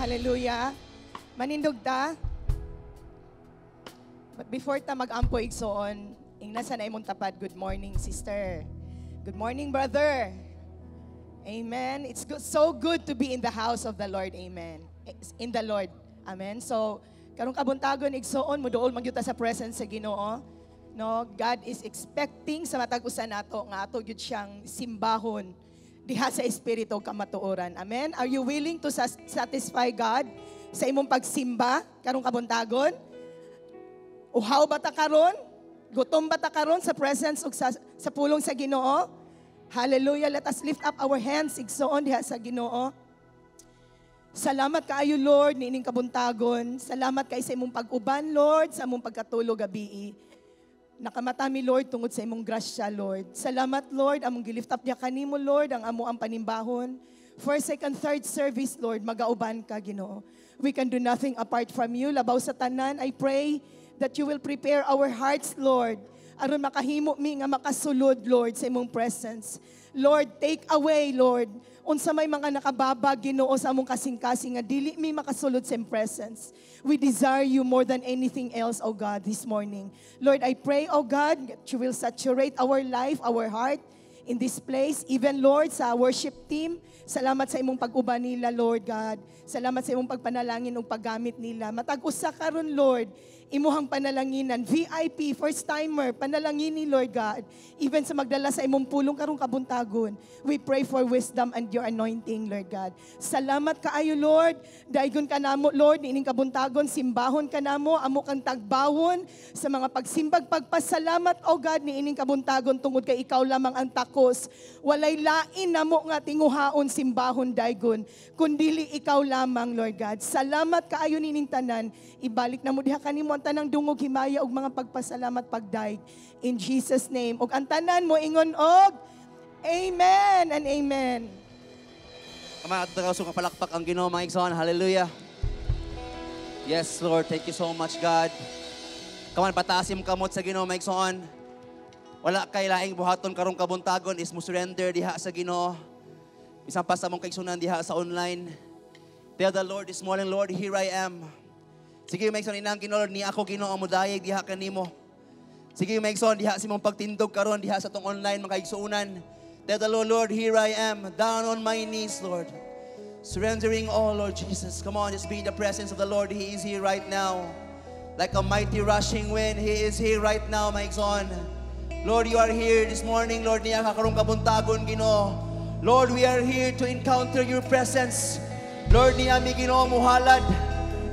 Hallelujah. Manindog ta. But before ta mag-ampo, igsoon, ingna sa na imong tapad, "Good morning, sister. Good morning, brother." Amen. It's good, so good to be in the house of the Lord. Amen. In the Lord. Amen. So, karong kabuntagon, igsoon, muduol man gyud ta sa presence sa Ginoo. No, God is expecting sa matag usa nato nga ato gyud siyang simbahon diha sa espiritu kamatuoran. Amen. Are you willing to satisfy God sa imong pagsimba karong kabuntagon? Uhaw ba ta karon? Gutom ba ta karon sa presence ug sa pulong sa Ginoo? Hallelujah. Let us lift up our hands, igsoon, diha sa Ginoo. Salamat kaayo, Lord, niining kabuntagon. Salamat kay sa imong pag-uban, Lord, sa imong pagkatulog gabii. Nakamata mi, Lord, tungod sa imong grasya, Lord. Salamat, Lord, among gilift up niya kanimo, Lord, ang amo ang panimbahon. First, second, third service, Lord, magauban ka, Ginoo. We can do nothing apart from you. Labaw sa tanan, I pray that you will prepare our hearts, Lord, aron makahimo mi nga makasulod, Lord, sa imong presence. Lord, take away, Lord, unsa may mga nakababag, Ginoo, sa among kasing-kasing nga dili mi makasulod sa imong presence. We desire you more than anything else, O God, this morning. Lord, I pray, O God, that you will saturate our life, our heart in this place. Even, Lord, sa worship team, salamat sa imong pag-uban nila, Lord God. Salamat sa imong pagpanalangin ug paggamit nila. Matag usa karon, Lord, imuhang panalanginan, VIP, first timer, panalangin ni Lord God. Even sa magdala sa imong pulong karong kabuntagon, we pray for wisdom and your anointing, Lord God. Salamat kaayo, Lord. Daygon ka namo, Lord, niining kabuntagon, simbahon ka namo, amo kang tagbawon sa mga pagsimbag, pagpasalamat, O God, niining kabuntagon tungod kay ikaw lamang ang takos. Walay lain namo nga tinguhaon, simbahon, daygon, kundili ikaw lamang, Lord God. Salamat kaayo niining tanan. Ibalik namo diha kanimo ang tanang dungog, himaya ug mga pagpasalamat, pagdayeg. In Jesus' name. Ug ang tanan mo ingon og amen and amen. Kama at sa palakpak ang Ginoo, mga igsoon. Hallelujah. Yes, Lord. Thank you so much, God. Come on, pataasim kamot sa Ginoo, mga igsoon. Wala kay laing buhaton karong kabuntagon is mo surrender diha sa Ginoo. Bisan pa sa mong kaigsunan diha sa online. Tell the Lord this morning, "Lord, here I am." Sige, mga igsoon, inang Ginoo, "Lord, ni ako, Ginoo, mudayeg diha kanimo." Sige, mga igsoon, diha sa imong pagtindog karon diha sa tong online, mga kaigsuonan. Tell the Lord, "Lord, here I am, down on my knees, Lord. Surrendering all, Lord Jesus." Come on, just be in the presence of the Lord. He is here right now. Like a mighty rushing wind, He is here right now, my igsoon. Lord, you are here this morning, Lord, niya ka karong kabuntagon, Ginoo. Lord, we are here to encounter your presence. Lord, niya mi, Ginoo, muhalad.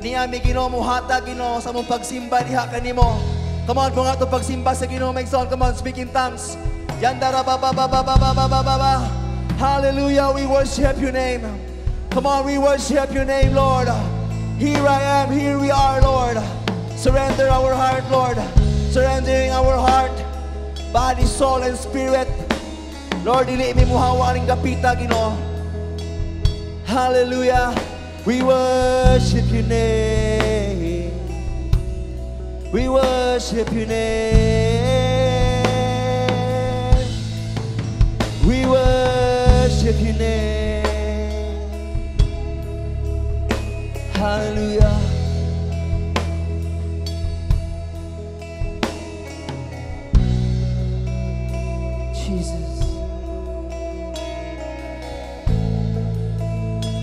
Niya mi, Ginoo, muhatag, Ginoo, sa mong pagsimba diha kanimo. Come on, mga to pagsimba sa Ginoo, my igsoon. Come on, speak in tongues. Yandara ba ba ba ba ba ba ba ba ba ba. Hallelujah, we worship your name. Come on, we worship your name, Lord. Here I am, here we are, Lord. Surrender our heart, Lord. Surrendering our heart, body, soul, and spirit. Lord, dili mi muhawa aning dapita, Ginoo. Hallelujah. We worship your name. We worship your name. We worship your name. Hallelujah. Jesus.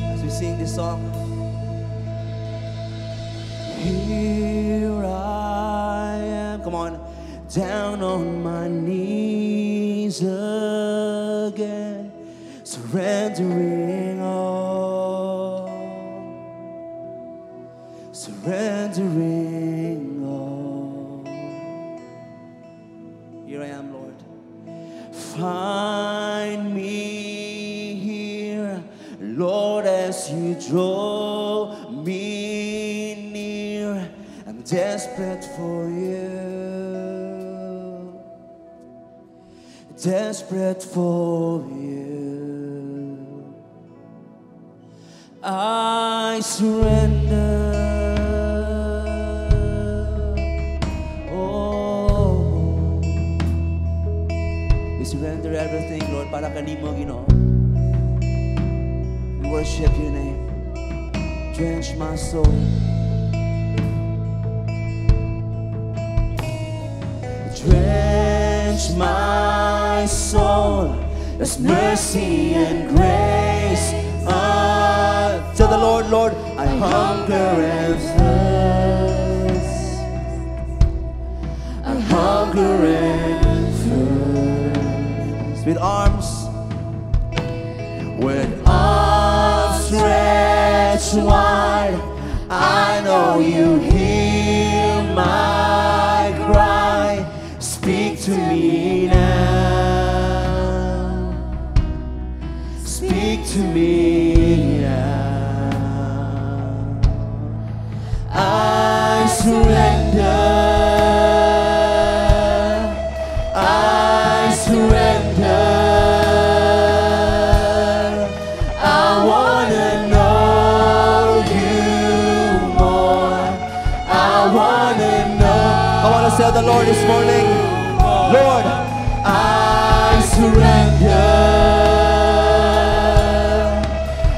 As we sing this song, here I am. Come on. Down on my knees again, surrendering all, surrendering all. Here I am, Lord. Find me here, Lord, as you draw me near. I'm desperate for you, desperate for you. I surrender. Oh, we surrender everything, Lord, para kanimo, Ginoo. We worship your name. Drench my soul. Drench my soul. There's mercy and grace. Tell the Lord, Lord, I hunger and thirst. I hunger and thirst. With arms stretched wide, I know you hear my cry. Speak to me now. Speak to me now. I surrender. I surrender. I wanna know you more. I wanna know. I wanna tell the Lord this morning, Lord, I surrender.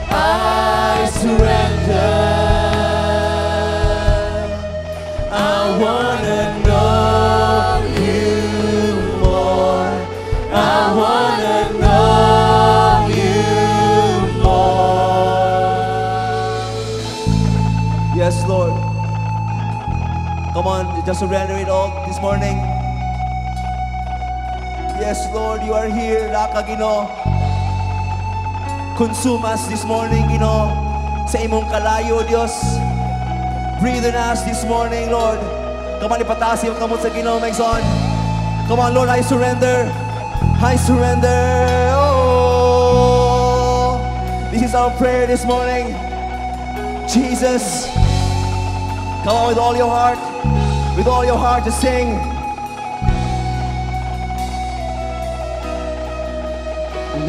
I surrender. I wanna know you more. I wanna know you more. Yes, Lord. Come on, just surrender it all this morning. Yes, Lord, you are here. Naa ka, Ginoo. Consume us this morning, Ginoo. Sa imong kalayo, Dios. Breathe on us this morning, Lord. Come on, ipataas imong kamot sa Ginoo, my son. Come on, Lord, I surrender. I surrender. Oh, this is our prayer this morning. Jesus, come on with all your heart. With all your heart to sing.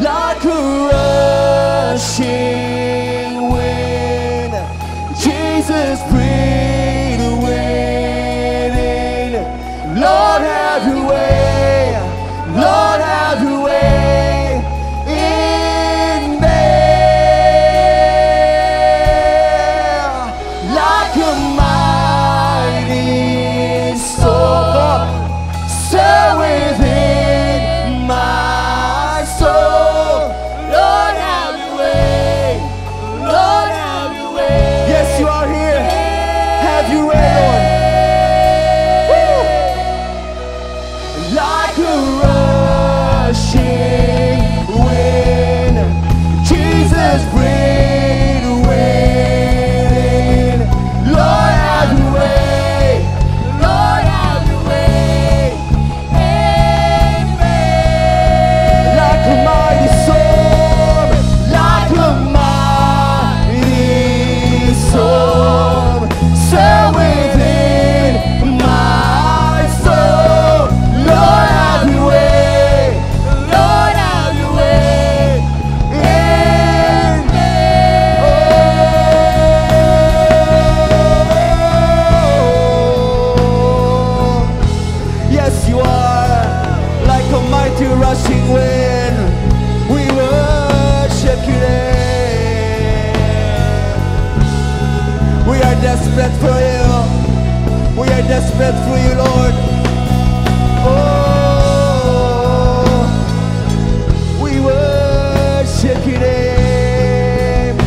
Like a rushing wind, Jesus, breathe within. Lord, have your way. Lord, have your way in me. Like a mighty storm, stir within my soul. Lord, have your way. Lord, have your way. Yes, you are here. Have your way, Lord. Woo! Like a rushing wind, Jesus, breathe within. Lord, have your way. Lord, have your way. Amen. Like a mighty storm, like a mighty storm, stir within my soul. Lord, have your way. Lord, have your way. In me. Oh. Yes, you are like a mighty rushing wind. We worship you name. We are desperate for you. We are desperate for you, Lord. Oh, we worship your name.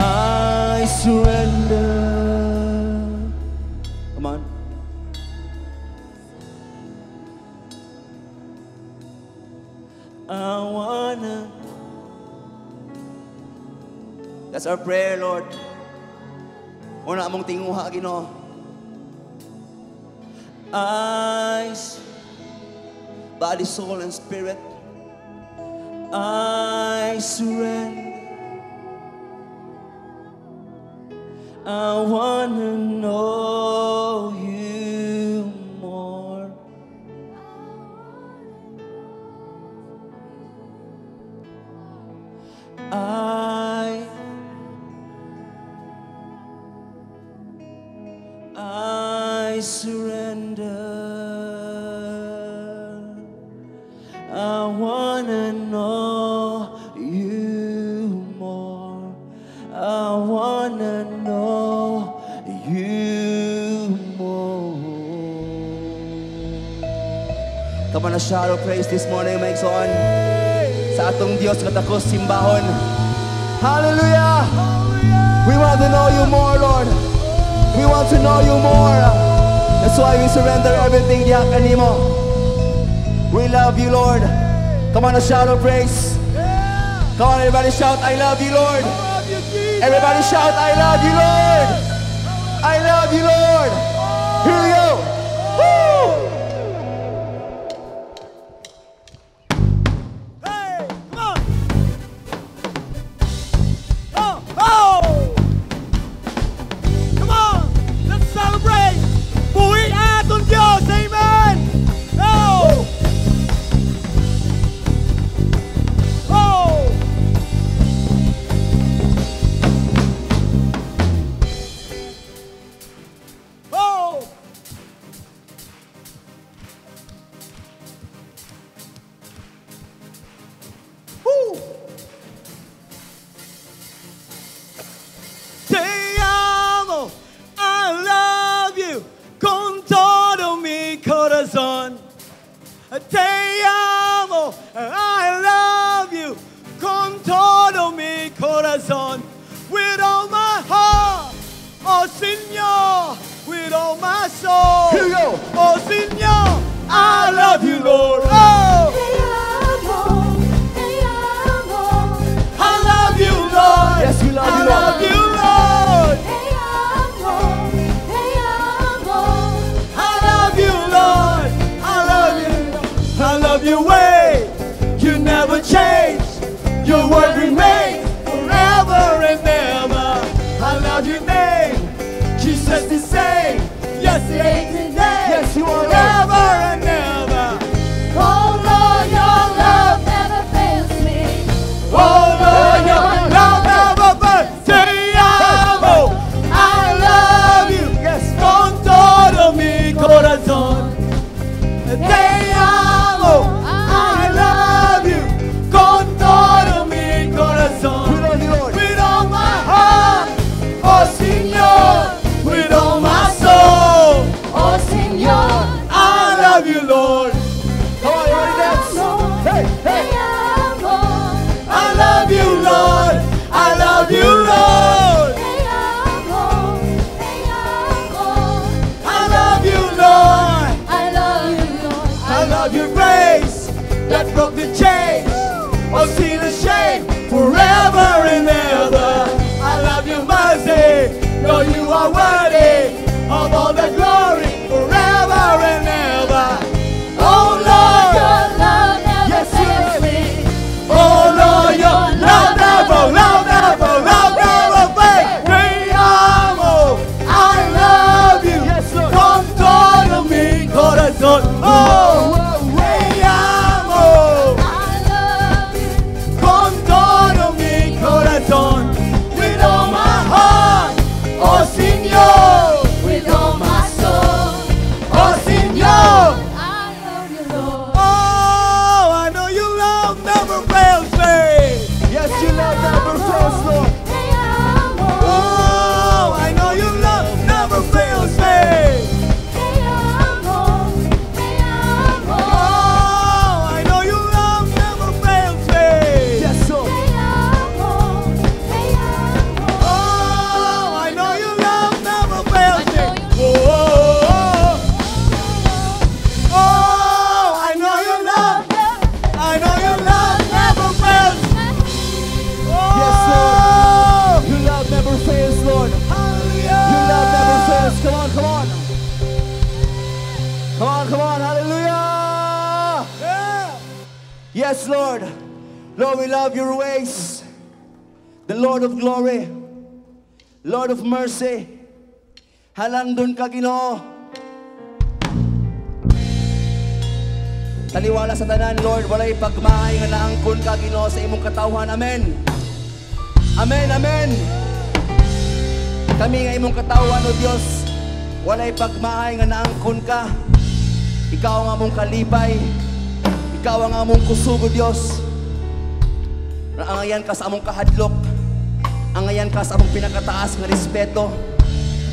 I surrender. Come on. I wanna. That's our prayer, Lord. Mao na among tinguha, Ginoo. Eyes, body, soul, and spirit. I surrender. I wanna know you more. I Surrender. I wanna know you more. I wanna know you more. Come on, a shout of praise this morning, mga igsoon. Sa atong Dios nga takos simbahon. Hallelujah! We want to know you more, Lord. We want to know you more. That's why we surrender everything diha kanimo. We love you, Lord. Come on, a shout of praise. Come on, everybody shout, "I love you, Lord." Everybody shout, "I love you, Lord. I love you, Lord." Here we go. Woo! Hey, come on. Oh! Come on, let's celebrate. Buhi atong Diyos, amen. Oh! Oh! Oh! Woo! Te amo, I love you con todo mi corazón. Te amo, I love you con todo mi corazón. With all my heart, oh Señor, with all my soul. Here we go. Oh Señor, I love you, Lord. Oh, Te amo, te amo, I love you, Lord. Yes, we love I you, Lord. love you, Lord. Te amo, te amo. I love you, Lord. I love you. I love your way. You never change. Your word remains forever and ever. I love your name. Jesus the same. Yesterday, today. Yes, you are, Lord. Forever and ever. Oh Lord, your love never fails me. Oh Lord, your love never fails. Te amo. I love you. Yes. Con todo mi corazón. Te amo. I love you. Con todo mi corazón. We love you, Lord. With all my heart. Oh Señor. With all my soul. Oh Señor, I love you, Lord. Come on, everybody dance. Hey, te hey. Amo, I love you, Lord. I love you, Lord. Te amo, te amo. I love you, Lord. I love you, Lord. I love your grace that broke the chains of sin and shame forever and ever. I love your mercy, Lord, you are worthy of all the glory forever and ever. Oh Lord, Your love never Yes, you fails are. me. Oh Lord, your love never fails. Te amo, I love you. Yes, Lord. Con todo mi corazón. Oh, te amo. I love you. Con todo mi corazón, with all my heart, oh Señor, With all my soul, oh Señor. I love you, Lord. Oh, I know your love never fails me. Yes, your love never fails, Lord. Te amo, Oh, I know your love never fails me. Te amo, te amo, Oh, I know your love never fails me. Yes, Lord. Te amo, te amo. Oh, I know your love never fails me. I know Oh, oh, oh, oh, I know your love. I know your love never fails. Yes, Oh, Lord. Your love never fails, Lord. Hallelujah. Your love never fails. Come on, come on. Come on, come on. Hallelujah. Yeah. Yes, Lord. Lord, we love your ways. The Lord of glory. Lord of mercy. Halandon ka, Ginoo. Taliwala sa tanan, Lord, walay pagmahay nga naangkon ka, Ginoo, sa imong katawhan. Amen. Amen, amen. Kami nga imong katawhan, O Dios, Walay pagmahay nga naangkon ka. Ikaw ang among kalipay. Ikaw ang among kusog, O Dios. Angayan ka sa among kahadlok. Angayan ka sa among pinakataas nga respeto.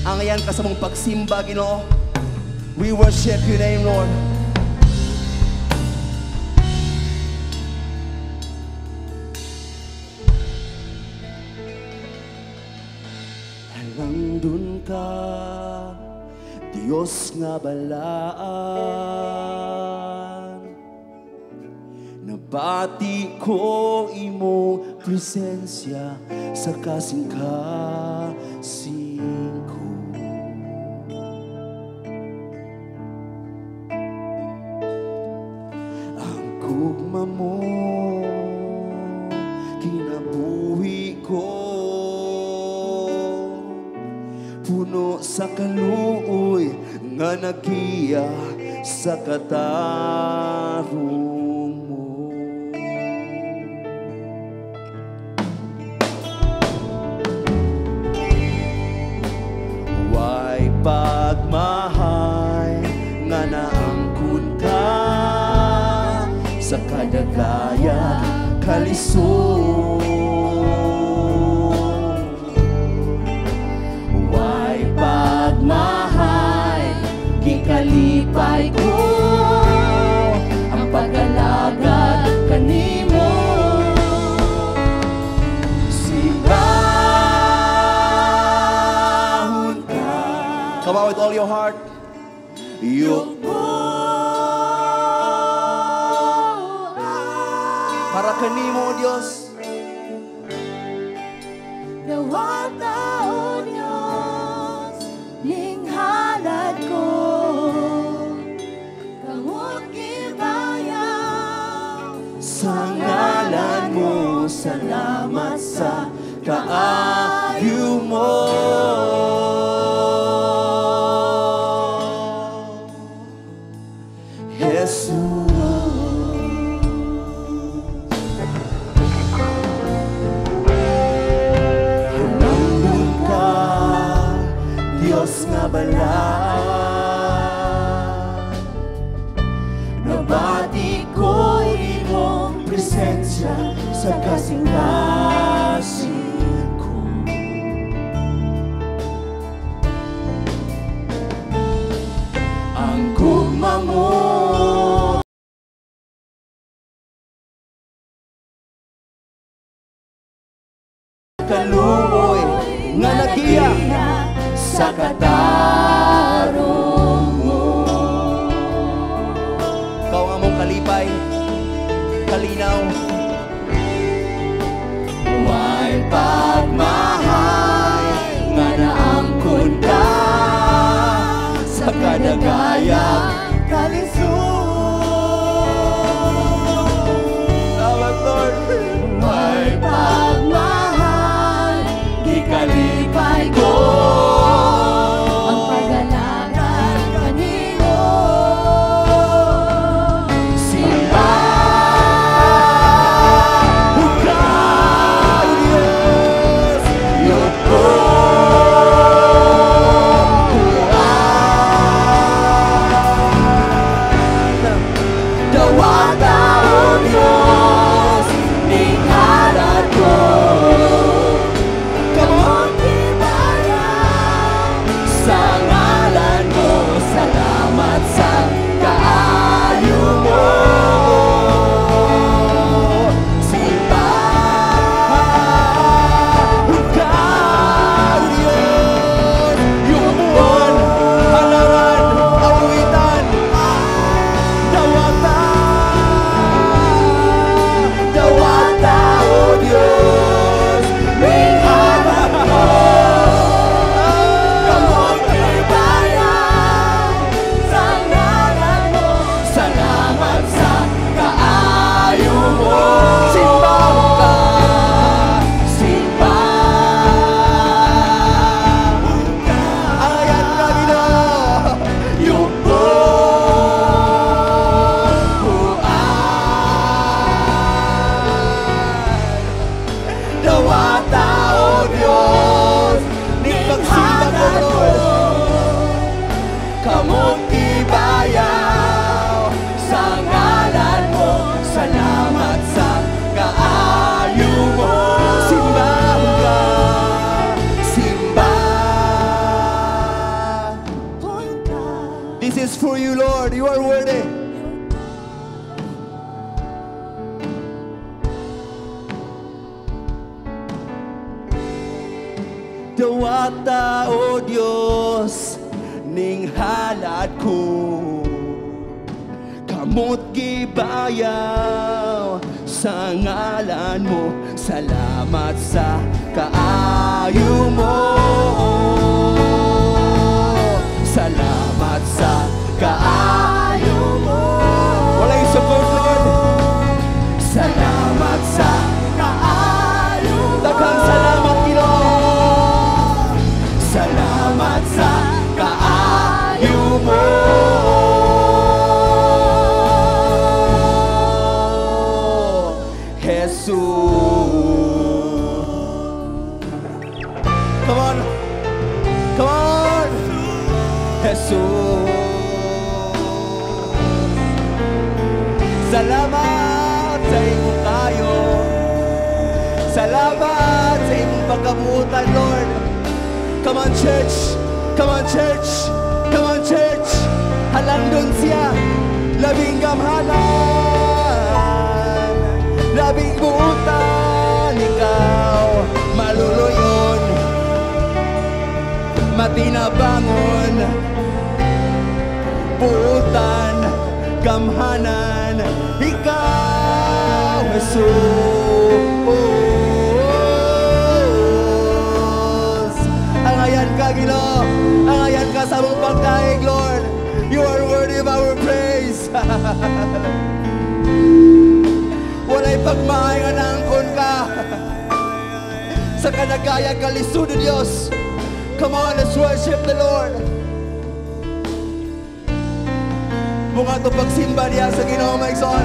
Angayan ka sa among pagsimba, Ginoo. We worship your name, Lord. Halangdon ka, Diyos nga balaan. Nabati ko imong presensya sa kasing-kasing ko. Ang gugma mo, kinabuhi ko, puno sa kaluoy nga nagiya sa katarong mo. Way pagmahay nga naangkon ka sa kadagaya kalisod. Way pagmahay, gikalipay ko ang pag-alagad kanimo. Simbahon ka. Come on with all your heart. Yukbo para kanimo, O Dios. Dawata, O Diyos, ning halad ko, kamot gibayaw sa ngalan mo, salamat sa kaayo mo. Jesus. Halangdon ka, Diyos nga balaan. Nabati ko imong presensya sa kasing-kasing ko. Ang gugma mo, kaluoy nga nagiya sa katarong mo. Ikaw ang among kalipay, kalinaw. Way pagmahay nga naangkon ka sa kadagaya kalisod. Salamat, Lord. Way pagmahal, gikalipay ko for you, Lord. You are worthy. Dawata, O Dios, ning halad ko, kamot gibayaw sa ngalan mo. Salamat sa kaayo mo. Salamat sa kaayo mo. Walay support, Lord. Salamat sa kaayo mo. Daghang salamat, Ginoo. Salamat sa kaayo mo. Jesus. Come on. Come on. Jesus. Salamat sa imong kayo. Salamat sa imong pagkabuutan, Lord. Come on, church. Come on, church. Come on, church. Halandon siya. Labing gamhanan. Labing buutan. Ikaw maluluyon. Matinabangon. Buutan. Gamhanan. Ikaw, Jesus. Angayan ka, Ginoo. Angayan ka sa mong pagdaig, Lord. You are worthy of our praise. Walay pagmahay nga naangkon ka. Sa kanagaya kalisod, Diyos. Come on, let's worship the Lord. Bunga ito pagsimba niya sa Ginoo, my son.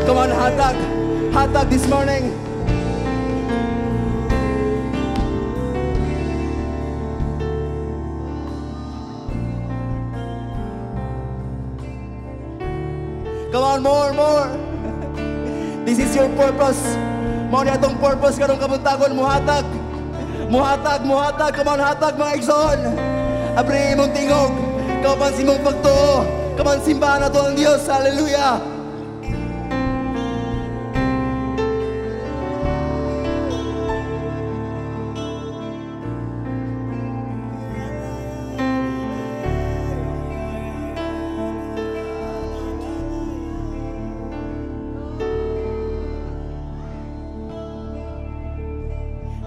Come on, hatag. Hatag this morning. Come on, more, more. This is your purpose. Mao ni atong purpose karong kabuntagon, muhatag. Muhatag, muhatag. Come on, hatag mga igsoon. Abri imong tingog. Kauban sa imong pagtuo. Come on, simbahan nato ang Dios. Hallelujah.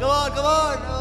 Come on, come on. Oh.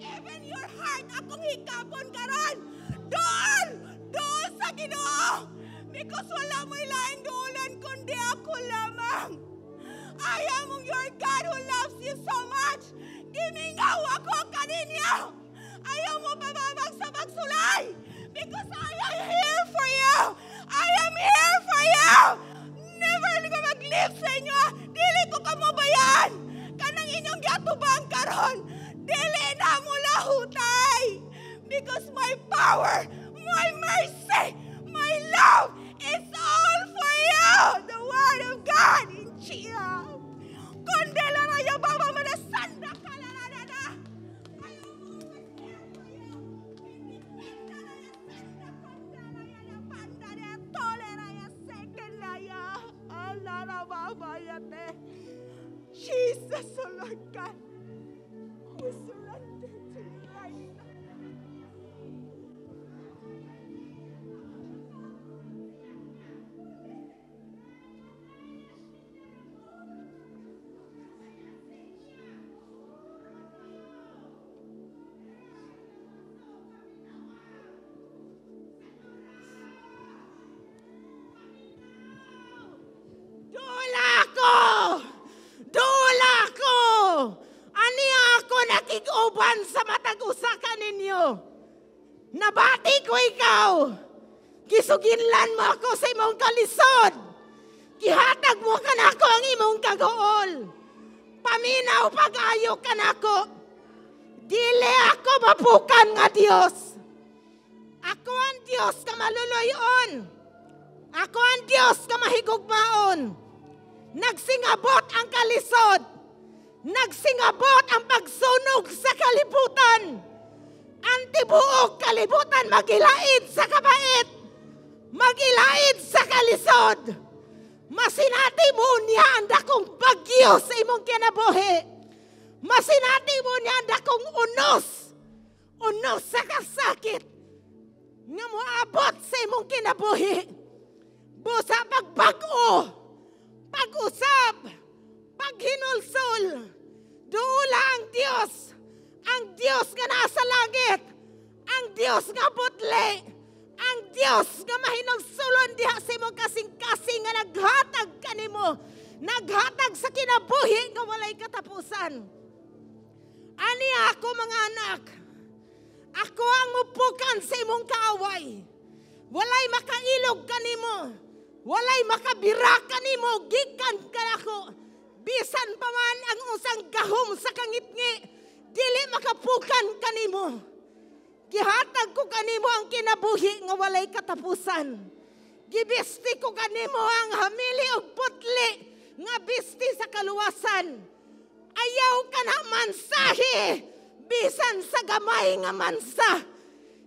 Even your heart akong hikapon karon. Doon! Doon sa Ginoo! Because wala mo'y laing duulan kundi ako lamang. I am your God who loves you so much. Gimingaw ako kaninyo. Ayaw mo pababag sa pagsulay. Because I am here for you. I am here for you. power, my mercy, my love is all for you. The word of God in Chia. Kondela raya baba manasanda kalalala. I am always there for you. Jesus, oh Lord God, we surrender to you right now. Dula ko! Dula ko! Ani ako nakig-uban sa matag usa ka ninyo. Nabati ko ikaw. Gisuginlan mo ako sa imong kalisod. Gihatag mo kanako ang imong kaguol. Paminaw pag-ayo kanako. Dili ako mapukan nga Dios. Ako ang Dios nga maluloy-on. Ako ang Dios nga mahigugmaon. Nagsingabot ang kalisod. Nagsingabot ang pagsunog sa kalibutan. Ang tibuok kalibutan magilaid sa kabait. Magilaid sa kalisod. Masinati mo niya ang dakong bagyo sa imong kinabuhi. Masinati mo niya ang dakong unos. Unos sa kasakit nga moabot sa imong kinabuhi. Busa pagbag-o, pag-usab, paghinulsol. Duula ang Dios nga nasa langit, ang Dios nga putli, ang Dios nga mahinulsulon diha sa imong kasing-kasing nga naghatag kanimo, naghatag sa kinabuhi nga walay katapusan. Ani ako mga anak, ako ang mupukan sa imong kaaway. Walay makailog kanimo. Walay makabira kanimo, gikan kanako. Bisan pa man ang usang gahom sa kangitngi, dili makapukan kanimo. Gihatag ko kanimo ang kinabuhi nga walay katapusan. Gibisti ko kanimo ang hamili og putli nga bisti sa kaluwasan. Ayaw ka na mansahi, bisan sa gamay nga mansa.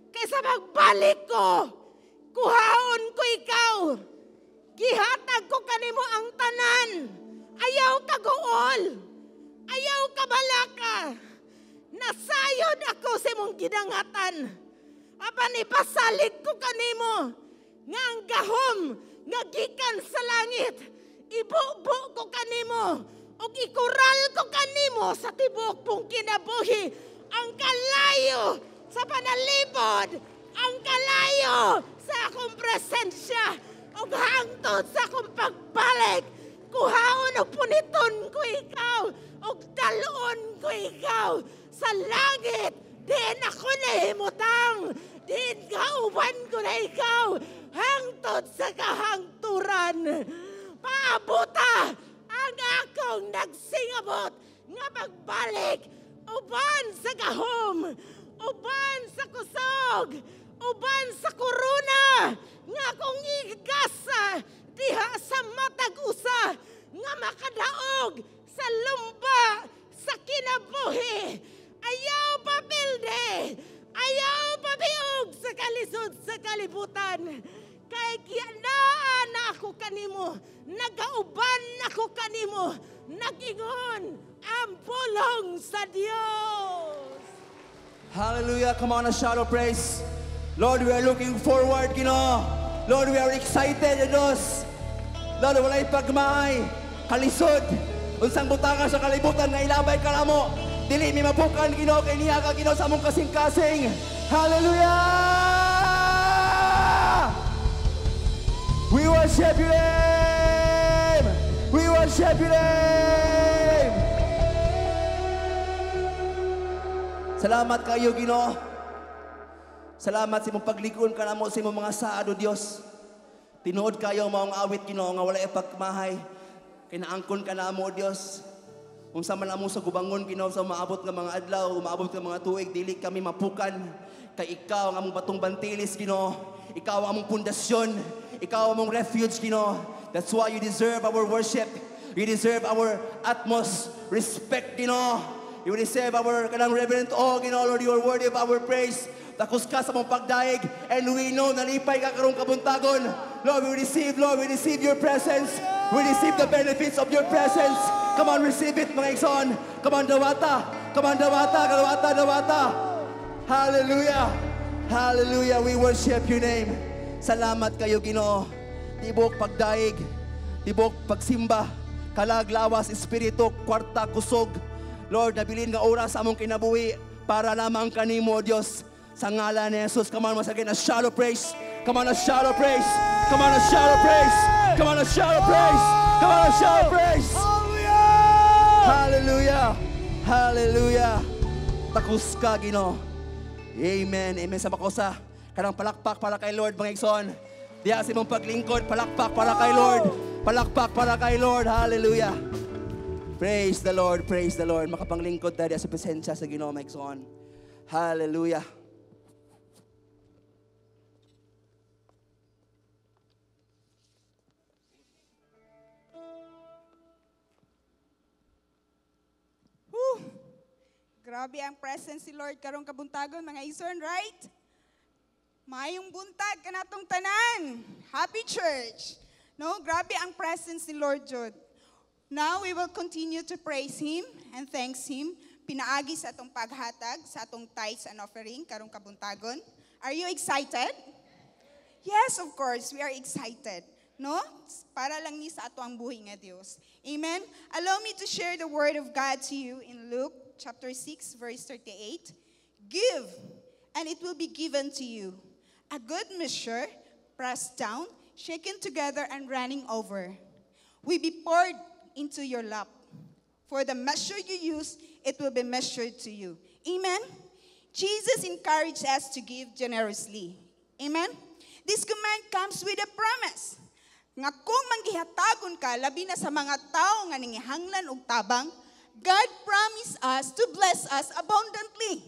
Kaysa magbalik ko, kuhaon ko ikaw. Gihatag ko kanimo ang tanan. Ayaw ka guol. Ayaw ka balaka. Nasayod ako sa imong gidangatan. Apan ipasalig ko kanimo nga ang gahom nga gikan sa langit. Ibubo ko kanimo ug ikural ko kanimo sa tibuok mong kinabuhi ang kalayo sa panalipod, ang kalayo sa akong presensya ug hangtod sa akong pagbalik. Kuhaon og puniton ko ikaw ug dalon ko ikaw sa langit. Diin ako nahimutang, diin kauban ko na ikaw hangtod sa kahangturan. Paabuta ang akong nagsingabot nga pagbalik uban sa gahom, uban sa kusog, uban sa korona nga akong igasa diha sa matag usa nga makadaog sa lumba sa kinabuhi. Ayaw papilde, ayaw pabiog sa kalisod sa kalibutan. Kay naa na ako kanimo, nagauban ako kanimo, nag-ingon ang pulong sa Dios. Hallelujah. Come on, a shout of praise. Lord, we are looking forward, Ginoo. Lord, we are excited, Diyos. Lord, walay pagmaay, kalisod. Unsang butanga sa kalibutan nga ilabay ka namo. Dili mi mapukan, Ginoo, kay niya ka, Ginoo, sa among kasing-kasing. Hallelujah! We worship your name! We worship your name! Salamat kayo, Ginoo. Salamat sa imong paglikon ka namo sa imong mga saad, O Dios. Tinuod kayo maong awit, Ginoo, nga walay pagmahay. Kinaangkon ka namo, O Dios. Unsa man amo sa gubangon, Ginoo, sa maabot nga mga adlaw, maabot nga mga tuig, dili kami mapukan. Kay ikaw ang among batong bantilis, Ginoo. Ikaw ang among pundasyon. Ikaw ang among refuge, Ginoo. That's why you deserve our worship. You deserve our utmost respect, Ginoo. You deserve our kanang reverent awe, Ginoo. Lord, you are worthy of our praise. Takos ka sa mong pagdaig, and we know nalipay ka karong kabuntagon. Lord, we receive, Lord, we receive your presence. We receive the benefits of your presence. Come on, receive it, mga igsoon. Come on, dawata. Come on, dawata, dawata, dawata. Hallelujah. Hallelujah. We worship your name. Salamat kayo, Ginoo. Tibok pagdaig, tibok pagsimba, kalag, lawas, espiritu, kwarta, kusog. Lord, nabilin nga oras sa among kinabuhi para lamang kanimo, Dios. Sa ngalan ni Jesus, come on, once again, a shout of praise. Come on, a shout of praise. Come on, a shout of praise. Come on, a shout of praise. Come on, a shout of praise. Hallelujah. Hallelujah. Takos ka, Ginoo. Amen. Amen. Sa makosa, kanang palakpak para kay Lord, mga igsoon. Diya sa imong paglingkod, palakpak para kay Lord. Palakpak para kay Lord. Hallelujah. Praise the Lord. Praise the Lord. Makapanglingkod tayo sa presensya sa Ginoo, mga igsoon. Hallelujah. Whew. Grabe ang presence si Lord karong kabuntagon, mga igsoon, right? Maayong buntag kanatong tanan. Happy church. No, grabe ang presence ni Lord jud. Now we will continue to praise Him and thanks Him. Pinaagi sa atong paghatag, sa atong tithes and offering karong kabuntagon. Are you excited? Yes, of course, we are excited. No? Para lang ni sa ato ang buhi nga Dios. Amen? Allow me to share the word of God to you in Luke chapter 6, verse 38. Give, and it will be given to you. A good measure, pressed down, shaken together, and running over, will be poured into your lap. For the measure you use, it will be measured to you. Amen? Jesus encouraged us to give generously. Amen? This command comes with a promise. Nga kung manggihatagon ka, labi na sa mga tao nga nangihanglan og tabang, God promised us to bless us abundantly.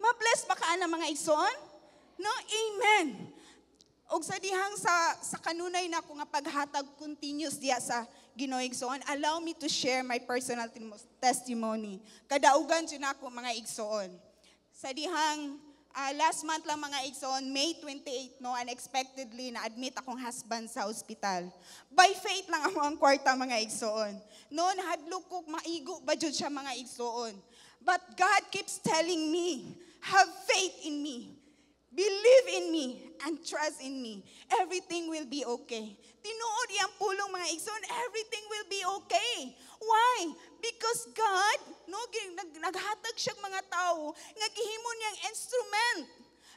Ma-bless ba ka ana, mga igsoon? No? Amen. Og sa dihang sa kanunay na ko nga paghatag continuous diya sa Ginoo, igsoon, allow me to share my personal testimony. Kadaugan jud nako, mga igsoon. Sa dihang last month lang, mga igsoon, May 28, no, unexpectedly na-admit akong husband sa ospital. By faith lang amo ang kwarta, mga igsoon. No, nahadlok ko maigo ba jud siya, mga igsoon. But God keeps telling me, "Have faith in me. Believe in me and trust in me. Everything will be okay." Tinuod iyang pulong, mga igsoon, everything will be okay. Why? Because God, no, naghatag siyang mga tao nga gihimo niyang instrument,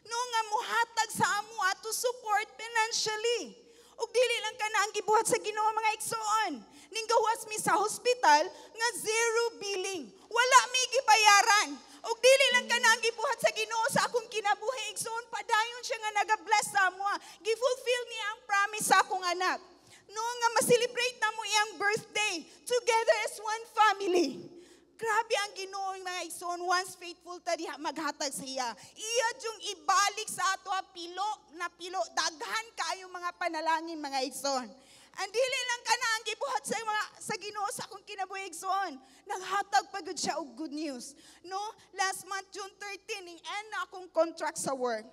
no, nga muhatag sa amo to support financially. Ug dili lang kana ang gibuhat sa Ginoo, mga igsoon. Ninggawas mi sa hospital nga zero billing. Wala mi gibayaran. Ug dili lang kana ang gibuhat sa Ginoo sa akong kinabuhi, igsoon, padayon siya nga naga-bless sa amo. Gi-fulfill niya ang promise sa akong anak. No, nga ma-celebrate na mo iyang birthday together as one family. Grabe ang Ginoo, mga igsoon, once faithful ta diha maghatag sa iya. Iya jung ibalik sa ato pilo na pilo, daghan kaayo mga panalangin, mga igsoon. Ang dili lang kana ang gibuhat sa Ginoo sa akong kinabuhi, igsoon. Naghatag pa gud siya og good news. No, last month June 13 ning end na akong contract sa work.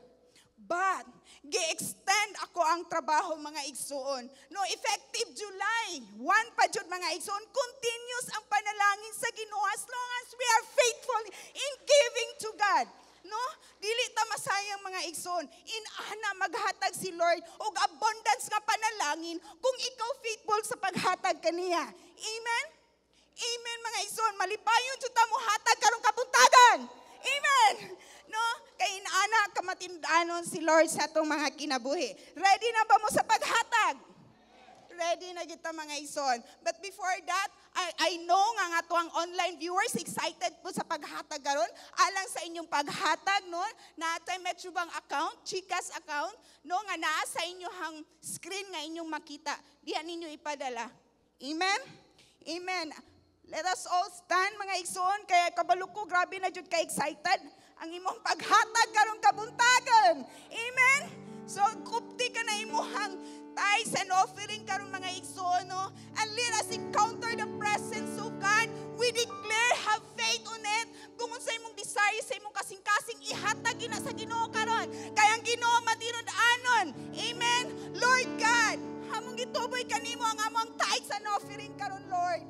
But gi-extend ako ang trabaho, mga igsoon. No, effective July 1 pa jud, mga igsoon, continuous ang panalangin sa Ginoo as long as we are faithful in giving to God. No? Dili ta masayang, mga igsoon. Inana maghatag si Lord og abundance nga panalangin kung ikaw faithful sa paghatag kaniya. Amen? Amen, mga igsoon. Malipayon jud ta mohatag karong kabuntagan. Amen. No? Kay inana kamatindanon si Lord sa atong mga kinabuhi. Ready na ba mo sa paghatag? Ready na kita, mga igsoon. But before that, I know nga nga ang online viewers excited po sa paghatag karon. Alang sa inyong paghatag, no, naa tay Metrobank account, GCash account, no, nga naa sa inyong screen nga inyong makita. Diya ninyo ipadala. Amen? Amen. Let us all stand, mga igsoon, kaya kabalo ko, grabe na jud ka excited ang imong paghatag karong kabuntagan. Amen? So, kupti ka na imuhang tithes and offering karon, mga igsoon, no? And let us encounter the presence of God. We declare, have faith on it. Kung unsa imong desire sa imong kasing-kasing, ihatag gina sa Ginoo karon. Kaya ang Ginoo matinud-anon. Amen? Lord God, among gituboy kanimo ang among tithes and offering karon, Lord.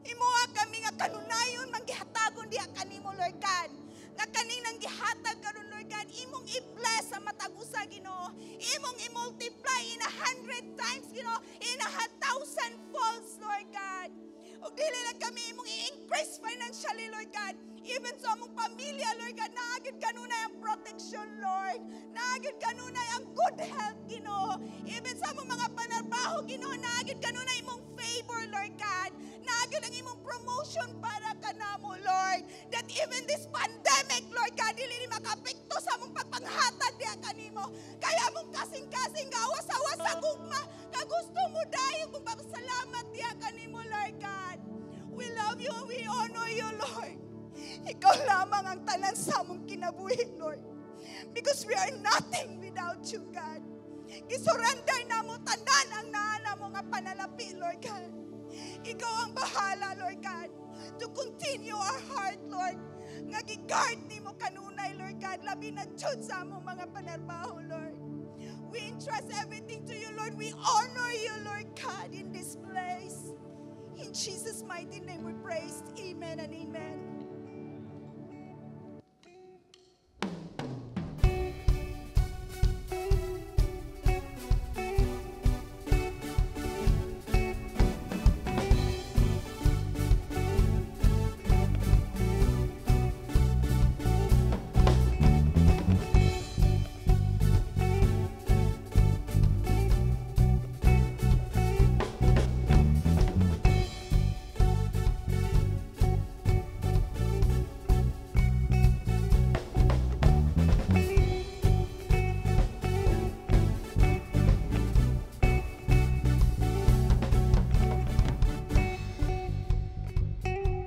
Imoa kami nga kanunayon manggihatagon diha kanimo, Lord God. Nga kaning nang gihatag karon, Lord God, imong i-bless sa matag usa, Ginoo. Imong i-multiply in 100 times, Ginoo, in 1,000 folds, Lord God. Ug dili lang kami imong i-increase financially, Lord God. Even sa among pamilya, Lord God, naa gyud kanunay ang protection, Lord. Naa gyud kanunay ang good health, Ginoo. Even sa among mga panarbaho, Ginoo, naa gyud kanunay imong favor, Lord God. Naa gyud ang imong promotion para kanamo, Lord. That even this pandemic, Lord God, dili ni makaapekto sa among pagpanghatag diha kanimo. Kaya among kasing-kasing gawas-awas sa gugma, kagusto mo dayon kung papasalamat diha kanimo, Lord God. We love you and we honor you, Lord. Ikaw lamang ang tanan sa among kinabuhi, Lord. Because we are nothing without you, God. Gisurrender namo tanan ang naa namo nga panalapi, Lord God. Ikaw ang bahala, Lord God, to continue our heart, Lord. Nga gi-guard nimo kanunay, Lord God. Labi na jud sa among mga panarbaho, Lord. We entrust everything to you, Lord. We honor you, Lord God, in this place. In Jesus' mighty name we praise. Amen and amen.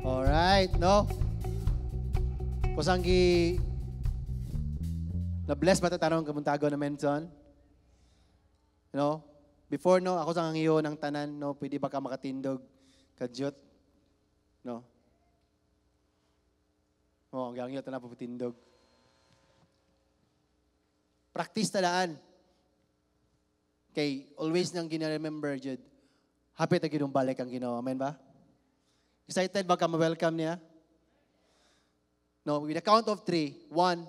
Alright, no? Kusang gi na-bless ba ta tarong kabuntago na menson? No? Before, no, ako sa ngangyo ng tanan, no, pwede ba ka makatindog kadyot? No? Oh, ang gangyo tanan puputindog. Practice talaan. Kay always nang gina-remember jud. Happy ta gyud balik ang Ginoo. Amen ba? Excited ba ka ma-welcome niya? No, with the count of three, one,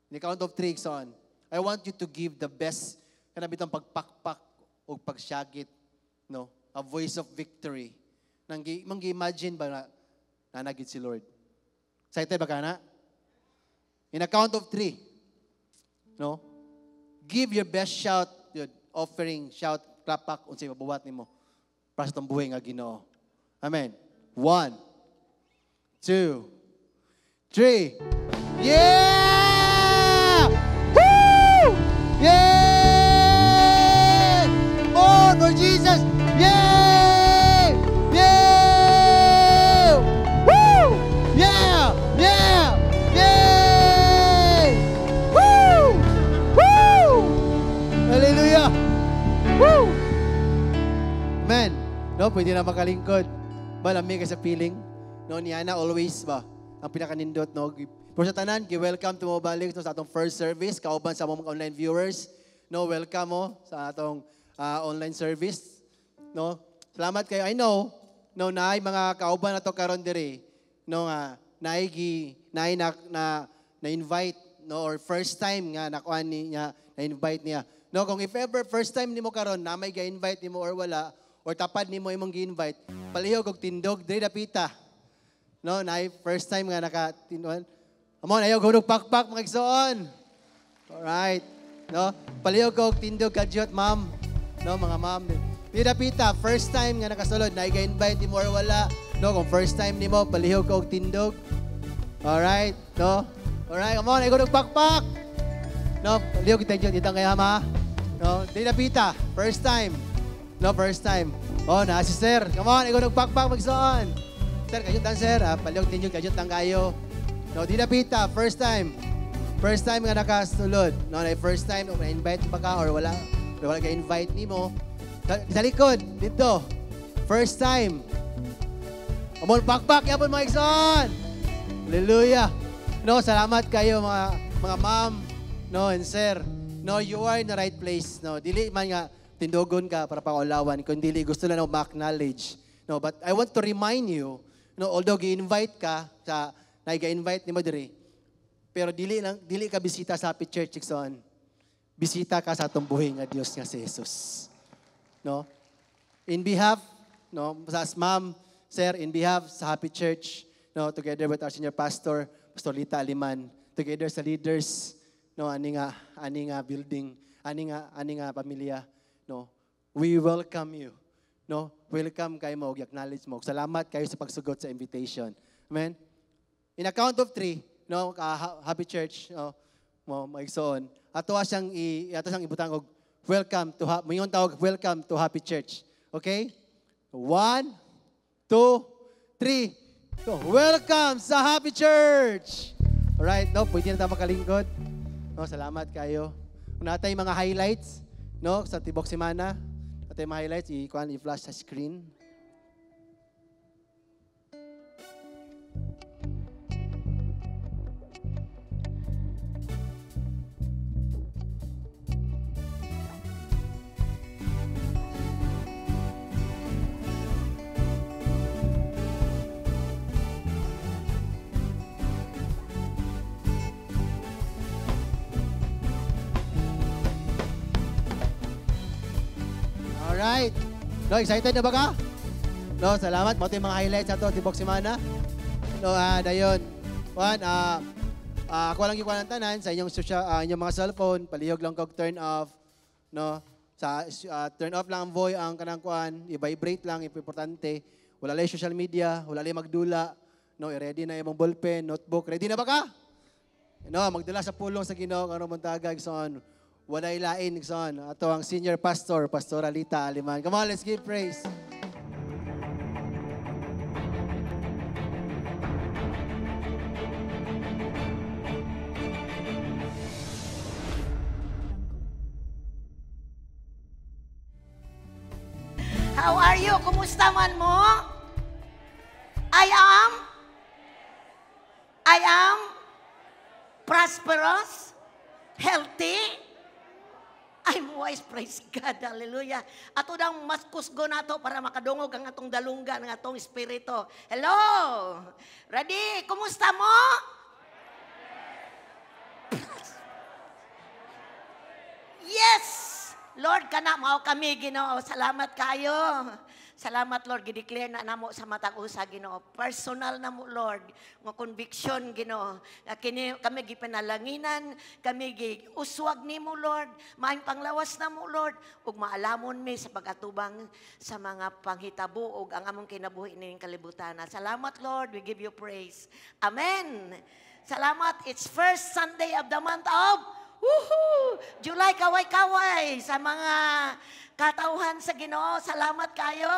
in the count of three, son, I want you to give the best, kana bitong pagpakpak o pagsyagit, no? A voice of victory. Nang imagine ba na nanagit si Lord? Excited ba ka na? In a count of three, no? Give your best shout, yun, offering, shout, klapak, unsay mabuhat nimo para sa itong buhay nga Ginoo. Amen. 1, 2, 3. Yeah! Woo! Yeah! More for Jesus! Yeah! Yeah! Woo! Yeah! Yeah! Yeah! Woo! Woo! Hallelujah! Woo! Amen. No, pwede na makalingkod. Ba, lami ka sa feeling. No, ni Ana always ba, ang pinakanindot, no? Pero sa tanan, gi-welcome to mobalik no, sa atong first service, kauban sa among online viewers. No, welcome mo sa atong online service. No, salamat kayo. I know, no, naay mga kauban na to karon diri, no, nga naay gi naay na, na na-invite, no, or first time nga nakuan niya, na-invite niya. No, kung if ever first time nimo karon na may ga-invite nimo or wala, or tapad nimo imong gi-invite, palihog og tindog diri dapita. No, naay first time nga naka tinuan. Amo ayaw gudog pakpak mga igsoon. Alright. No, palihog og tindog kadyot, ma'am. No, mga ma'am. Diri dapita, first time nga nakasulod, naay ga-invite nimo or wala. No, kung first time nimo, palihog og tindog. Alright, no? Alright, come on, ayaw gudog pakpak. No, palihog tindog dito kay ama. No, diri dapita, first time. No, first time. Oh, na si sir. Come on, ikaw nagpakpak magsoon. Sir, kayot lang sir. Ah, palihog ninyo, kayot lang kayo. No, di na pita, first time. First time nga nakasulod. No, na first time, na invite ba ka or wala? Or wala ka invite nimo. Sa likod, dito. First time. Amon pakpak yapon mga igsoon. Hallelujah. No, salamat kayo mga ma'am, no, and sir. No, you are in the right place. No, dili man nga tindogon ka para pakaulawan, kundi gusto lang ma-acknowledge. No, but I want to remind you, no, although gi-invite ka sa naiga-invite nimo diri, pero dili ka bisita sa Happy Church, igsoon. Bisita ka sa atong buhi nga Dios nga si Jesus. No? In behalf, no, sa ma'am, sir, in behalf sa Happy Church, no, together with our senior pastor, Pastor Lita Aliman, together sa leaders, no, ani nga building, ani nga pamilya, no, we welcome you. No, welcome kayo mo, acknowledge mo. Salamat kayo sa pagsugot sa invitation. Amen. In a count of 3, no, Happy Church, no, mo maigsoon. Ato siyang ibutang og welcome to moingon tawag welcome to Happy Church. Okay? 1, 2, 3. Go. Welcome sa Happy Church. Alright, no, pwede na tayo makalingkod. No, salamat kayo. Kung natay mga highlights, no, sa tibok semana, natay mga highlights, i-flash sa screen. Alright. No, excited na ba ka? No, salamat. Mo yung mga highlights ato tibok semana. No, dayon. Juan, ako lang yung tanan sa inyong social, inyong mga cellphone, palihog lang kog turn off, no? Sa turn off lang ang voice ang kanang kuan, i-vibrate lang importante. Wala lay social media, wala lay magdula, no, i-ready na imong ballpen, notebook. Ready na ba ka? No, magdala sa pulong sa Ginoo karong buntaga igsoon. Walay lain, igsoon. Ato ang senior pastor, Pastora Lita Aliman. Come on, let's give praise. How are you? Kumusta man mo? I am prosperous, healthy, I'm wise, praise God, hallelujah. Ato dang mas kusgo nato para makadungog ang atong dalunggan, ang atong espiritu. Hello! Ready? Kumusta mo? Yes! Lord, kana mao kami, Ginoo. Salamat kayo. Salamat, Lord. Gideclare na namo sa matag usa, Ginoo. Personal na mo, Lord. Nga conviction, Ginoo. Kini kami gipanalanginan, kami giuswag nimo, Lord. Maayong panglawas na mo, Lord. Ug maalamon mi sa pag-atubang sa mga panghitabo ug ang among kinabuhi ning kalibutan. Salamat, Lord. We give you praise. Amen. Salamat. It's first Sunday of the month of woohoo! July, kaway-kaway sa mga katauhan sa Ginoo. Salamat kayo.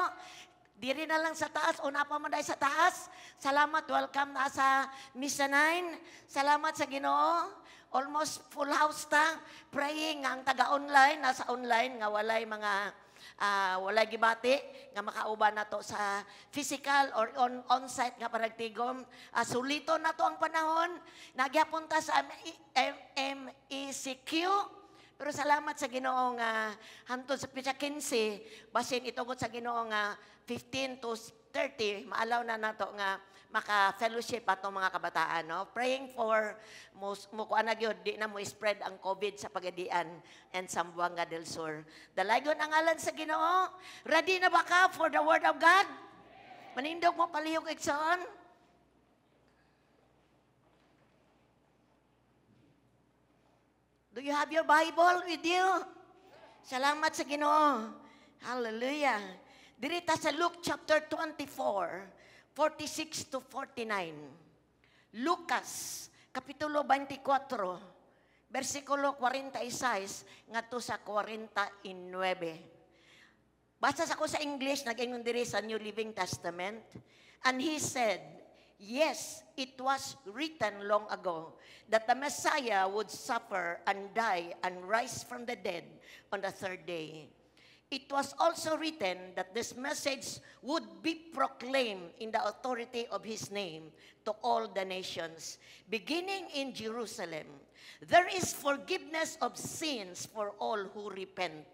Diri na lang sa taas. Una pa man sa taas. Salamat. Welcome na sa Misa 9. Salamat sa Ginoo. Almost full house ta. Praying ang taga-online. Nasa online nga walay mga walay gibati nga makauban nato sa physical or on-site nga paragtigom. Sulito na to ang panahon. Nagyapon ta sa MECQ. Pero salamat sa Ginoo nga hantod sa pitsa 15, basin itugot sa Ginoo nga 15 to 30, maalaw na nato nga maka-fellowship atong mga kabataan, no? Praying for mo kuan na gyud di na mo spread ang COVID sa Pagadian and Zamboanga del Sur. Dalaygon ang ngalan sa Ginoo. Ready na ba ka for the word of God? Manindog mo palihog igsoon. Do you have your Bible with you? Salamat sa Ginoo. Hallelujah. Diri ta sa Luke chapter 24. 46 to 49. Lucas, Kapitulo 24, versikulo 46 ngadto sa 49. Basa sa ko sa English, nag-ingon diri sa New Living Testament. And he said, "Yes, it was written long ago that the Messiah would suffer and die and rise from the dead on the third day. It was also written that this message would be proclaimed in the authority of his name to all the nations, beginning in Jerusalem. There is forgiveness of sins for all who repent.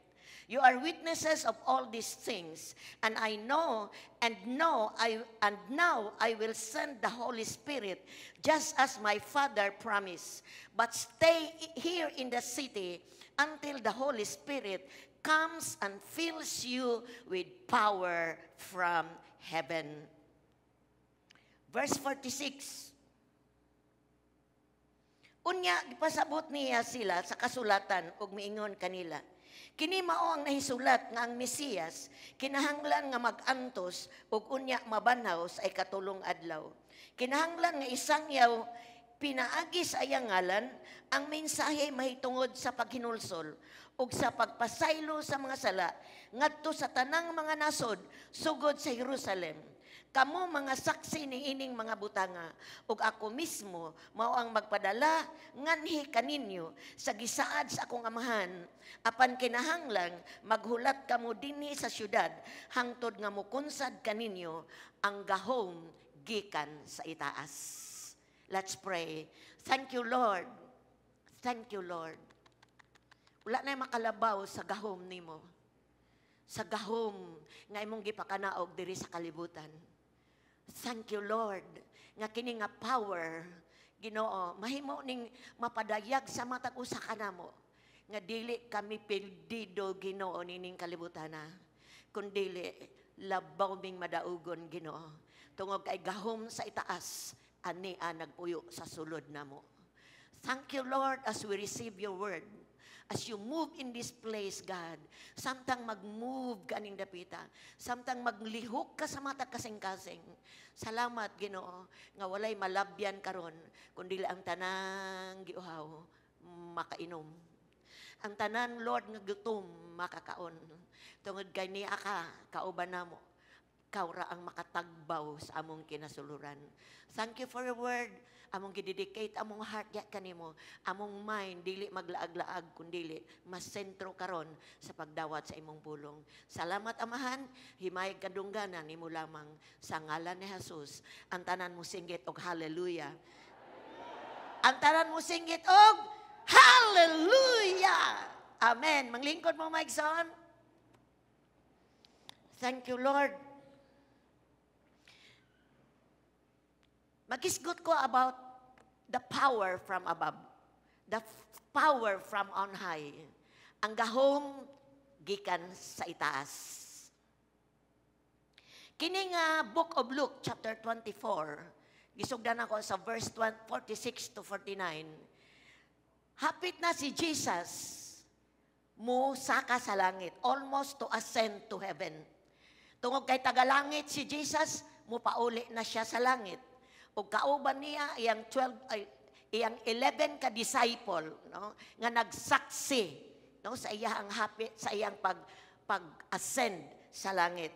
You are witnesses of all these things, and I know and know I and now I will send the Holy Spirit, just as my Father promised. But stay here in the city until the Holy Spirit comes and fills you with power from heaven." Verse 46. Unya, gipasabot niya sila sa kasulatan ug miingon kanila, "Kini mao ang nahisulat nga ang Mesiyas kinahanglan nga mag-antos ug unya mabanhaw sa ikatulong adlaw. Kinahanglan nga isangyaw pinaagi sa iyang ngalan ang mensahe mahitungod sa paghinulsol ug sa pagpasaylo sa mga sala ngadto sa tanang mga nasod, sugod sa Jerusalem. Kamo mga saksi ni ining mga butanga, ug ako mismo mao ang magpadala nganhi kaninyo sa gisaad sa akong Amahan, apan kinahanglan maghulat kamo dinhi sa syudad hangtod nga mukunsad kaninyo ang gahom gikan sa itaas." Let's pray. Thank you, Lord. Thank you, Lord. Wala na makalabaw sa gahom nimo. Sa gahom nga imong gipakanaog diri sa kalibutan. Thank you, Lord, nga kini nga power, Ginoo, mahimo ning mapadayag sa matag usa kanamo nga dili kami perdido, Ginoo, nining kalibutan na. Kundili labaw ming madaugon, Ginoo. Tungod kay gahom sa itaas ani ang nagpuyo sa sulod namo. Thank you, Lord, as we receive your word. As you move in this place, God, samtang mag-move ka ning dapita, samtang maglihok ka sa matag kasing-kasing. Salamat, Ginoo, nga walay malabyan karon, kundi ang tanang giuhaw makainom. Ang tanan, Lord, nga gutom makakaon. Tungod kay niya ka, kauban namo. Ikaw ra ang makatagbaw sa among kinasuluran. Thank you for your word. Among gidedicate among heart ya kanimo. Among mind dili maglaag-laag kundili mas sentro karon sa pagdawat sa imong pulong. Salamat, Amahan, himayag kadungganan nimo lamang sa ngalan ni Jesus. Ang tanan mo singgit og "Hallelujah." Ang tanan mo singgit og "Hallelujah." Amen. Manglingkod mo, mga igsoon. Thank you, Lord. Magisgot ko about the power from above. The power from on high. Ang gahom gikan sa itaas. Kini nga Book of Luke chapter 24, gisugdan ako sa verse 46 to 49. Hapit na si Jesus mo saka sa langit, almost to ascend to heaven. Tungod kay tagalangit si Jesus, mupauli na siya sa langit. Ug kauban niya iyang 12 ay, iyang 11 ka disciple, no, nga nagsaksi, no, sa iyang hapit sa iyang pag-ascend sa langit.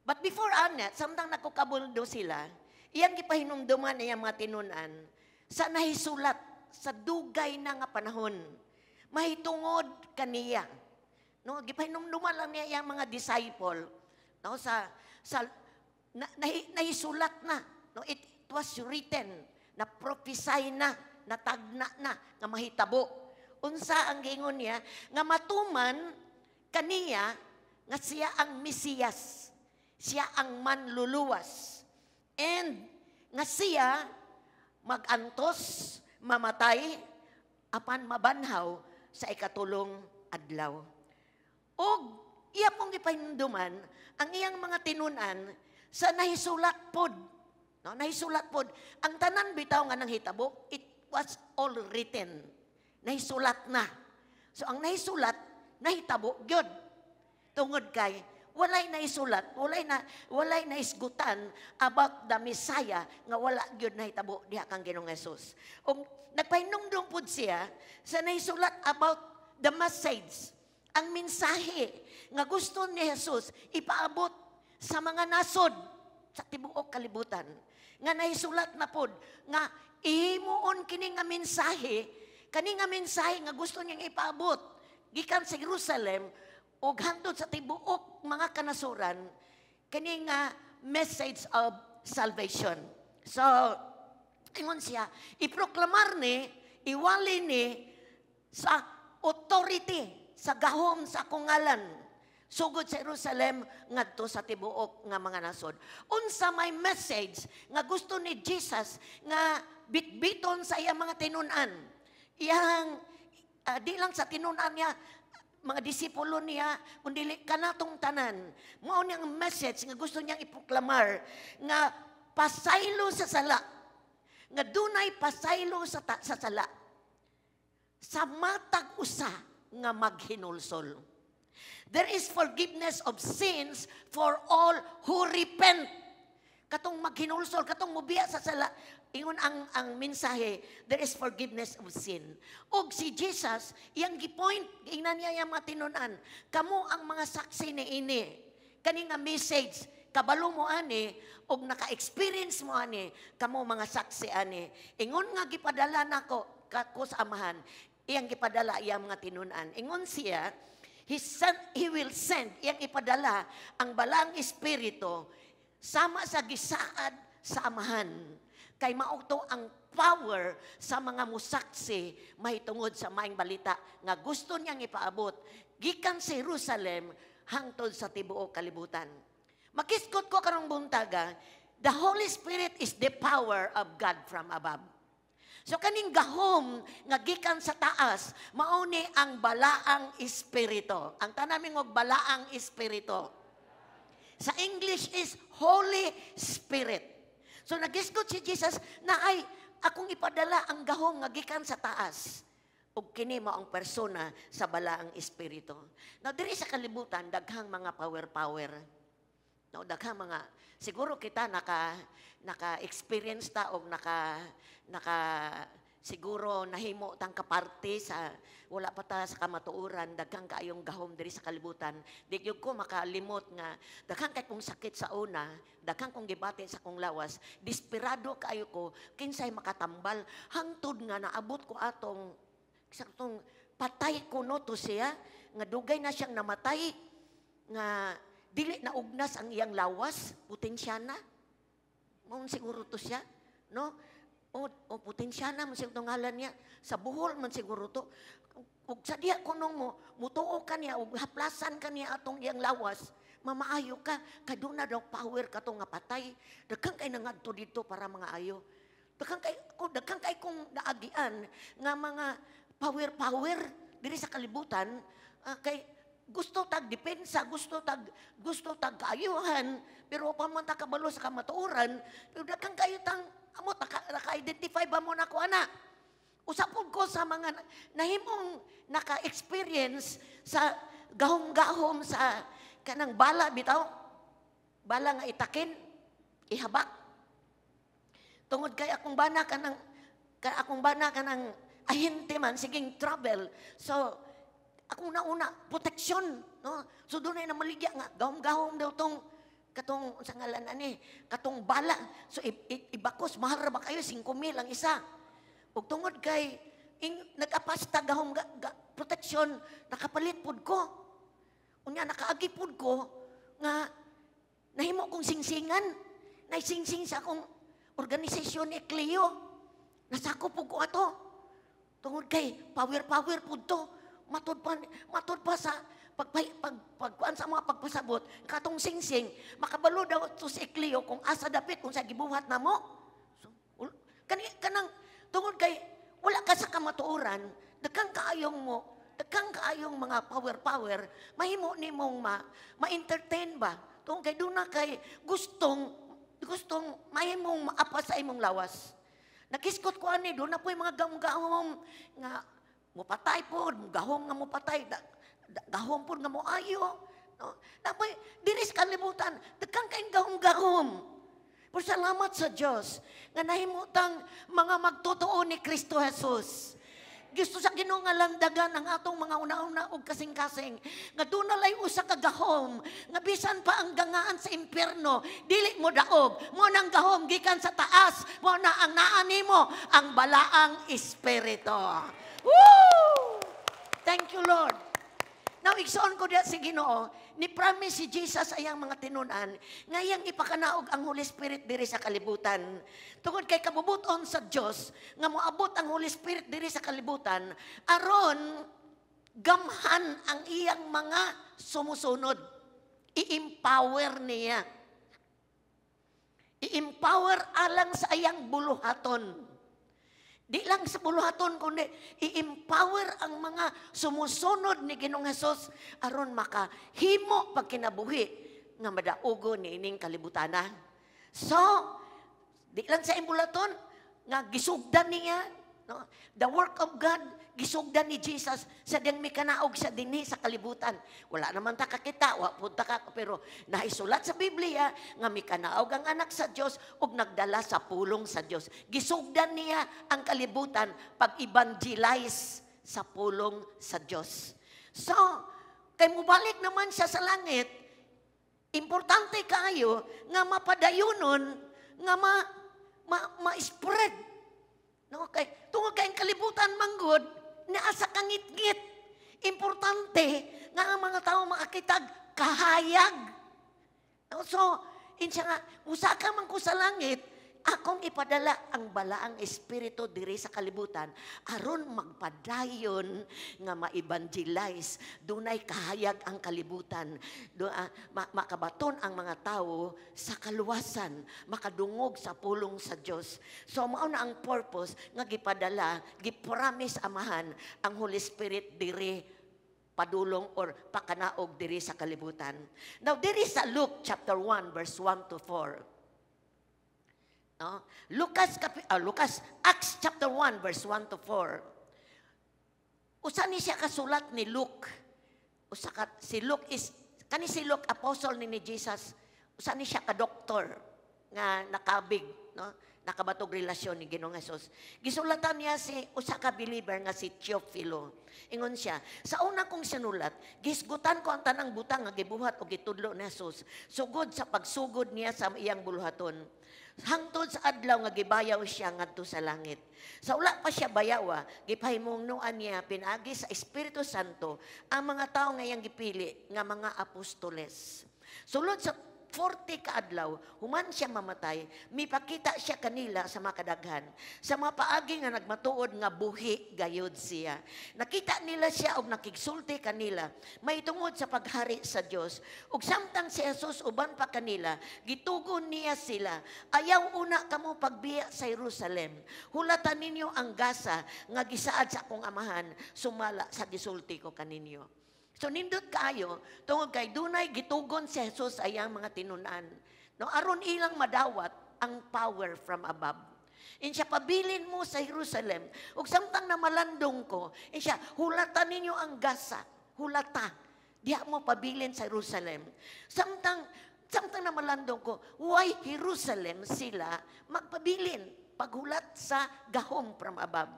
But before ana, samtang nagkukabuldo sila, iyang gipahinumduman iyang mga tinun-an sa nahisulat sa dugay na nga panahon mahitungod kaniya. No, gipahinumduman lang niya iyang mga disciple, no, sa na, nahisulat na, no, it was written, na prophesy na, natagna na nga mahitabo. Unsa ang giingon niya? Nga matuman kaniya nga siya ang Mesiyas, siya ang manluluwas, and nga siya magantos, mamatay, apan mabanhaw sa ikatulong adlaw. Og iya pong gipahinumduman ang iyang mga tinun-an sa nahisulat pod. No, nahisulat pod. Ang tanan bitaw nga nanghitabo, it was all written. Nahisulat na. So ang nahisulat, nahitabo gyud. Tungod kay walay naisulat, walay naisgutan about the Messiah nga wala gyud nahitabo diha kang Ginoong Jesus. Ug nagpahinumdum pud siya sa nahisulat about the message, Ang mensahe nga gusto ni Jesus ipaabot sa mga nasod sa tibuok kalibutan. Nga nahisulat na pod nga ihimuon kini nga mensahe, kani nga mensahe nga gusto niyang ipaabot gikan sa Jerusalem ug hangtod sa tibuok mga kanasuran, kani nga message of salvation. So, ingon siya, iproklamar ni, iwali ni sa authority, sa gahom sa akong ngalan, sugod sa Jerusalem ngadto sa tibuok nga mga nasod. Unsa may message nga gusto ni Jesus nga bitbiton sa iyang mga tinun-an? Iyang di lang sa tinun-an niya, mga disipulo niya, kundi kanatong tanan. Mao niyang message nga gusto niyang iproklamar nga pasaylo sa sala. Nga dunay pasaylo sa sala. Sa matag usa nga maghinulsol. There is forgiveness of sins for all who repent. Katong maghinulsol, katong mubiya sa sala, ingon ang mensahe, there is forgiveness of sin. Og si Jesus, iyang gipoint, ingnan niya iyang mga tinunan, kamo ang mga saksi ni ini. Kani nga message, kabalo mo ani, og naka-experience mo ani, kamo mga saksi ani. Ingon nga gipadala nako ko sa Amahan, iyang gipadala iyang mga tinunan. Ingon siya, he will send, iyang ipadala ang Balaang Espiritu sama sa gisaad sa Amahan. Kay mao to ang power sa mga musaksi mahitungod sa maayong balita nga gusto niyang ipaabot gikan sa Jerusalem hangtod sa tibuok kalibutan. Makisgot ko karong buntaga, the Holy Spirit is the power of God from above. So kaning gahom nga gikan sa taas, mao ni ang Balaang Espiritu. Ang tanan og Balaang Espiritu. Sa English is Holy Spirit. So nagisgot si Jesus na ay akong ipadala ang gahom nga gikan sa taas. Ug kini mao ang persona sa Balaang Espiritu. Now diri sa kalibutan daghang mga power-power. No, daghang mga siguro kita naka experience ta og naka naka siguro nahimo tang kaparte sa wala pa ta sa kamatuoran, daghang kaayong gahom diri sa kalibutan. Di gyud ko makalimot nga daghan kay kong sakit sa una, daghan kong gibati sa kong lawas, desperado kaayo ko kinsay makatambal, hangtod nga naabot ko atong sa atong patay ko no to siya nga dugay na siyang namatay nga dili na ugnas ang iyang lawas, potensya na. Mao siguro to siya, no? O potensya na man siguro ngalan niya. Sa Bohol man siguro to. Ug sa diya kunong mo, mutuo ka niya, ug haplasan ka niya atong iyang lawas, mamaayo ka, kay na daw power ka to nga patay. Daghan kay nangadto dito para mga ayo. Daghan kay kong naagian nga mga power-power diri sa kalibutan, kay gusto tag depensa, gusto tag kaayuhan, pero pa man ta kabalo sa kamatuoran, pero daghan kayo tang amo naka-identify ba mo nako ana? Usapon ko sa mga nahimong naka-experience sa gahom-gahom sa kanang bala bitaw. Bala nga itakin, ihabak. Tungod kay akong bana kanang ahente man siging travel. So akong nauna protection, no? So doon na maligya nga gahom-gahom daw tong katong sa ngalan ani, katong bala. So ibakos, mahal ra ba kayo, 5,000 ang isa. Ug tungod kay nag-apas ta gahom protection, nakapalit pud ko. Unya nakaagi pud ko nga nahimo kong singsingan. Naisingsing sa akong organisasyon ni Cleo. Nasako pud ko ato. Tungod kay power-power pud to. Matud pa sa pagkuan sa mga pagpasabot, katong singsing, makabalo daw to si Cleo kung asa dapit, kung sa gibuhat namo. So, kanang tungod kay wala ka sa kamatuoran, daghan kaayong mga power-power, mahimo nimong ma-entertain ba? Tungod kay doon na kay gustong mahimong maapa sa imong lawas. Nakiskot ko ani, doon na po'y mga gahom-gahom nga mupatay po, gahom nga mupatay, gahom po nga moayo. No? Napoy, diri sa kalibutan, daghan kayong gahom-gahom. Pero salamat sa Diyos nga nahimutang mga magtotoo ni Kristo Jesus. Gusto sa Ginoo nga landagan ang atong mga una-una og kasing-kasing. Nga duna lay usa ka gahom nga bisan pa ang gangaan sa impyerno, dili mo daog. Mo nang gahom gikan sa taas, mo na ang naa nimo ang Balaang Espiritu. Woo! Thank you, Lord. Now, igsoon ko diya si Ginoo, ni promise si Jesus ayang mga tinunan, nga iyang ipakanaog ang Holy Spirit diri sa kalibutan. Tungod kay kabubuton sa Dios nga moabot ang Holy Spirit diri sa kalibutan, aron gamhan ang iyang mga sumusunod. I-empower niya. I-empower alang sa iyang buluhaton. Di lang sa buluhaton, kundi i-empower ang mga sumusunod ni Ginoong Hesus aron makahimo pagkinabuhi nga madaugo ni ining kalibutana. So, di lang sa imbulaton, nga gisugdan niya, no? The work of God, gisugdan ni Jesus sa diyang mikanaog sa dinhi sa kalibutan. Wala naman ta kakita, wa pud ta ka, pero naisulat sa Biblia nga mikanaog ang anak sa Dios ug nagdala sa pulong sa Dios. Gisugdan niya ang kalibutan pag-evangelize sa pulong sa Dios. So, kay mubalik naman siya sa langit, importante kaayo nga mapadayunon, nga ma-spread. No, kay tungod kay ang kalibutan manggod naa sa kangitngit. Importante nga ang mga tao makakitag kahayag. No, so, insa nga, musaka man ko sa langit, akong ipadala ang Balaang Espiritu diri sa kalibutan aron magpadayon nga ma-evangelize, dunay kahayag ang kalibutan, makabaton ang mga tao sa kaluwasan, makadungog sa pulong sa Dios. So mao na ang purpose nga gipadala, gipromise Amahan ang Holy Spirit diri padulong or pakanaog diri sa kalibutan. Now diri sa Luke chapter 1 verse 1 to 4. No? Lucas, Acts chapter 1 verse 1 to 4. Usa ni siya kasulat ni Luke. Usa ka, si Luke is kani si Luke, apostle ni Jesus. Usa ni siya ka doktor nga nakabig, no? Nakabatog relasyon ni Ginoong Hesus. Gisulatan niya si usa ka believer nga si Teofilo. Ingon siya, "Sa una kong sinulat, gisgutan ko ang tanang butang nga gibuhat o gitudlo ni Jesus sugod sa pagsugod niya sa iyang buluhaton hangtod sa adlaw nga gibayaw siya ngadto sa langit. Sa wala pa siya bayawa, gipahimungnoan niya pinaagi sa Espiritu Santo ang mga tawo nga iyang gipili nga mga apostoles. Sulod sa 40 kaadlaw, human siya mamatay, mipakita siya kanila sa mga kadaghan, sa mga paagi nga nagmatuod nga buhi gayud siya. Nakita nila siya og nakigsulti kanila may tungod sa paghari sa Dios. Ug samtang si Jesus uban pa kanila, gitugon niya sila, 'Ayaw una kamo pagbiya sa Jerusalem. Hulatan ninyo ang gasa nga gisaad sa akong Amahan sumala sa gisulti ko kaninyo." So nindot kaayo tungod kay dunay gitugon si Jesus ay ang mga tinunan. No, aron ilang madawat ang power from above. Insya, "Pabilin mo sa Jerusalem. Ug samtang na malandong ko," insya, "hulatan ninyo ang gasa." Hulata. Diha mo pabilin sa Jerusalem. Samtang na malandong ko, why Jerusalem sila magpabilin paghulat sa gahom from above?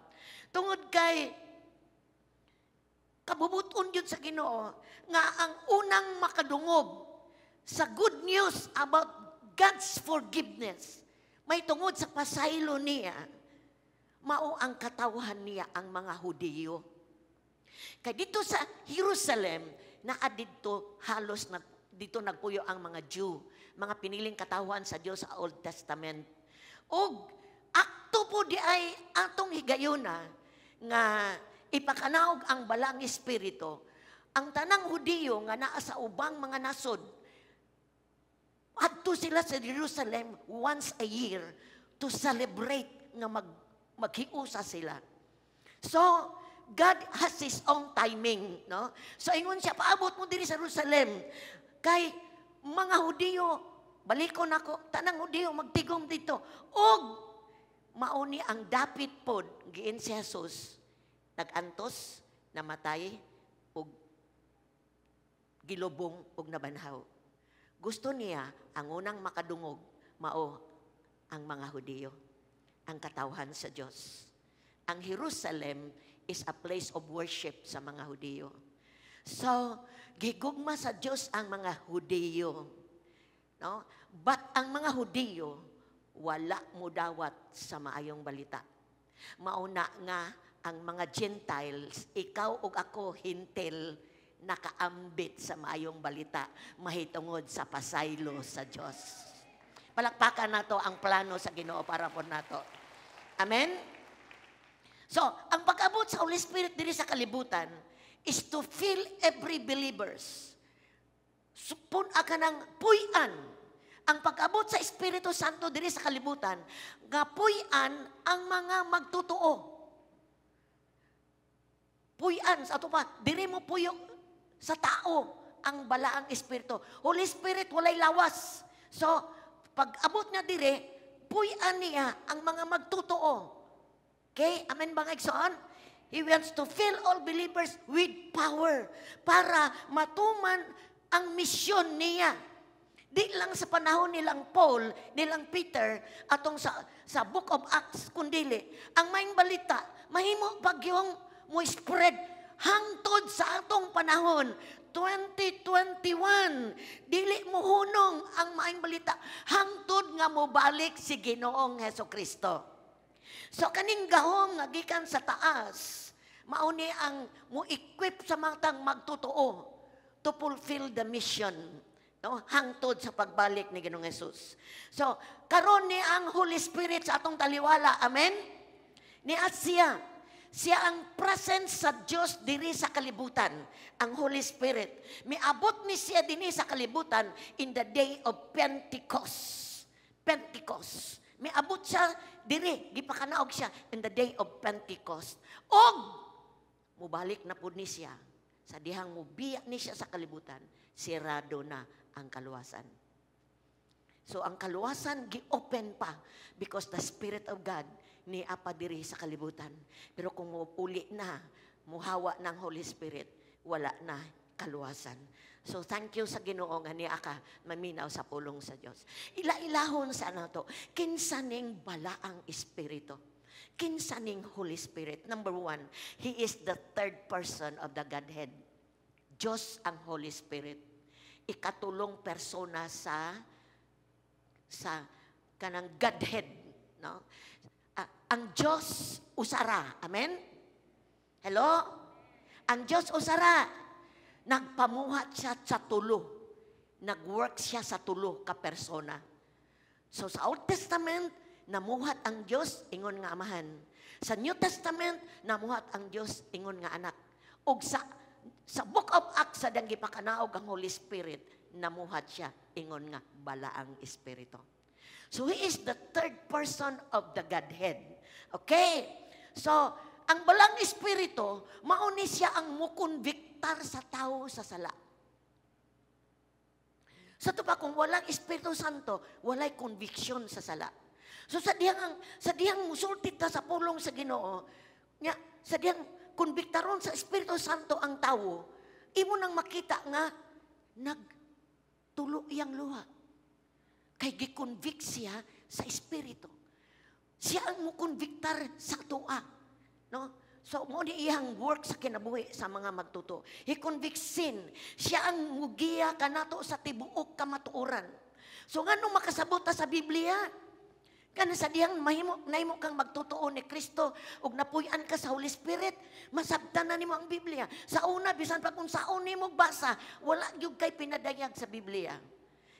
Tungod kay kabubuton yun sa Ginoo nga ang unang makadungog sa good news about God's forgiveness may tungod sa pasaylo niya mao ang katawhan niya, ang mga Hudiyo. Kay dito sa Jerusalem, naa didto halos na dito nagpuyo ang mga Jew, mga piniling katawhan sa Dios sa Old Testament. Og akto po di ay atong higayuna nga ipakanaog ang Balang Espiritu, ang tanang Hudiyo nga naa sa ubang mga nasod, adto sila sa Jerusalem once a year to celebrate nga maghiusa sila. So, God has His own timing, no? So, ingon siya, "Paabot mo diri sa Jerusalem. Kay mga Hudiyo, balikon ako, tanang Hudiyo magtigom dito." Og mauni ang dapit pod giin si Jesus nag-antos, namatay, ug gilubong ug nabanhaw. Gusto niya ang unang makadungog mao ang mga Hudiyo, ang katawhan sa Dios. Ang Jerusalem is a place of worship sa mga Hudiyo. So, gigugma sa Dios ang mga Hudiyo. No? But ang mga Hudiyo, wala mo dawat sa maayong balita. Mauna nga ang mga Gentiles, ikaw ug ako, Hentil, nakaambit sa maayong balita mahitungod sa pasaylo sa Dios. Palakpakan nato ang plano sa Ginoo para po nato. Amen? So, ang pag-abot sa Holy Spirit diri sa kalibutan is to fill every believers. Pun ka ng puy-an. Ang pag-abot sa Espiritu Santo diri sa kalibutan, nga puy-an ang mga magtotoo. Puy-an sa ato pa, diri mo puyo sa tao ang balaang espiritu. Holy Spirit, walay lawas. So, pag abot niya dire, puy-an niya ang mga magtotoo. Okay? Amen ba, mga igsoon? He wants to fill all believers with power para matuman ang misyon niya. Di lang sa panahon nilang Paul, nilang Peter, atong sa Book of Acts, kundili. Ang maayong balita, mahimo pag yung mo spread hangtod sa atong panahon, 2021, dili mo hunong ang maayong balita hangtod nga mobalik si Ginoong Heso Kristo. So kaning gahom nga gikan sa taas, mao ni ang mo-equip sa matag magtotoo to fulfill the mission, no, hangtod sa pagbalik ni Ginoong Jesus. So karon ni ang Holy Spirit sa atong taliwala. Amen? Ni at siya siya ang presence sa Dios diri sa kalibutan, ang Holy Spirit. Miabot ni siya dinhi sa kalibutan in the day of Pentecost. Pentecost. Miabot siya diri, gipakanaog siya in the day of Pentecost. Og mubalik na pud ni siya sa dihang mubiya ni siya sa kalibutan, sirado na ang kaluwasan. So ang kaluwasan gi-open pa because the Spirit of God ni apa diri sa kalibutan. Pero kung muuli na, muhawa ng Holy Spirit, wala na kaluwasan. So thank you sa Ginoo nga niya ka maminaw sa pulong sa Dios. Ila-ilahon sa nato, kinsa ning balaang espiritu? Kinsa ning Holy Spirit? Number one, He is the third person of the Godhead. Diyos ang Holy Spirit. Ikatulong persona sa kanang Godhead, no? Ah, ang Diyos usara. Amen? Hello? Ang Diyos usara. Nagpamuhat siya sa tulo. Nag-work siya sa tulo ka persona. So sa Old Testament, namuhat ang Diyos ingon nga Amahan. Sa New Testament, namuhat ang Diyos ingon nga Anak. Ug sa Book of Acts, sa dang gipakanaog ang Holy Spirit, namuhat siya ingon nga balaang espiritu. So he is the third person of the Godhead. Okay? So, ang balaang espiritu, mao ni siya ang mukonbiktar sa tao sa sala. Sa to pa, kung walang Espiritu Santo, walay conviction sa sala. So sa dihang musulti ta sa pulong sa Ginoo, nya sa dihang konbiktaron sa Espiritu Santo ang tawo, imo nang makita nga nagtulo iyang luha. Kay gi-convict siya sa Espiritu. Siya ang mukonbiktar sa atoa. No? So, mo ni iyang work sa kinabuhi sa mga magtotoo. He convicts sin. Siya ang mugiya kanato sa tibuok kamatuoran. So, nganong makasabot ta sa Biblia? Kana sa dihang mahimo nahimo kang magtotoo ni Kristo ug napuy-an ka sa Holy Spirit, masabtan na nimo ang Biblia. Sa una, bisan pa kung saon nimo basa, wala gyud kay pinadayag sa Biblia.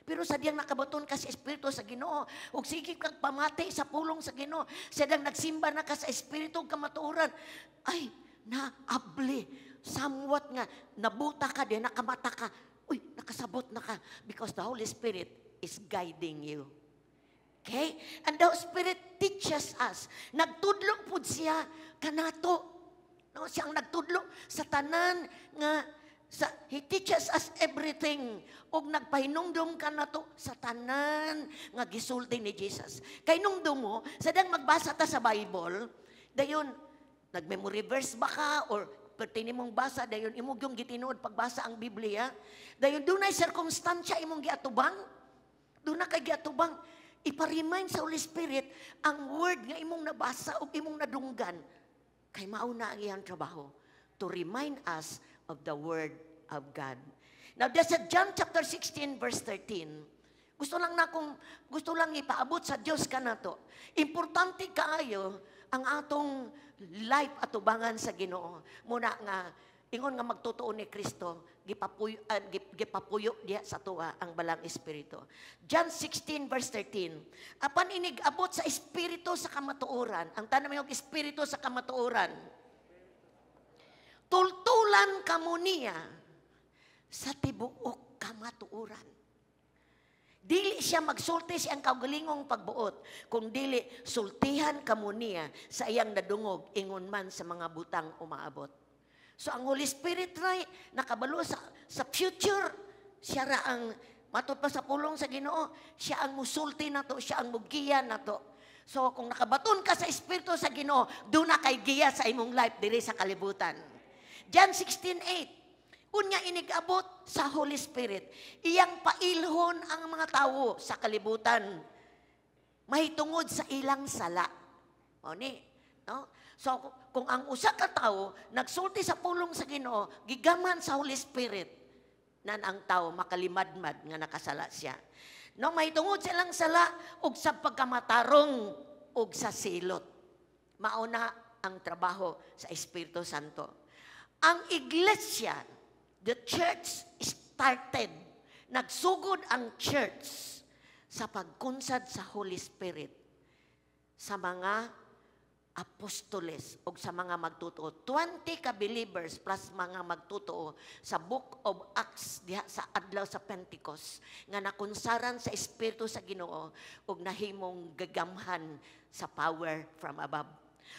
Pero sa diyang nakabaton ka sa Espiritu sa Ginoo, ug sige kang pamati sa pulong sa Ginoo, sa diyang nagsimba na ka sa Espiritu ug kamatuoran, ay, naabli, somewhat nga, nabuta ka din, nakamata ka, uy, nakasabot na ka, because the Holy Spirit is guiding you. Okay? And the Holy Spirit teaches us. Nagtudlo pud siya kanato. No, siya ang nagtudlo sa tanan nga sa, He teaches us everything. Ug nagpahinumdum kanato sa tanan nga gisulti ni Jesus. Kay numdum mo, sa dang magbasa ta sa Bible, dayon nag-memory verse ba ka or perti nimong basa, dayon imo yung gitinuod pagbasa ang Biblia, dayon dunay sirkumstansya imong giatubang, doon na kay giatubang, ipa-remind sa Holy Spirit ang word nga imong nabasa o imong nadunggan. Kay mauna ang iyang trabaho to remind us of the Word of God. Now, there's a John chapter 16, verse 13. Gusto lang ipaabot sa Dios kanato. Importante kaayo ang atong life atubangan sa Ginoo. Muna nga ingon nga magtotoo ni Kristo, gipapuyo diha sa atoa ang Balaang Espiritu. John 16 verse 13. Apan inig abot sa Espiritu sa kamatuoran, ang tanan may Espiritu sa kamatuoran. Tultulan kamo niya sa tibuok kamatuoran. Dili siya magsulti sa iyang kaugalingong pagbuot, kung dili sultihan kamo niya sa iyang nadungog ingon man sa mga butang umaabot. So ang Holy Spirit ray nakabalo sa future, siya ra ang matud pa sa pulong sa Ginoo, siya ang musulti nato, siya ang mugiya nato. So kung nakabaton ka sa Espiritu sa Ginoo, duna kay giya sa imong life diri sa kalibutan. John 16:8. Unya inig-abot sa Holy Spirit, iyang pailhon ang mga tawo sa kalibutan mahitungod sa ilang sala. O ni, no? So kung ang usa ka tawo nagsulti sa pulong sa Ginoo, gigamhan sa Holy Spirit, nan ang tawo makalimadmad nga nakasala siya. No, mahitungod sa ilang sala ug sa pagkamatarong ug sa silot. Mauna ang trabaho sa Espiritu Santo. Ang iglesia, the church started, nagsugod ang church sa pagkunsad sa Holy Spirit sa mga apostoles o sa mga magtotoo. 20 ka believers plus mga magtotoo sa Book of Acts diha sa adlaw sa Pentecost nga nakunsaran sa Espiritu sa Ginoo ug nahimong gagamhan sa power from above.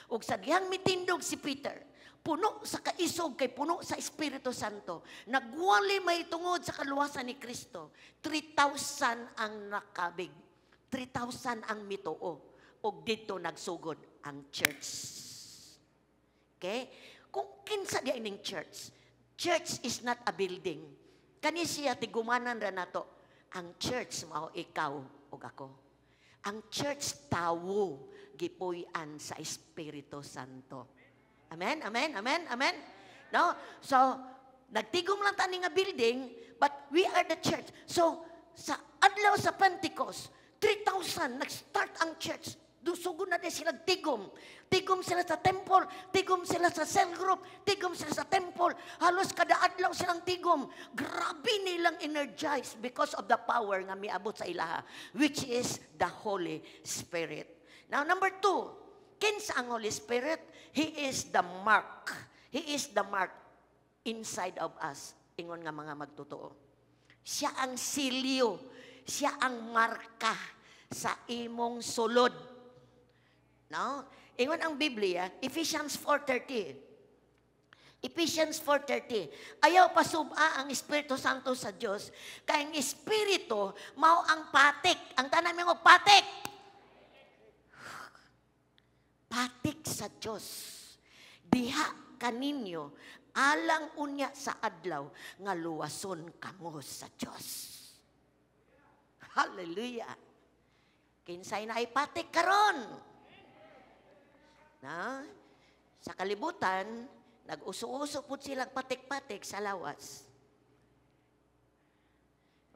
Ug sa dihang mitindog si Peter, puno sa kaisog kay puno sa Espiritu Santo, nagwali may tungod sa kaluwasan ni Kristo. 3,000 ang nakabig. 3,000 ang mituo. Ug didto nagsugod ang church. Okay? Kung kinsa di ining church, church is not a building. Kani siya tigumanan ra nato. Ang church mao ikaw ug ako. Ang church, tawo gipuy-an sa Espiritu Santo. Amen? Amen? Amen? Amen? No? So, nagtigom lang tani nga building, but we are the church. So, sa adlaw sa Pentecost, 3,000 nag-start ang church. Dusugod na din sila tigom. Tigom sila sa temple, tigom sila sa cell group, tigom sila sa temple. Halos kada adlaw silang tigom. Grabe nilang energized because of the power nga miabot sa ilaha, which is the Holy Spirit. Now, number two, kinsa ang Holy Spirit? He is the mark. He is the mark inside of us. Ingon nga mga magtotoo. Siya ang silyo. Siya ang marka sa imong sulod. No? Ingon ang Biblia, Ephesians 4:30. Ephesians 4:30. Ayaw pasub-a ang Espiritu Santo sa Dios kay ang Espiritu mao ang patik. Ang tanan mo patik. Patik sa Dios. Diha kaninyo alang unya sa adlaw nga luwason kamo sa Dios. Hallelujah. Kinsay naay patik karon? Na? Sa kalibutan, nag-uso-uso pud silang patik-patik sa lawas.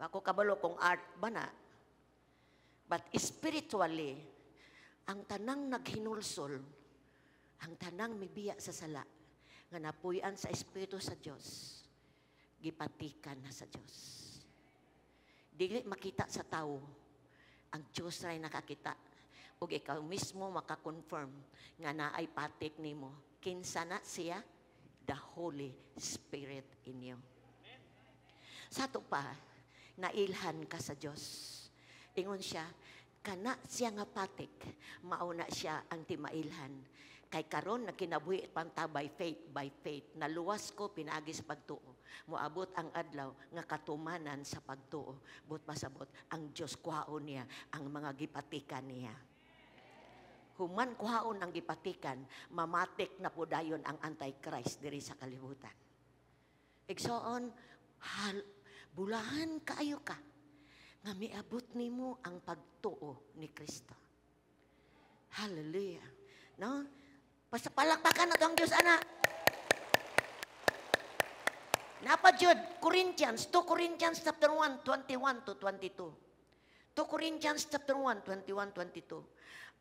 Ako kabalo kung art ba na. But spiritually, ang tanang naghinulsol, ang tanang mibiya sa sala, nga napuy-an sa Espiritu sa Dios, gipatikan na sa Dios. Dili makita sa tao, ang Dios ray nakakita. Ug ikaw mismo makakonfirm nga naay patik nimo. Kinsa na siya? The Holy Spirit in you. Sa ato pa, nailhan ka sa Dios. Ingon siya, kana siya nga patik, mauna siya ang timailhan. Kay karon nagkinabuhi panta by faith, by faith. Naluwas ko pinaagi sa pagtuo. Moabot ang adlaw nga katumanan sa pagtuo. But pasabot, ang Dios kuhaon niya ang mga gipatikan niya. Human kuhaon ang gipatikan, mamatik na po dayon ang Antichrist diri sa kalibutan. Igsoon, bulahan kaayo ka nga miabot nimo ang pagtuo ni Kristo. Hallelujah. No? Basta palakpakan nato ang Diyos, ana. Naa pa jud, Corinthians, 2 Corinthians chapter 1, 21 to 22. 2 Corinthians chapter 1, 21, 22.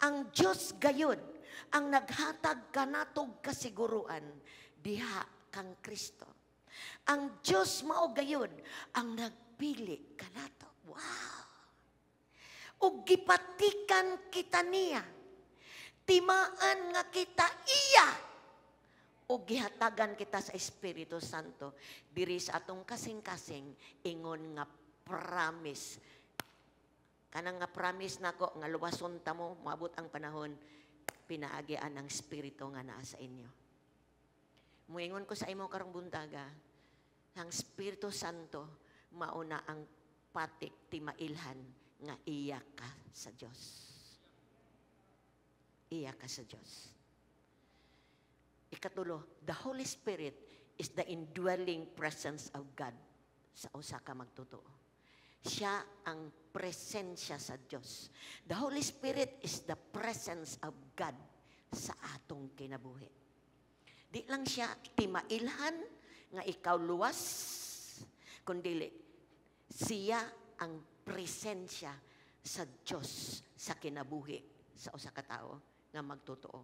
Ang Diyos gayud ang naghatag kanatog kasiguruan diha kang Kristo. Ang Diyos mao gayud ang nagpili kanato. Wow! Ug gipatikan kita niya. Timaan nga kita iya. Ug gihatagan kita sa Espiritu Santo diri sa atong kasing-kasing ingon nga promise. Kanang nga promise nako nga luwason ta mo, moabot ang panahon, pinaagian ang Espiritu nga naa sa inyo. Muingon ko sa imo karong buntaga, ang Espiritu Santo mauna ang patik timailhan nga iya ka sa Dios. Iya ka sa Dios. Ikatulo, the Holy Spirit is the indwelling presence of God sa usa ka magtotoo. Siya ang presensya sa Diyos. The Holy Spirit is the presence of God sa atong kinabuhi. Di lang siya timailhan nga ikaw luwas, kundi siya ang presensya sa Diyos sa kinabuhi sa usa ka tawo nga magtotoo.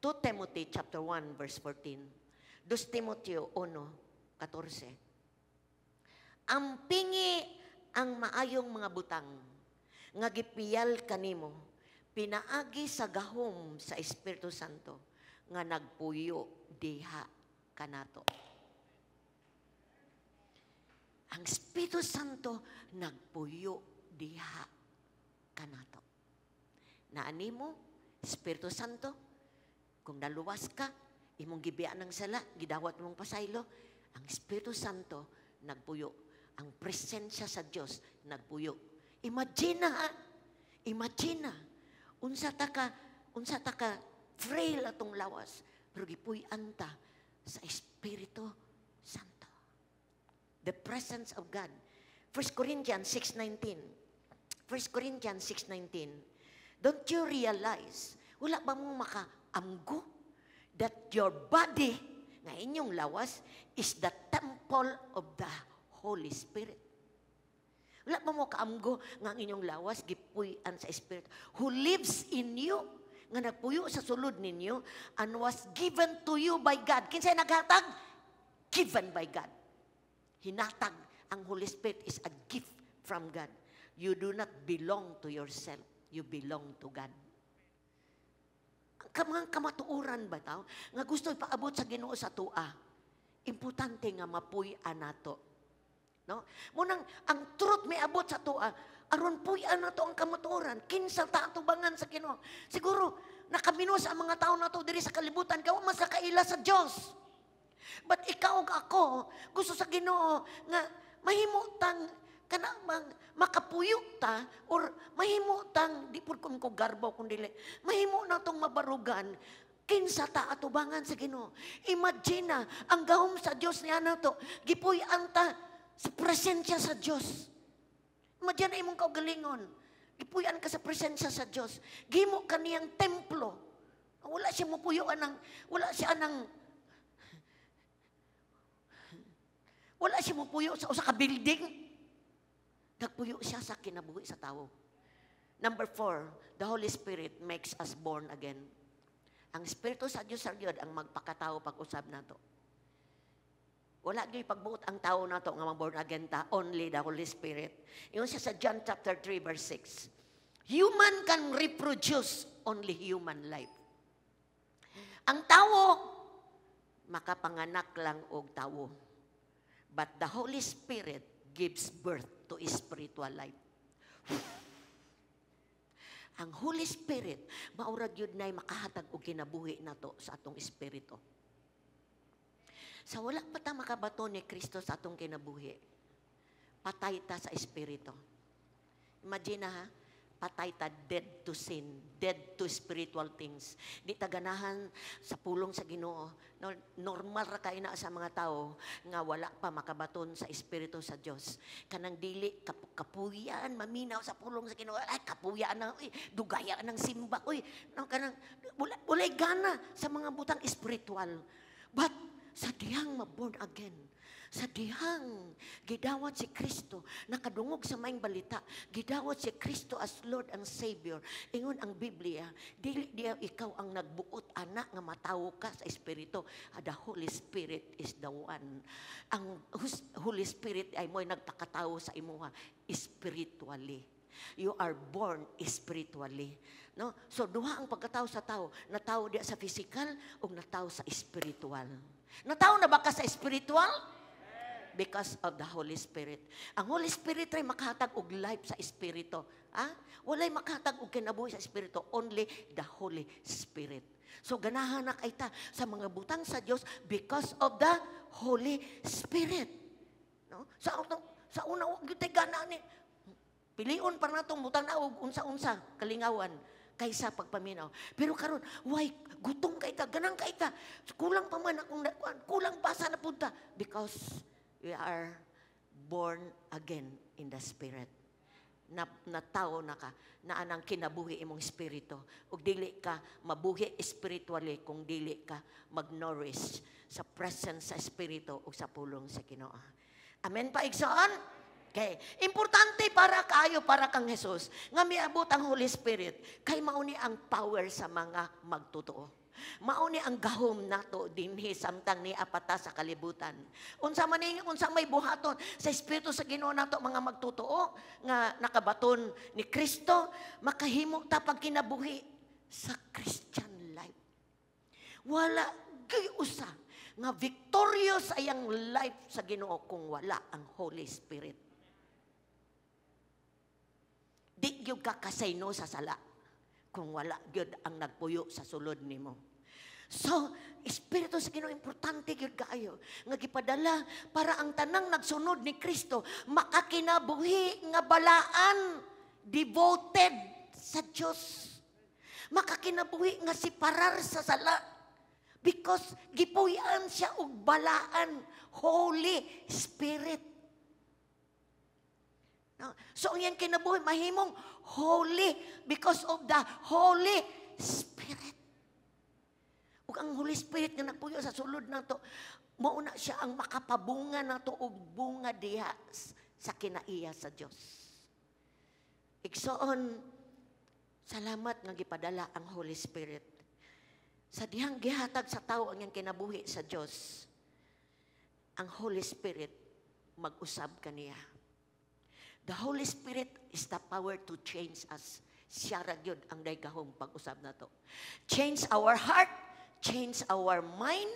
2 Timothy chapter 1 verse 14. 2 Timoteo 1:14. Ampingi ang maayong mga butang nga gipiyal kanimo pinaagi sa gahom sa Espiritu Santo nga nagpuyo diha kanato. Ang Espiritu Santo nagpuyo diha kanato. Naa nimo, Espiritu Santo, kung naluwas ka, imong gibiyaan ng sala, gidawat mong pasaylo, ang Espiritu Santo nagpuyo. Ang presensya sa Dios nagpuyo. Imagine ha, imagine na, unsa ta ka frail atong lawas, pero gipuy-an ta sa Espiritu Santo. The presence of God. 1 Corinthians 6:19. 1 Corinthians 6:19. Don't you realize, wala ba mong makaamgo that your body, nga inyong lawas, is the temple of the Holy Spirit? Wala ba mo kaamgo nga ang inyong lawas gipuy-an sa Espiritu who lives in you, nga nagpuyo sa sulod ninyo and was given to you by God? Kinsay naghatag? Given by God. Hinatag ang Holy Spirit is a gift from God. You do not belong to yourself. You belong to God. Ang mga kamatuoran ba tao nga gusto ipaabot sa Ginoo sa atoa? Importante nga mapuy-an nato. No? Munang ang truth may abot sa atoa, aron puy-an nato ang kamatuoran, kinsa ta atubangan sa Ginoo. Siguro nakaminos ang mga tao nato diri sa kalibutan kay wa man sa kaila sa Dios. But ikaw ug ako, gusto sa Ginoo nga mahimo tang kana mang makapuyo ta or mahimo tang di pud kun ko garbo kun dili mahimo na tong mabarugan kinsa ta atubangan sa Ginoo. Imagine na ang gahom sa Dios niya nato, gipuy-an ta sa presensya sa Dios. Imagine na imong kaugalingon, gipuy-an ka sa presensya sa Dios, gihimo ka niyang templo. Wala siya mupuyuan ng wala siya mupuyo sa usa ka building. Nagpuyo siya sa kinabuhi sa tao. Number 4, the Holy Spirit makes us born again. Ang Espiritu sa Diyos sa Diyos ang magpakatao pag-usab nato. Wala gyud pagbuot ang tao nato nga ma-born again ta, only the Holy Spirit. Ingon siya sa John chapter 3 verse 6. Human can reproduce only human life. Ang tao makapanganak lang og tawo. But the Holy Spirit gives birth to spiritual life. Ang Holy Spirit, maurag yun na'y makahatag og kinabuhi nato sa atong espiritu. Sa wala pa ta makabato ni Kristo sa atong kinabuhi, patay ta sa espiritu. Imagine ha, patay ta sa espiritu. Patay ta, dead to sin, dead to spiritual things. Di ta ganahan sa pulong sa Ginoo. No, normal ra kay na sa mga tao nga wala pa makabaton sa espiritu sa Dios. Kanang dili kapuyan maminaw sa pulong sa Ginoo. Ay, kapuyan na, uy, dugaya ng simba, uy. No, kanang wala, walay gana sa mga butang espiritual. But sa dihang ma-born again, sa dihang gidawat si Kristo, nakadungog sa maayong balita, gidawat si Kristo as Lord and Savior. Ingon ang Biblia, dili diya ikaw ang nagbuot ana nga matawo ka sa Espiritu. Ah, the Holy Spirit is the one. Ang Holy Spirit ay mo'y nagpakatawo sa imuha spiritually. You are born spiritually. No? So duha ang pagkatao sa tao, natawo diya sa physical ug natawo sa spiritual. Natawo na ba ka sa spiritual? Because of the Holy Spirit. Ang Holy Spirit ay makahatag og life sa espiritu. Ah? Walay makahatag og kinabuhi sa espiritu, only the Holy Spirit. So ganahan na kay ta sa mga butang sa Dios because of the Holy Spirit. No? Sa una, wa gyud tay gana ni. Pilion pa natong butang na og unsa-unsa kalingawan kaysa pagpaminaw. Pero karon, why gutom kay ta, ganang kay ta. Kulang pa man akong kulang pa sa napunta because we are born again in the Spirit. Na natawo na ka, na anang kinabuhi imong espiritu. Ug dili ka mabuhi spiritually kung dili ka mag-nourish sa presence sa espiritu ug sa pulong sa Ginoo. Amen pa, igsoon? Okay. Importante para kaayo para kang Jesus nga miabot ang Holy Spirit kay mauni ang power sa mga magtotoo. Mauni ang gahom nato dinhi samtang ni apata sa kalibutan. Unsa man ning unsa may buhaton sa espiritu sa Ginoo nato mga magtotoo nga nakabaton ni Kristo, makahimo ta pagkinabuhi sa Christian life. Wala gyud usa nga victorious ayang life sa Ginoo kung wala ang Holy Spirit. Di gyud ka kasayno sa sala kung wala gyud ang nagpuyo sa sulod nimo. So, Espiritu sa Ginoo, importante gyud kaayo nga gipadala para ang tanang nagsunod ni Kristo makakinabuhi nga balaan, devoted sa Dios. Makakinabuhi nga separar sa sala because gipuy-an siya og balaan, Holy Spirit. No? So ang iyang kinabuhi mahimong holy because of the Holy Spirit. Ug ang Holy Spirit nga nagpuyo sa sulod nato, mao na siya ang makapabunga nato og bunga diha sa kinaiya sa Dios. Igsoon, salamat nga gipadala ang Holy Spirit. Sa dihang gihatag sa tao ang iyang kinabuhi sa Dios, ang Holy Spirit mag-usab kaniya. The Holy Spirit is the power to change us. Siya ra gyud ang day gahom pag-usab nato. Change our heart, change our mind.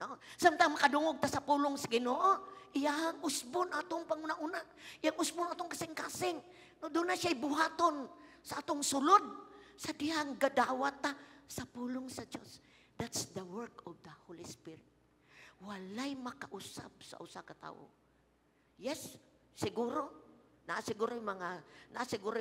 No? Samtang makadungog ta sa pulong sa Ginoo, iyang usbon atong panguna-una, iyang usbon atong kasing-kasing. No, doon na siya buhaton sa atong sulod, sa dihang gadawat ta sa pulong sa Dios. That's the work of the Holy Spirit. Walay makausab sa usa ka tawo. Yes, siguro naa siguro yung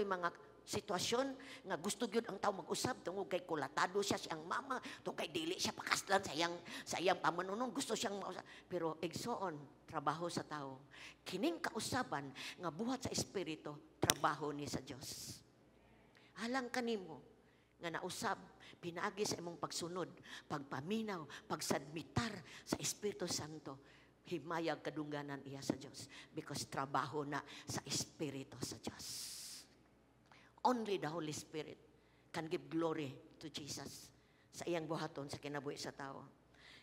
mga sitwasyon nga gusto gyud ang tao mag-usab tungod kay kulatado siya siyang mama, tungod kay dili siya pakaslan sa iyang pamanunon, gusto siyang mausab. Pero igsoon, trabaho sa tao. Kining kausaban nga buhat sa espiritu, trabaho ni sa Dios. Alang kanimo nga nausab pinaagi sa imong pagsunod, pagpaminaw, pagsubmitar sa Espiritu Santo, himayag kadungganan iya sa Dios because trabaho na sa Espiritu sa Dios. Only the Holy Spirit can give glory to Jesus sa iyang buhaton sa kinabuhi sa tao.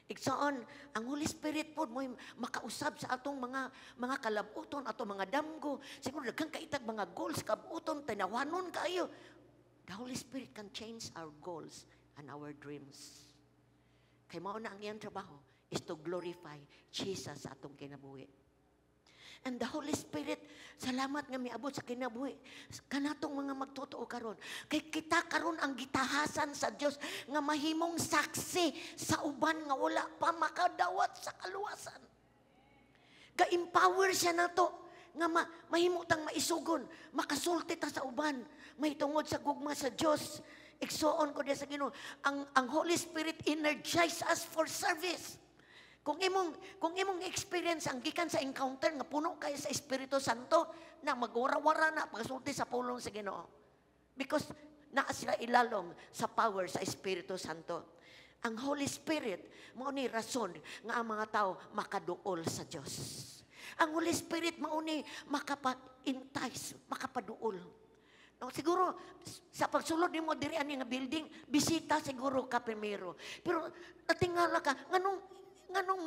Igsoon, ang Holy Spirit po mo makausab sa atong mga kalabuton, atong mga damgo. Siguro daghan kaitag mga goals kabuton, tinawanon kaayo. The Holy Spirit can change our goals and our dreams. Kay mao na ang iyang trabaho is to glorify Jesus sa atong kinabuhi. And the Holy Spirit, salamat nga miabot sa kinabuhi kanatong mga magtotoo karon. Kay kita karon ang gitahasan sa Dios nga mahimong saksi sa uban nga wala pa makadawat sa kaluwasan. Ga-empower siya nato nga mahimo tang maisugon, makasulti ta sa uban, mahitungod sa gugma sa Dios. Igsuon ko diya sa Ginoo, ang Holy Spirit energize us for service. Kung imong experience ang gikan sa encounter nga puno kayo sa Espiritu Santo na magwara-wara na pagsulti sa pulong sa Ginoo. Because naa sila ilalom sa power sa Espiritu Santo. Ang Holy Spirit mao ni rason nga ang mga tao makaduol sa Dios. Ang Holy Spirit mao ni makapa-entice, makapaduol. No, siguro sa pagsulod nimo diri ani nga building, bisita siguro ka primero. Pero natingala ka nganong nganong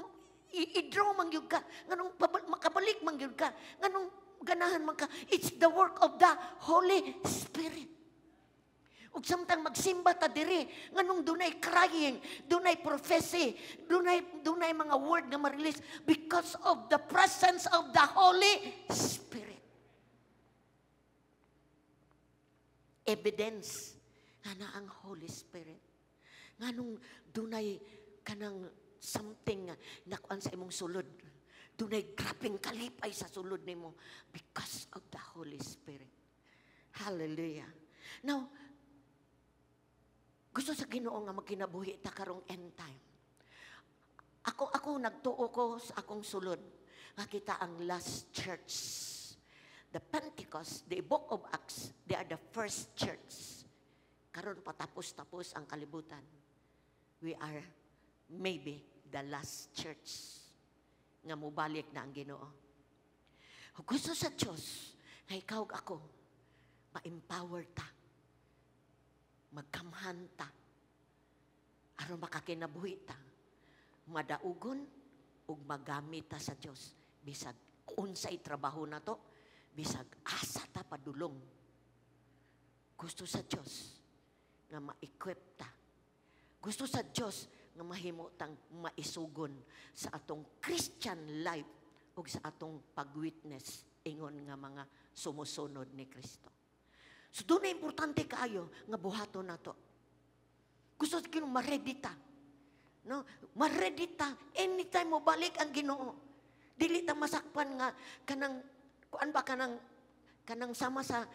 i-draw man gyud ka, nganong makabalik man gyud ka, nganong ganahan man ka. It's the work of the Holy Spirit. Ug samtang magsimba ta diri, nganong dunay crying, dunay prophecy, dunay mga word nga ma-release because of the presence of the Holy Spirit. Evidence nga na ang Holy Spirit. Nganong dunay kanang something nga nakuan sa imong sulod. Dunay grabeng kalipay sa sulod nimo because of the Holy Spirit. Hallelujah. Now, gusto sa Ginoo nga magkinabuhi ta karong end time. Ako nagtuo ko sa akong sulod nga kita ang last church. The Pentecost, the Book of Acts, they are the first church. Karon patapos-tapos ang kalibutan. We are maybe the last church nga mobalik na ang Ginoo. Gusto sa Diyos nga ikaw ug ako ma-empower ta, magkamhan ta, aron makakinabuhi ta, madaugon ug magamit ta sa Dios bisag unsay trabaho nato, bisag asa ta padulong. Gusto sa Dios nga ma-equip ta. Gusto sa Dios nga mahimo tang maisugon sa atong Christian life ug sa atong pag-witness ingon nga mga sumusunod ni Kristo. So doon na importante kaayo nga buhaton nato. Gusto sa Ginoo ma-ready ta. No? Ma-ready ta anytime mo balik ang Ginoo. Dili ta masakpan nga kanang kuan ba kanang kanang sama sa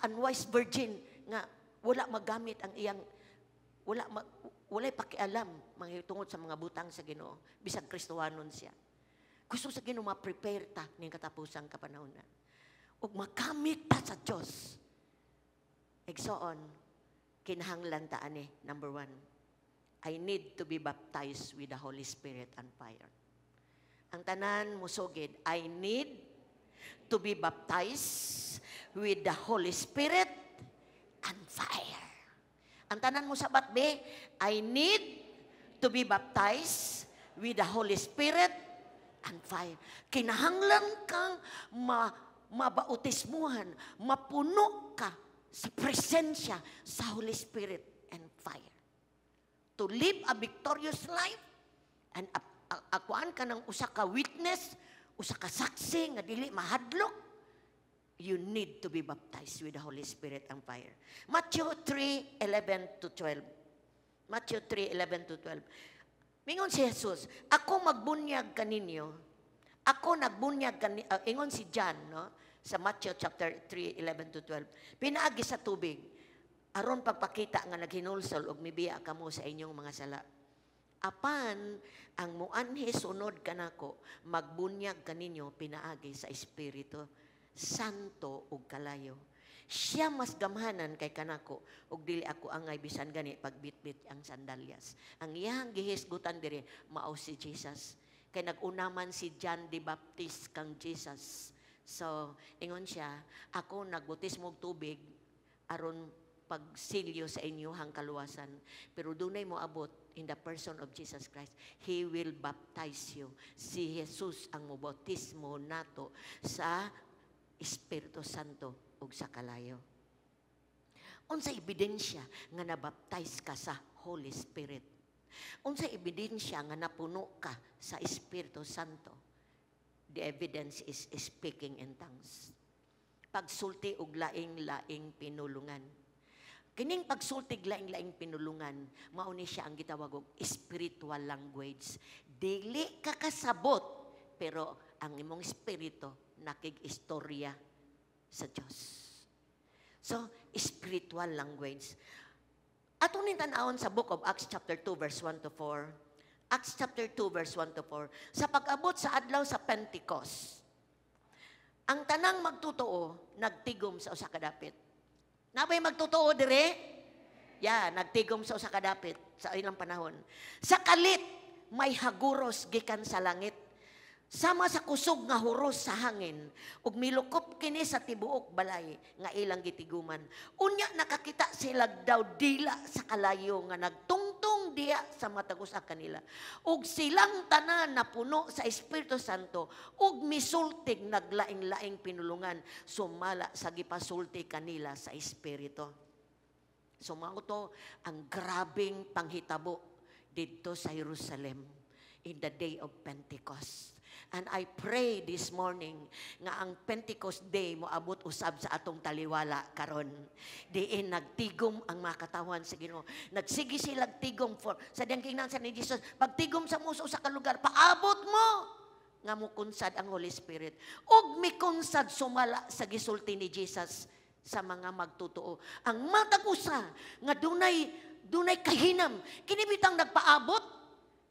unwise virgin nga wala magamit ang iyang walay pakialam mga tungod sa mga butang sa Ginoo bisag Kristohanon siya. Gusto sa Ginoo ma-prepare ta ning katapusang kapanahonan. Ug magamit ta sa Dios. Igsoon, kinahanglan ta ani, number 1, I need to be baptized with the Holy Spirit and fire. Ang tanan musugid, I need to be baptized with the Holy Spirit and fire. Ang tanan mo sabat be, I need to be baptized with the Holy Spirit and fire. Kinahanglan kang mabautismuhan, mapuno ka sa presensya sa Holy Spirit and fire. To live a victorious life and akuan ka ng usa ka witness, usa ka saksi nga dili mahadlok, you need to be baptized with the Holy Spirit and fire. Matthew 3:11 to 12. Matthew 3:11 to 12. Mingon si Jesus, ako magbunyag kaninyo. Ako nagbunyag ingon si John, no? Sa Matthew chapter 3:11 to 12. Pinaagi sa tubig, aron pagpakita nga naghinulsol og mibiya kamo sa inyong mga sala. Apan ang muanhi sunod kanako, magbunyag kaninyo pinaagi sa Espiritu Santo ug kalayo. Siya mas gamhanan kay kanako ug dili ako angay bisan gani pagbitbit ang sandalyas. Ang iyang gihisgutan diri mao si Jesus. Kay nag-unaman si John the Baptist kang Jesus. So, ingon siya, ako nagbautismo og tubig aron pagsilyo sa inyuhang kaluwasan. Pero dunay mo abot in the person of Jesus Christ. He will baptize you. Si Jesus ang mobautismo nato sa Espiritu Santo ug sa kalayo. Unsa ebidensya nga nabaptize ka sa Holy Spirit? Unsa ebidensya nga napuno ka sa Espiritu Santo? The evidence is speaking in tongues. Pagsulti og laing-laing pinulungan. Kining pagsulti og laing-laing pinulungan, mao ni siya ang gitawag og spiritual language. Dili ka kasabot, pero ang imong espiritu Nakig-istorya sa Diyos. So, spiritual language. Atong ning tan-awon sa Book of Acts chapter 2 verse 1 to 4. Acts chapter 2 verse 1 to 4. Sa pag-abot sa adlaw sa Pentecost, ang tanang magtutoo nagtigom sa usa ka dapit. Naa bay magtutoo dire? Yeah, nagtigom sa usa ka dapit sa ilang panahon. Sa kalit may haguros gikan sa langit, sama sa kusog nga huros sa hangin, ug milukop kini sa tibuok balay nga ilang gitiguman. Unya nakakita sila daw dila sa kalayo nga nagtungtong diha sa matag usa kanila. Ug silang tanan napuno sa Espiritu Santo ug misultig naglaing-laing pinulungan sumala sa gipasulti kanila sa Espiritu. So mao to ang grabeng panghitabo didto sa Jerusalem in the day of Pentecost. And I pray this morning nga ang Pentecost Day moabot usab sa atong taliwala karon. Diin nagtigom ang mga katawan sa Ginoo. Nagsige sila tigom for sa diyang kingnan sa ni Jesus. Pagtigom sa mo sa usa ka lugar, paabot mo nga mukunsad ang Holy Spirit. Ug mikunsad sumala sa gisulti ni Jesus sa mga magtotoo. Ang matag usa nga dunay dunay kahinam, kini bitang nagpaabot,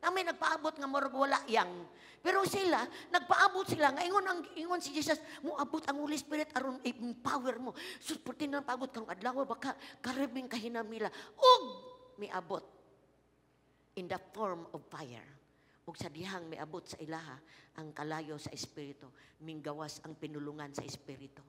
na may nagpaabot nga murag wala yang. Pero sila, nagpaabot sila. Nga ingon, ang, ingon si Jesus, moabot ang Holy Spirit aron empower mo. Sus, pwede na paabot kang adlaw, baka karibing kahinam nila. Ug miabot in the form of fire. Ug sa dihang miabot sa ilaha ang kalayo sa Espiritu, minggawas ang pinulungan sa Espiritu.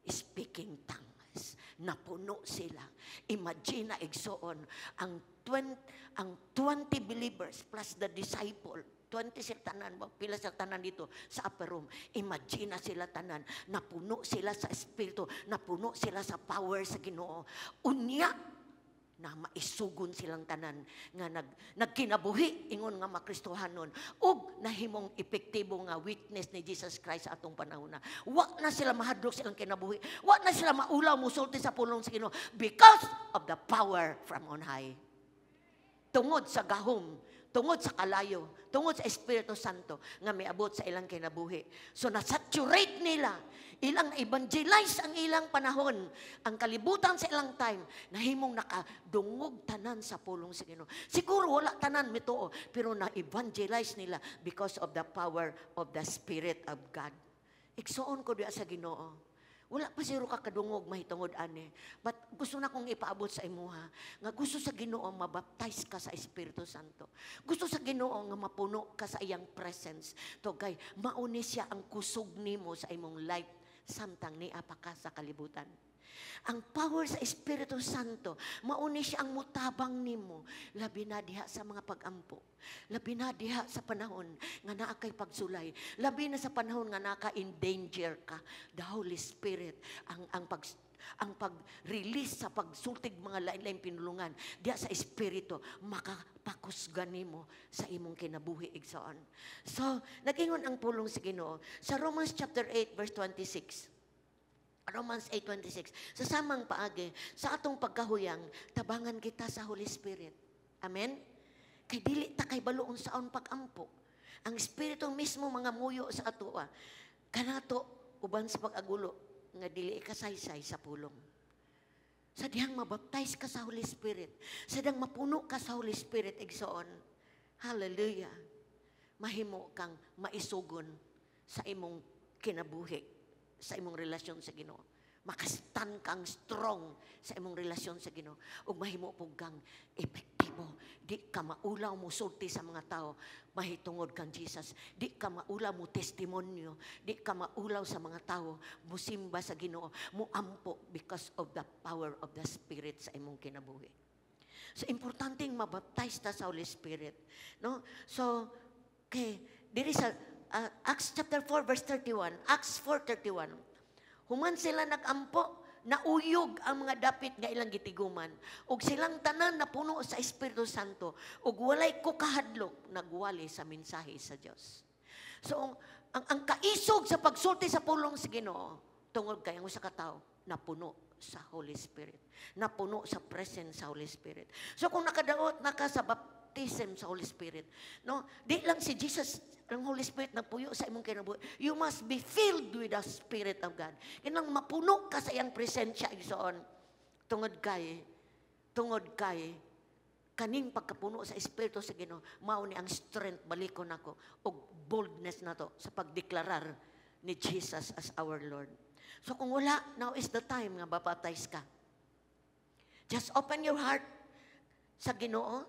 Speaking tongues. Napuno sila. Imagine na, igsoon, ang 20 believers plus the disciple, 20 sila tanan, pila sila tanan dito sa upper room. Imagine na sila tanan, napuno sila sa Espiritu, napuno sila sa power sa Ginoo. Unya, na maisugon silang tanan nga nagkinabuhi ingon nga makristohanon ug nahimong epektibo nga witness ni Jesus Christ sa atong panahon na. Wa na sila mahadlok silang kinabuhi. Wa na sila maulaw musulti sa pulong sa Ginoo because of the power from on high. Tungod sa gahom, tungod sa kalayo, tungod sa Espiritu Santo nga miabot sa ilang kinabuhi. So na-saturate nila, ilang evangelize ang ilang panahon, ang kalibutan sa ilang time, nahimong nakadungog tanan sa pulong sa Ginoo. Siguro wala tanan mituo, pero na-evangelize nila because of the power of the Spirit of God. Igsuon ko diya sa Ginoo. Wala pa siguro ka kadungog mahitungod ani. But gusto na kong ipaabot sa imuha nga gusto sa Ginoo mabaptize ka sa Espiritu Santo. Gusto sa Ginoo nga mapuno ka sa iyang presence. Tungod kay mauni siya ang kusog nimo sa imong life samtang nia pa ka sa kalibutan. Ang power sa Espiritu Santo, mauni siya ang mutabang nimo, labi na diha sa mga pag-ampo. Labi na diha sa panahon nga naa kay pagsulay. Labi na sa panahon nga naka in danger ka. The Holy Spirit ang pag-release sa pagsultig mga lain-lain pinulungan diha sa Espiritu makapakusgan nimo sa imong kinabuhi, igsoon. So, nag-ingon ang pulong sa Ginoo sa Romans chapter 8 verse 26. Romans 8:26. Sa samang paagi, sa atong pagkahuyang, tabangan kita sa Holy Spirit. Amen? Kay dili ta kaybalo unsaon pag-ampo. Ang Espiritu mismo mangamuyo sa atoa. Kanato uban sa pag-agulo nga dili kasaysay sa pulong. Sa dihang mabaptize ka sa Holy Spirit, sa dihang mapuno ka sa Holy Spirit, igsoon. Hallelujah. Mahimo kang maisugon sa imong kinabuhi, sa imong relasyon sa Ginoo. Makastan kang strong sa imong relasyon sa Ginoo ug mahimo pug kang epektibo. Di ka maulaw mo sulti sa mga tao mahitungod kang Jesus. Di ka maulaw mo testimonyo. Di ka maulaw sa mga tao musimba sa Ginoo, muampo because of the power of the Spirit sa imong kinabuhi. So importanteng mabaptize ta sa Holy Spirit, no? So okay, diri sa Acts chapter 4 verse 31, Acts 4:31. Human sila nagampo, nauyog ang mga dapit nga ilang gitiguman. Ug silang tanan napuno sa Espiritu Santo, ug walay kahadlok nagwali sa mensahe sa Dios. So ang kaisog sa pagsulti sa pulong sa Ginoo tungod kay ang usa ka tawo napuno sa Holy Spirit. Napuno sa presence sa Holy Spirit. So kung nakadaot na ka sa Baptism sa Holy Spirit. No, di lang si Jesus ang Holy Spirit nagpuyo sa imong kinabuhi. You must be filled with the Spirit of God. Kinang mapuno ka sa iyang presensya, igsoon. Tungod kay kaning pagkapuno sa Espiritu sa Ginoo, mao ni ang strength, balikon nako, og boldness nato sa pagdeklarar ni Jesus as our Lord. So kung wala, now is the time nga baptize ka. Just open your heart sa Ginoo.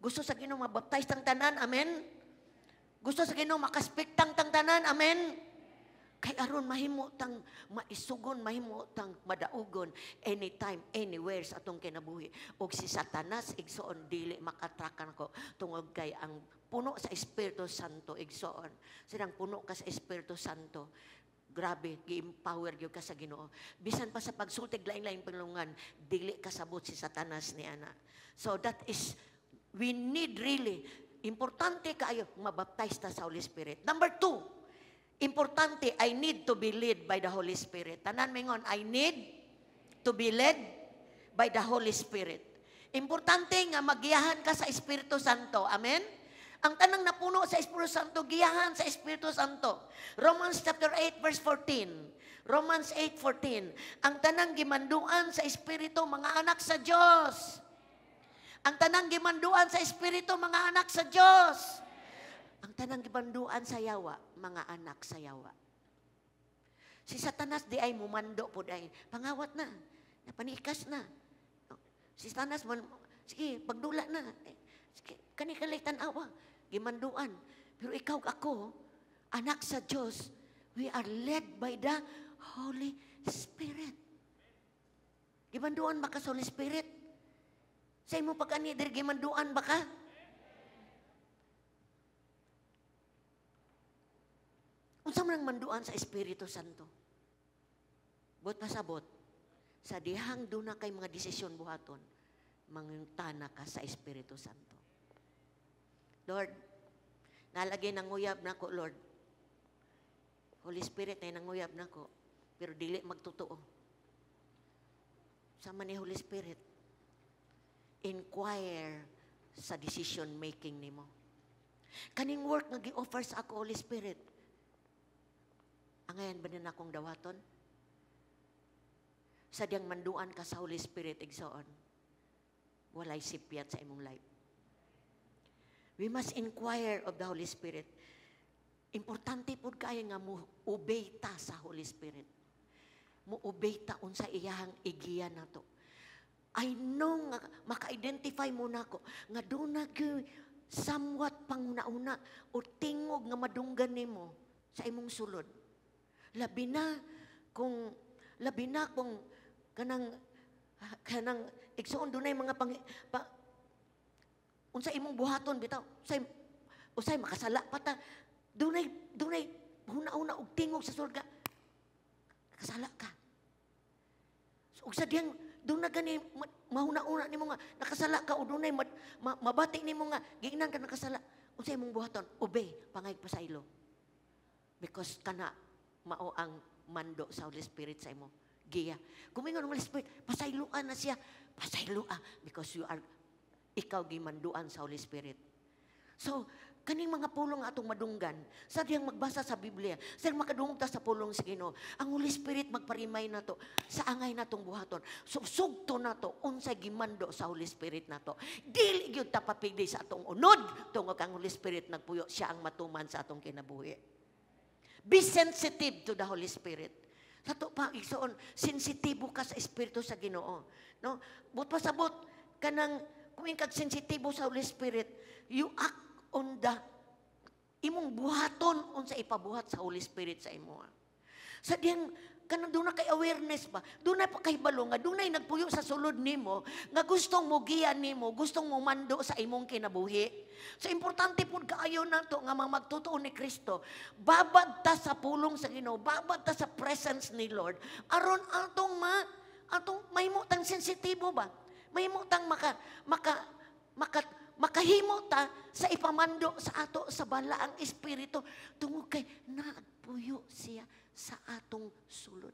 Gusto sa Ginoo mabaptize tang tanan, amen? Gusto sa Ginoo maka-speak tang tang tanan, amen? Kay aron mahimo tang maisugon, mahimo tang madaugon anytime, anywhere sa atong kinabuhi. Og si Satanas, igsoon, dili makatrakan ko tungod kay ang puno sa Espiritu Santo, igsoon. Silang puno ka sa Espiritu Santo. Grabe, gi-empower gyud ka sa Ginoo. Bisan pa sa pagsultig lain-lain panulungan, dili kasabot si Satanas ni ana. So that is, we need really, importante kaayo mabaptize ta sa Holy Spirit. Number two, importante, I need to be led by the Holy Spirit. Tanan mingon, "I need to be led by the Holy Spirit." Importante nga magiyahan ka sa Espiritu Santo. Amen? Ang tanang napuno sa Espiritu Santo, giyahan sa Espiritu Santo. Romans chapter 8 verse 14. Romans 8:14. Ang tanang gimanduan sa Espiritu, mga anak sa Dios. Ang tanang gimanduan sa Espiritu, mga anak sa Dios. Ang tanang gimanduan sa yawa, mga anak sa yawa. Si Satanas di ay mumando po ay pangawat na, napanikas na. Si Satanas man, sige, pagdula na. Eh, sige, kani kalay tan-awa, gimanduan. Pero ikaw ako, anak sa Diyos, we are led by the Holy Spirit. Gimanduan ba ka sa Holy Spirit? Sa imo pag-ani diri, gimanduan ba ka? Unsa man ang manduan sa Espiritu Santo? Buot pasabot, sa dihang duna kay mga desisyon buhaton, mangutana ka sa Espiritu Santo. Lord, nalagi nanguyab nako, Lord. Holy Spirit ay nanguyab nako, pero dili magtotoo. Sama ni Holy Spirit, inquire sa decision making nimo. Kaning work nga gi-offer sa ako, Holy Spirit, angayan ba na akong dawaton? Sa diyang manduan ka sa Holy Spirit, igsoon, walay sipyat sa imong life. We must inquire of the Holy Spirit. Importante pud kaayo nga mo obey ta sa Holy Spirit. Mo obey ta unsa iyahang igiya nato. I know nga maka-identify mo nako nga duna gyud somewhat panguna-una o tingog nga madunggan nimo sa imong sulod. Labi na kung kanang igsoon dunay mga pang, pa, unsa imong buhaton bitaw usay usay makasala pa ta, dunay huna-huna og tingog sa sulod, kasala ka. So, ug sa diyang doon na gani mahuna-una nimo nga nakasala ka o dunay mabati nimo nga giingnan ka nakasala, unsa imong buhaton? Obey, pangay pasaylo, because kana mao ang mando sa Holy Spirit sa imo giya. Kung ingon ang Holy Spirit, pasayloan na siya, pasayloa, because you are ikaw gimanduan sa Holy Spirit. So, kaning mga pulong nga atong madunggan, sa diyang magbasa sa Biblia, sa diyang makadungog ta sa pulong sa Ginoo, ang Holy Spirit magparimay nato sa angay natong buhaton. So, sugto nato unsay gimando sa Holy Spirit nato. Dili gyud ta papigdi sa atong unod tungod kang Holy Spirit nagpuyo, siya ang matuman sa atong kinabuhi. Be sensitive to the Holy Spirit. Sa to pa, igsoon, sensitibo ka sa Espiritu sa Ginoo. No? But pasabot, kanang, kung kag sensitibo sa Holy Spirit, you act on the, imong buhaton unsa ipabuhat sa Holy Spirit sa imo. Sa diyang, kanang doon na kay awareness ba, doon na pa kay balo nga, doon na nagpuyo sa sulod nimo, nga gustong mo giya nimo, gustong mo mando sa imong kinabuhi. So importante pud kaayo nato nga mga magtotoo ni Kristo, babad ta sa pulong sa Ginoo, babad ta sa presence ni Lord, aron atong mahimo tang sensitibo ba? Mahimo tang maka maka maka makahimo ta sa ipamando sa ato sa balaang espiritu tungod kay nagpuyo siya sa atong sulod.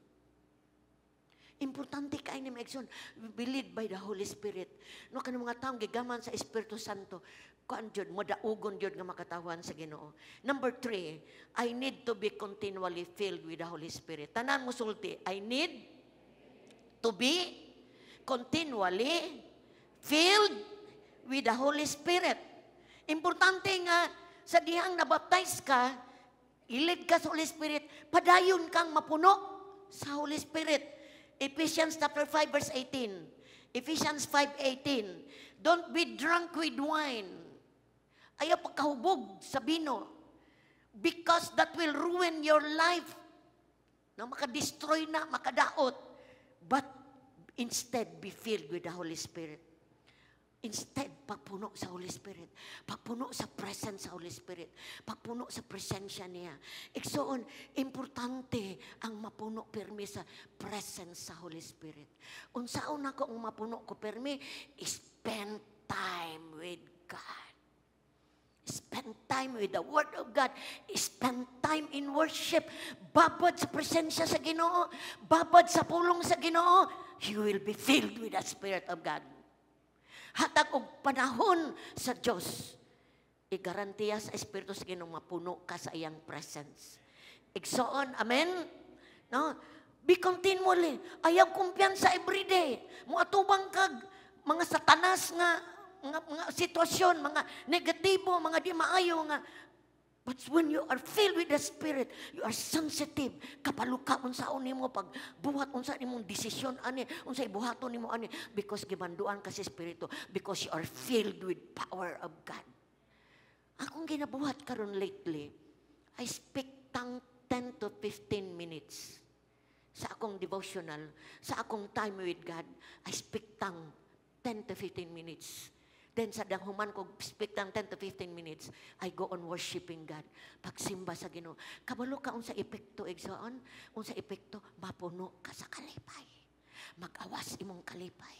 Importante kay ni, mga igsoon, be led by the Holy Spirit. No, kanang mga taong gigaman sa Espiritu Santo, kuan jud, madaugon jud nga makatawan sa Ginoo. Number three, I need to be continually filled with the Holy Spirit. Tanan mo sulti, "I need to be continually filled with the Holy Spirit." Importante nga sa dihang nabaptize ka, i-lead ka sa Holy Spirit, padayon kang mapuno sa Holy Spirit. Ephesians chapter 5 verse 18. Ephesians 5:18. Don't be drunk with wine. Ayaw pagkahubog sa bino. Because that will ruin your life. No, maka-destroy na, makadaot. But instead, be filled with the Holy Spirit. Instead, pagpuno sa Holy Spirit, pagpuno sa presence sa Holy Spirit, pagpuno sa presensya niya. Igsoon, importante ang mapuno pirmi sa presence sa Holy Spirit. Unsaon nako ang mapuno ko pirmi? Spend time with God. Spend time with the Word of God. Spend time in worship. Babad sa presensya sa Ginoo. Babad sa pulong sa Ginoo. You will be filled with the Spirit of God. Hatag og panahon sa Dios. Igarantiya sa Espiritu sa Ginoo mapuno ka sa iyang presence. Igsoon, amen? No? Be continually. Ayaw kumpiyansa everyday. Muatubang kag mga satanas nga mga sitwasyon, mga negatibo, mga di maayo nga. But when you are filled with the Spirit, you are sensitive. Kabalo ka unsaon nimo pag buhat, unsa nimong desisyon ani, unsay buhaton nimo ani, because gimanduan ka sa Espiritu, because you are filled with power of God. Akong ginabuhat karon lately, I speak tongue 10 to 15 minutes sa akong devotional, sa akong time with God, I speak tongue 10 to 15 minutes. Then sa dang human ko speak ng 10 to 15 minutes, I go on worshiping God. Pagsimba sa Ginoo. Kabalo ka unsa epekto, igsoon? Unsa epekto? Mapuno ka sa kalipay. Mag-awas imong kalipay.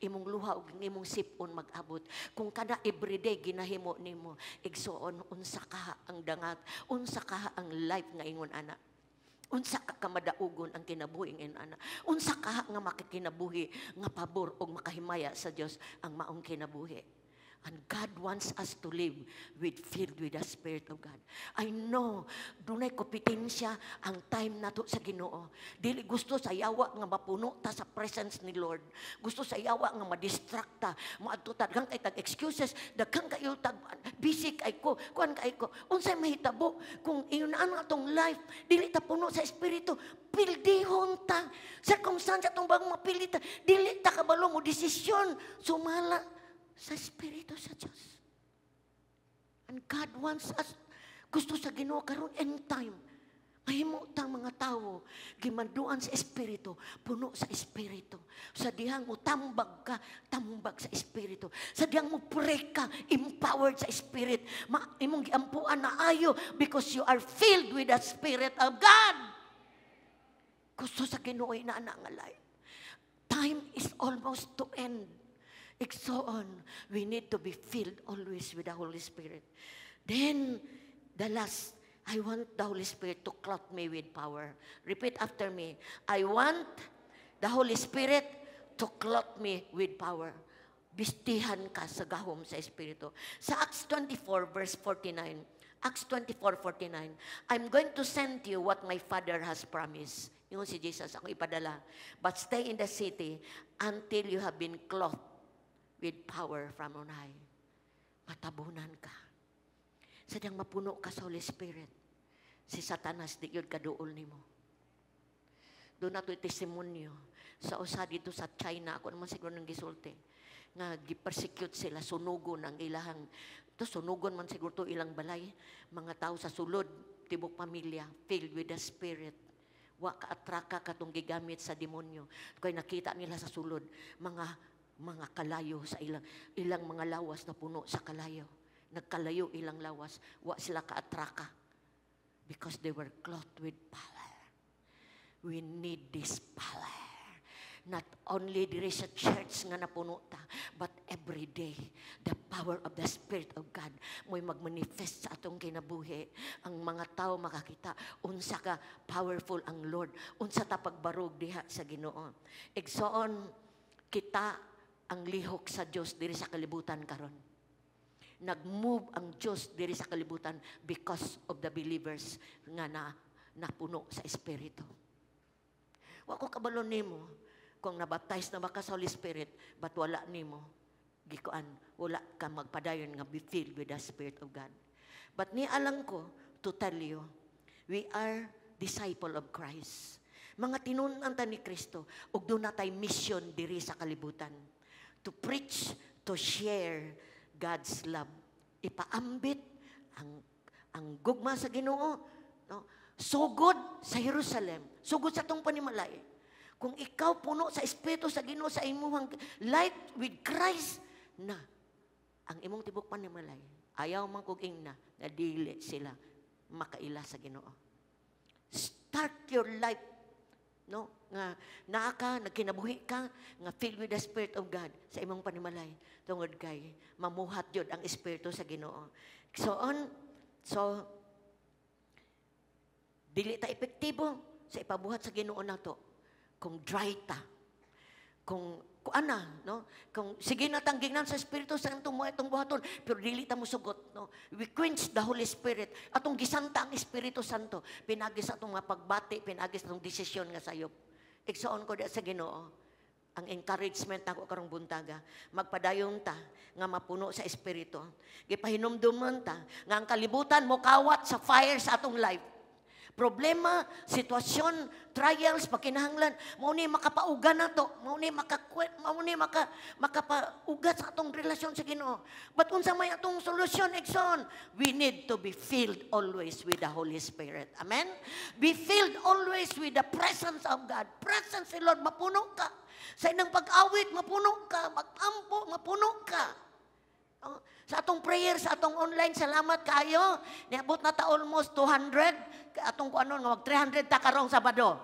Imong luha ug imong sipon mag-abot. Kung kada everyday ginahimo nimo, igsoon, unsa ka ang dangat, unsa ka ang life nga ingon ana. Unsa ka kamadaugon ang kinabuhi ingon ana. Unsa ka nga makikinabuhi nga pabor og makahimaya sa Dios ang maong kinabuhi. And God wants us to live with filled with the Spirit of God. I know, dunay kompetensya ang time nato sa Ginoo. Dili gusto sa yawa nga mapuno ta sa presence ni Lord. Gusto sa yawa nga ma-distract ta. Moadto ta, daghan kay tag excuses, daghan kayo tag busy kay ko, kuan kay ko. Unsay mahitabo kung ingon ang atong life, dili ta puno sa Espiritu, pildihon ta. Circumstance atong bagong mapili ta, dili ta kabalo mo desisyon sumala sa Espiritu sa Diyos. And God wants us, gusto sa Ginoo karon end time, mahimo tang mga tao, gimanduan sa Espiritu, puno sa Espiritu. Sa dihang mo tambag ka, tambag sa Espiritu. Sa dihang mo pray ka, empowered sa Spirit. Ma, imong giampuan na ayo because you are filled with the Spirit of God. Gusto sa Ginoo na nga life. Time is almost to end. Igsoon, we need to be filled always with the Holy Spirit. Then, the last, I want the Holy Spirit to clothe me with power. Repeat after me. I want the Holy Spirit to clothe me with power. Bistihan ka sa gahom sa Espiritu. Sa Acts 24, verse 49, Acts 24, 49, "I'm going to send you what my Father has promised." Ingon si Jesus, "Ako ipadala. But stay in the city until you have been clothed with power from on high." Matabunan ka. Sa diyang mapuno ka sa Holy Spirit, si Satanas di yun kaduol nimo. Duna to'y testimonyo sa usa dito sa China, ako naman siguro nang gisulti, nga gi-persecute sila, sunugon ang ilahang, ito sunugon man siguro to ilang balay, mga tao sa sulod, tibok pamilya, filled with the Spirit. Wa ka atraka katong gigamit sa demonyo. Kaya nakita nila sa sulod, mga kalayo sa ilang mga lawas na puno sa kalayo. Nagkalayo ilang lawas, wa sila kaatraka because they were clothed with power. We need this power. Not only diri sa church nga napuno ta, but every day, the power of the Spirit of God mo'y magmanifest sa atong kinabuhi. Ang mga tao makakita, unsa ka powerful ang Lord, unsa ta pagbarog diha sa Ginoo. Igsoon, kita ang lihok sa Dios diri sa kalibutan karon. Nag-move ang Dios diri sa kalibutan because of the believers nga na napuno sa Espiritu. Wa ko kabalo nimo kung nabaptize na ba ka sa Holy Spirit, but wala nimo gikuan, wala ka magpadayon nga be filled with the Spirit of God. But ni alang ko to tell you, we are disciple of Christ. Mga tinun-an ta ni Kristo, ug duna tay mission diri sa kalibutan. To preach, to share God's love. Ipaambit ang gugma sa Ginoo, no? Sugod sa Jerusalem, sugod sa atong panimalay. Kung ikaw puno sa Espiritu sa Ginoo sa imong life with Christ na ang imong tibok panimalay, ayaw man kog ingna na dili sila makaila sa Ginoo. Start your life, no, nga naa ka, nagkinabuhi ka nga filled with the Spirit of God sa imong panimalay tungod kay mamuhat jud ang Espiritu sa Ginoo. So on so dili ta epektibo sa ipabuhat sa Ginoo nato kung dry ta, kung ana, no, kung sige na tang gingnan sa Espiritu Santo mo itong buhaton, pero dili ta mosugot, no. We quench the Holy Spirit. Atong gisanta ang Espiritu Santo pinagi sa atong mga pagbati, pinagi sa atong desisyon nga sayop. Igsoon ko di sa Ginoo, ang encouragement nako karong buntaga, magpadayon ta nga mapuno sa Espiritu. Gipahinumduman ta nga ang kalibutan mo kawat sa fire sa atong life. Problema, sitwasyon, trials, pagkinahanglan, mao ni makapauga nato, mao ni makapauga sa atong relasyon sa Ginoo. But unsa may atong solusyon, igsoon? We need to be filled always with the Holy Spirit. Amen? Be filled always with the presence of God. Presence ni Lord, mapuno ka. Sa inang pag-awit, mapuno ka. Mag-ampo, mapuno ka. Oh, sa atong prayer, sa atong online, salamat kayo. Niabot na ta almost 200. Atong kung ano, mag 300 ta karong Sabado.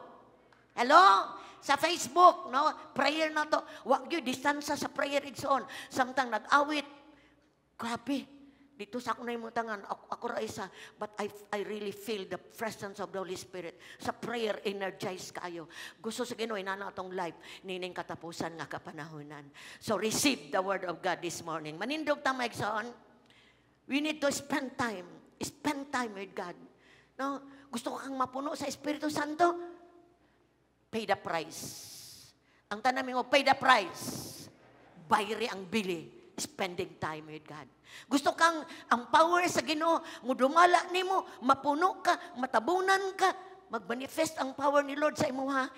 Hello? Sa Facebook, no? Prayer na to. Wa gyud distansa sa prayer, igsoon. Samtang nag-awit, grabe. Dito sa ako na tangan, ako ra isa, but I really feel the presence of the Holy Spirit. Sa prayer, energize kayo. Gusto sa Ginoo inana atong life, nining katapusan nga kapanahonan. So receive the word of God this morning. Manindog ta, mga igsoon. We need to spend time. Spend time with God. No? Gusto ko kang mapuno sa Espiritu Santo? Pay the price. Ang tanan mo, pay the price. Bayri ang bili. Spending time with God. Gusto kang ang power sa Ginoo mudumala nimo, mapuno ka, matabunan ka, magmanifest ang power ni Lord sa imo ha.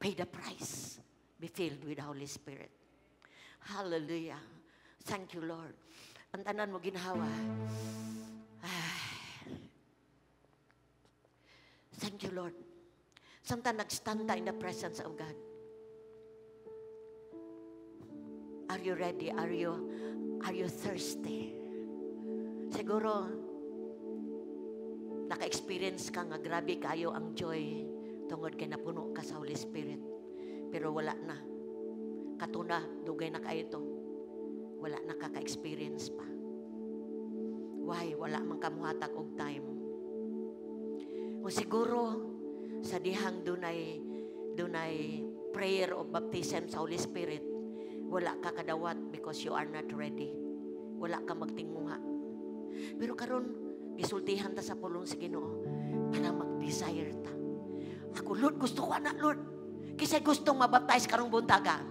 Pay the price. Be filled with the Holy Spirit. Hallelujah. Thank you, Lord. Ang tanan mo ginhawa. Ay. Thank you, Lord. Samtang nagstand ta in the presence of God. Are you ready? Are you thirsty? Siguro, naka-experience ka nga grabe kayo ang joy tungod kay napuno ka sa Holy Spirit. Pero wala na. Katuna, dugay na kayo to. Wala na kaka-experience pa. Why? Wala man kamuhatag og time. O siguro, sa dihang dunay prayer of baptism sa Holy Spirit, wala ka kadawat because you are not ready. Wala ka magtinguha. Pero karon gisultihan ta sa pulong sa Ginoo para mag-desire ta. Ako, Lord, gusto ko ana, Lord. Kisay gustong mabaptize karong buntaga?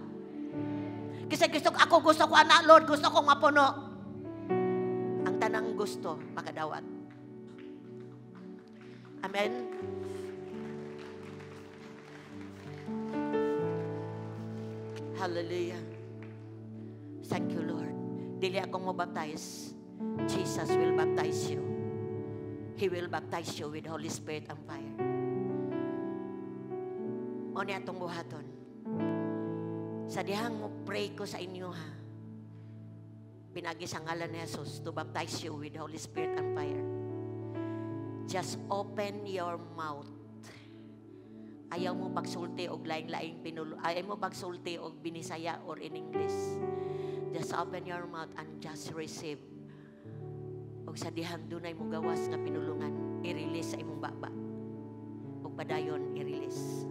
Kisay gusto, ako gusto ko ana, Lord, gusto kong mapuno. Ang tanang gusto, makadawat. Amen? Hallelujah. Thank you, Lord. Dili ako mo-baptize. Jesus will baptize you. He will baptize you with Holy Spirit and fire. Mao ni atong buhaton. Sa dihang mo pray ko sa inyo ha. Pinagi sa ngalan ni Jesus to baptize you with Holy Spirit and fire. Just open your mouth Ayaw mo pagsulti og laing-laing pinulo, ayaw mo pagsulti og Binisaya or in English. Just open your mouth and just receive. Og sa dihang dunay mo gawas nga pinulungan, i-release sa imong baba. Og padayon i-release.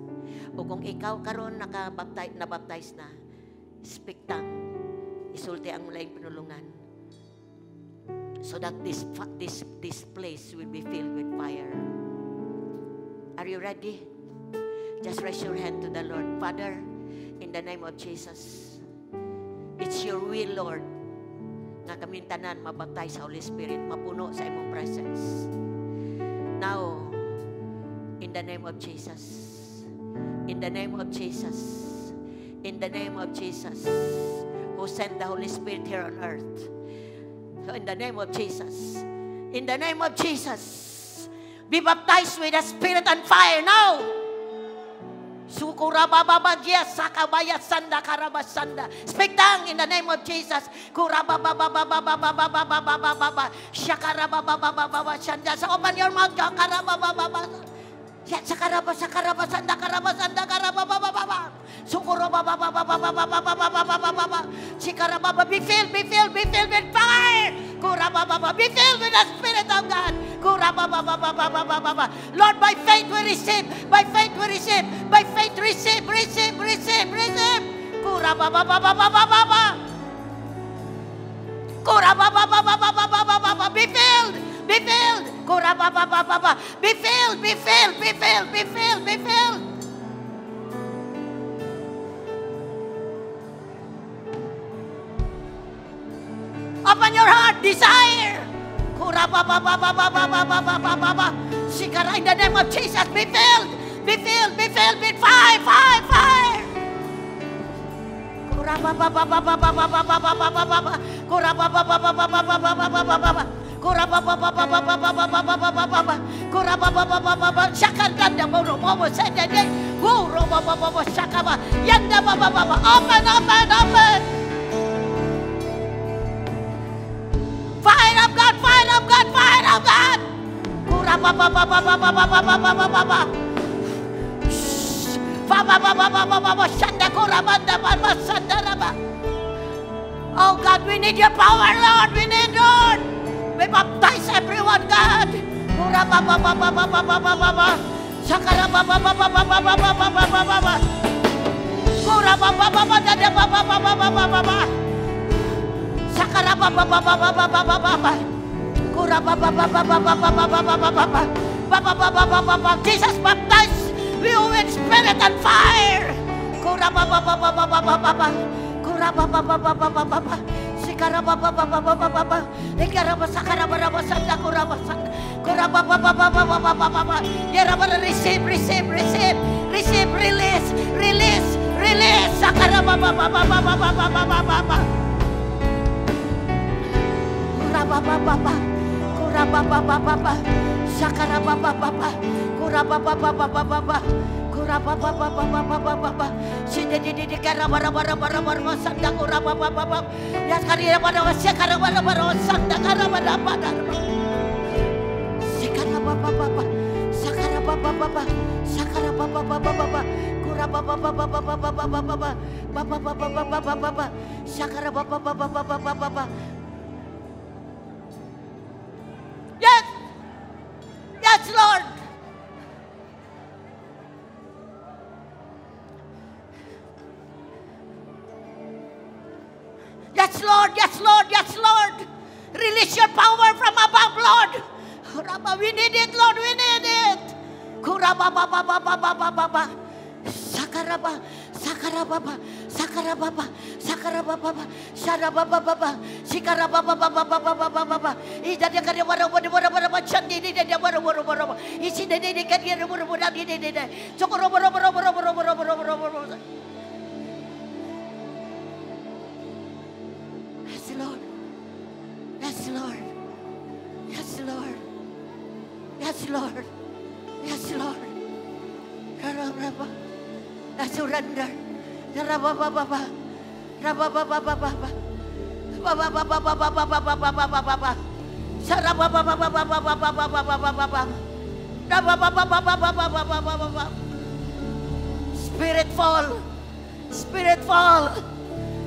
O kung ikaw karon naka-baptize, na-baptize na, speak tongue, isulti ang laing pinulungan. So that this place will be filled with fire. Are you ready? Just raise your hand to the Lord. Father, in the name of Jesus, it's your will, Lord, nga kaming tanan mabaptize sa Holy Spirit, mapuno sa imong presence. Now, in the name of Jesus, in the name of Jesus, in the name of Jesus, who sent the Holy Spirit here on earth. So in the name of Jesus, in the name of Jesus, be baptized with the Spirit and fire now. Sukurabababadya sakabaya sanda karabasanda. Speak tongue in the name of Jesus. Kurababababababababababababa. Shakarabababababa shanda. So open your mouth. Karababababa. Sakaraba sakaraba sanda karaba sanda karababababa. Sukurababababababababababababa. Sikarababa. Be filled, be filled, be filled with fire. Kurabababa. Be filled with the Spirit of God. Kurababababababababa. Lord, by faith we receive. By faith we receive. By faith receive, receive, receive, receive. Kurabababababababa. Kurababababababababa. Be filled, be filled. Kurabababababa. Be filled, be filled, be filled, be filled, be filled. Open your heart, desire. Kurababababababababababa. Sikara, in the name of Jesus, be filled, be filled, be filled with fire, fire, fire. Kurabababababababababababa. Kurabababababababababa. Kurabababababababababa. Kurabababababa. Shakandanda boro bobo sendede. Guro bobo bobo shakaba. Yanda baba baba. Open, open, open. Fire of God, fire of God, fire of God. Kurababababababababababa. Bababababababa. Shanda kurabanda baba sandaraba. Oh God, we need your power, Lord. We need, Lord. We baptize everyone, God. Kurababababababababa. Sakarababababababababababa. Kurababababababababababa. Sakarababababababababa. Kurabababababababababa. Babababababa. Jesus baptize you with spirit and fire. Kurabababababababa. Kurabababababababa. Sikarabababababababa. Ikarabasakarabarabasanda kurabasanda. Kurababababababababa. Yarabara, receive, receive, receive, receive, release, release, release. Sakarabababababababababa. Kurababababa. Kurababababa. Sakarabababa. Kurababababababa. Kurabababababababa. Sididididi karabarabarabarabaraba sanda kurababababa. Ya karabarabaraba sakarabarabaraba sanda karabarabaraba. Sikarababababa. Sakarababababa. Sakarabababababa. Kurababababababababa. Bababababababa. Sakarabababababababa. Yes! Yes, Lord! Yes, Lord! Yes, Lord! Yes, Lord! Release your power from above, Lord! We need it, Lord! We need it! Kurababababababababa. Sakaraba, sakarababa, sakarababa, sakarababa, sarabababa, sikarababababababababa. Idadakariwarabarabarabara, chandidididawarawarabara. Isidididikariwarabarabarabara. Sokoroboroboroboroboroboroboroboroboroboro. Yes, Lord. Yes, Lord. Yes, Lord. Yes, Lord. Yes, Lord. Karababa. I surrender. Rabababa. Rabababababa. Bababababababababababa. Sarababababababababababa. Rabababababababababa. Spirit fall. Spirit fall.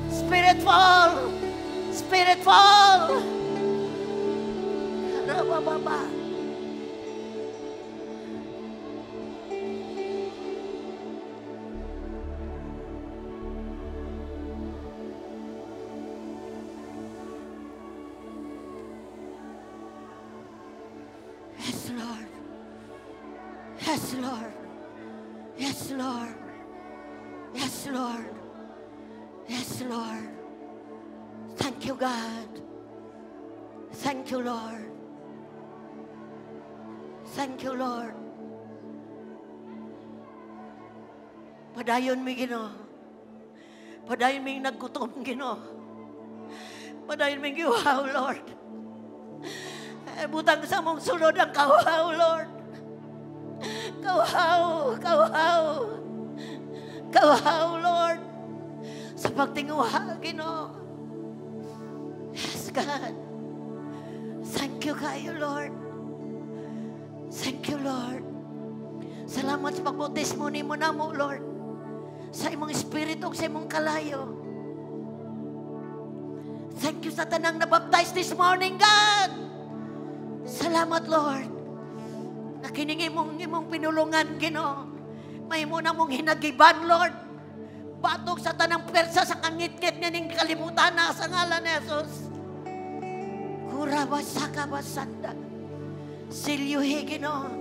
Spirit fall. Spirit fall. Rabababa. Yes, Lord. Yes, Lord. Yes, Lord. Yes, Lord. Yes, Lord. Thank you, God. Thank you, Lord. Thank you, Lord. Padayon mi, Ginoo. Padayon mi naggutom, Ginoo. Padayon mi giuhaw, Lord. Butang sa mong sulod ang kauhaw, Lord. Kauhaw, kauhaw. Kauhaw, Lord. Sa pagtinguha, Ginoo. Yes, God. Thank you kayo, Lord. Thank you, Lord. Salamat sa pagbautismo nimo namo, Lord. Sa imong espiritu ug sa imong kalayo. Thank you sa tanang nabaptize this morning, God. Salamat, Lord. Nakining imong pinulungan, Ginoo. Mahimo na mong hinagiban, Lord. Batok sa tanang persa sa kangit-ngit nga ning kalibutan na sa ngalan ni Jesus. Kurabasakabasanda. Silyuhi, Ginoo.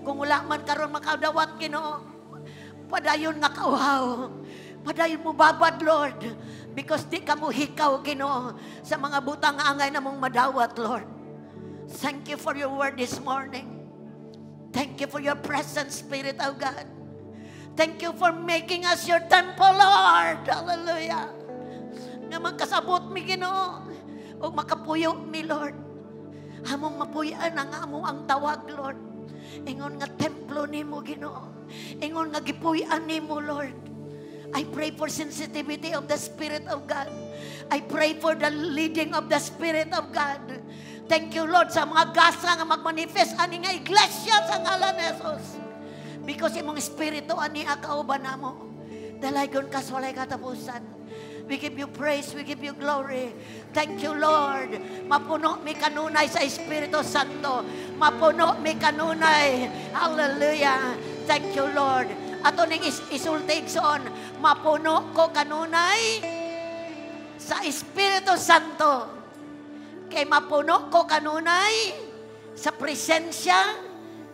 Kung wala man karon makadawat, Ginoo, padayon nga kauhaw. Padayon mo babad, Lord. Because di ka mo hikaw, Ginoo, sa mga butang angay na mong madawat, Lord. Thank you for your word this morning. Thank you for your presence, Spirit of God. Thank you for making us your temple, Lord. Hallelujah. Nga magkasabot mi, Ginoo, ug makapuyo mi, Lord. Among mapuy-an ang among ang tawag, Lord. Ingon nga templo nimo, Ginoo. Ingon nga gipuy-an nimo, Lord. I pray for sensitivity of the Spirit of God. I pray for the leading of the Spirit of God. Thank you, Lord, sa mga gasa nga magmanifest ani nga iglesia sa ngalan ni Jesus. Because imong espiritu ani akauban namo. Dalaygon ka sa walay katapusan. We give you praise, we give you glory. Thank you, Lord. Mapuno mi kanunay sa Espiritu Santo. Mapuno mi kanunay. Hallelujah. Thank you, Lord. Ato ning isulti igsoon, mapuno ko kanunay sa Espiritu Santo. Kay mapuno ko kanunay sa presensya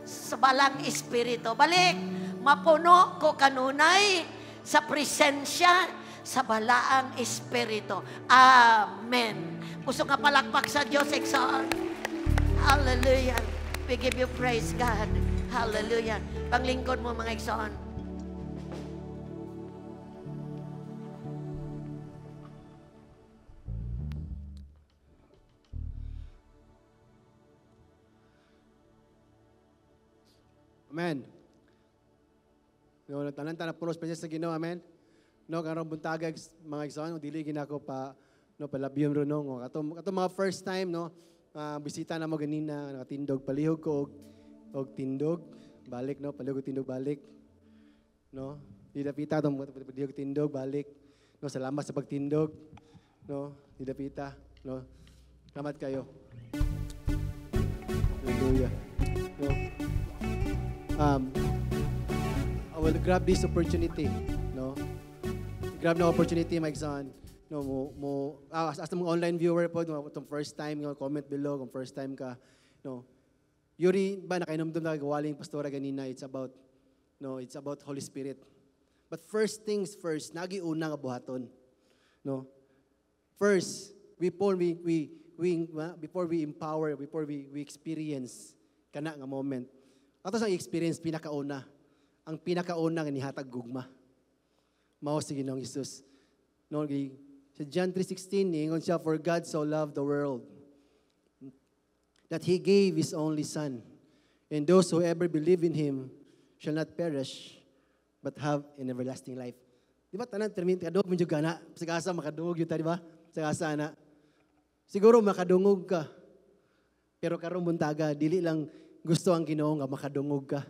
sa balang Espiritu. Balik, mapuno ko kanunay sa presensya sa balaang Espiritu. Amen. Puso nga palakpak sa Diyos, igsoon. Hallelujah. We give you praise, God. Hallelujah. Panglingkod mo, mga igsoon. Amen. No, tanan tanan punos pa sa Ginoo, amen. No, karong buntagag mga igsoon, dili ginako pa no palabyom ro no. Kato mga first time no, bisita na mo ganina nakatindog palihog ko og tindog, balik no, palihog og tindog balik. No, didapita tong palihog tindog balik. No, salamat sa pagtindog. No, didapita, no. Salamat kayo. Hallelujah. No. I will grab this opportunity, no? Grab na opportunity, my son. No, mo as mga online viewer po, no, itong first time, no, comment below kung first time ka, no. Yuri ba nakainomdom na gawaling pastora ganina, it's about, no, it's about Holy Spirit. But first things first, nagi una nga buhaton, no. First, before we before we empower, before we experience kana nga moment. Ato sa experience pinakauna. Ang pinakauna nga nihatag gugma. Mao si Ginoong Hesus. No, sa John 3:16 niingon siya, for God so loved the world that He gave His only Son, and those who ever believe in Him shall not perish but have an everlasting life. Di ba tanan termin kadungog man jud gana? Sa asa makadungog yun ta, di ba? Sa asa na. Siguro makadungog ka. Pero karong buntaga dili lang gusto ang Ginoo nga makadungog ka.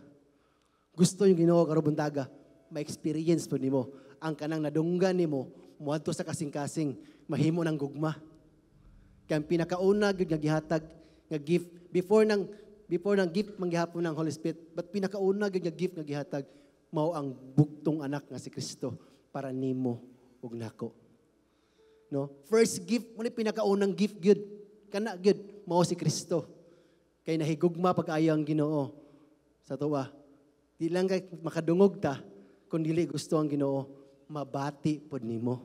Gusto yung Ginoo karong buntaga ma-experience po nimo ang kanang nadunggan nimo moadto sa kasing-kasing, mahimo ng gugma. Kay ang pinakauna gyud nga gihatag nga gift before ng gift manggihapon ng Holy Spirit, but pinakauna gyud nga gift nga gihatag mao ang bugtong anak nga si Kristo para nimo ug nako. No? First gift, mo ni pinakaunang gift gyud. Kana gyud mao si Kristo. Kay nahigugma pag-ayo ang Ginoo sa tuwa. Di lang kay makadungog ta, kung dili gusto ang Ginoo, mabati pod nimo.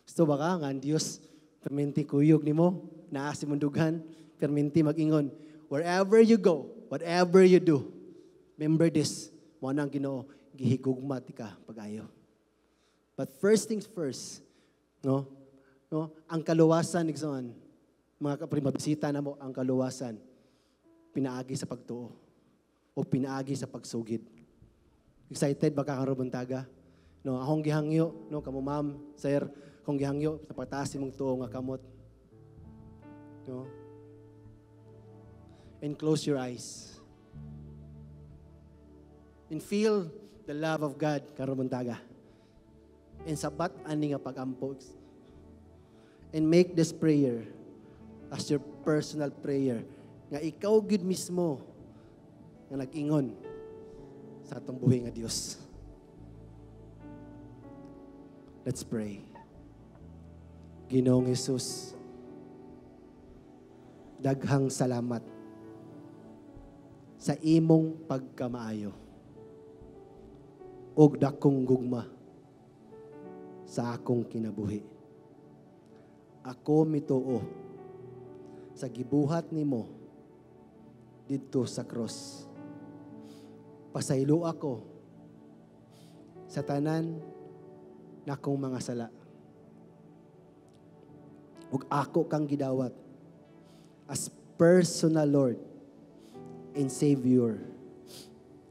Gusto ba ka nga ang Dios perminti kuyog nimo, naa sa mundugan, perminti mag-ingon, wherever you go, whatever you do, remember this, mo na ang Ginoo, gihigugma ti ka pag-ayo. But first things first, no? No, ang kaluwasan, igsoon, mga kapatid, mabisita na mo ang kaluwasan pinaagi sa pagtuo o pinaagi sa pagsugid. Excited ba ka karon buntaga? No, akong gihangyo, no, kamo ma'am, sir, akong gihangyo sa pagtaas imong tuo nga kamot. No? And close your eyes. And feel the love of God karon buntaga. And sabat ani nga pagampo. And make this prayer as your personal prayer nga ikaw gyud mismo nga nag-ingon sa atong buhi nga Dios. Let's pray. Ginoong Jesus, daghang salamat sa imong pagkamaayo ug dakong gugma sa akong kinabuhi. Ako mituo sa gibuhat nimo didto sa cross. Pasaylo ako sa tanan nakong mga sala. Ug ako kang gidawat as personal Lord and Savior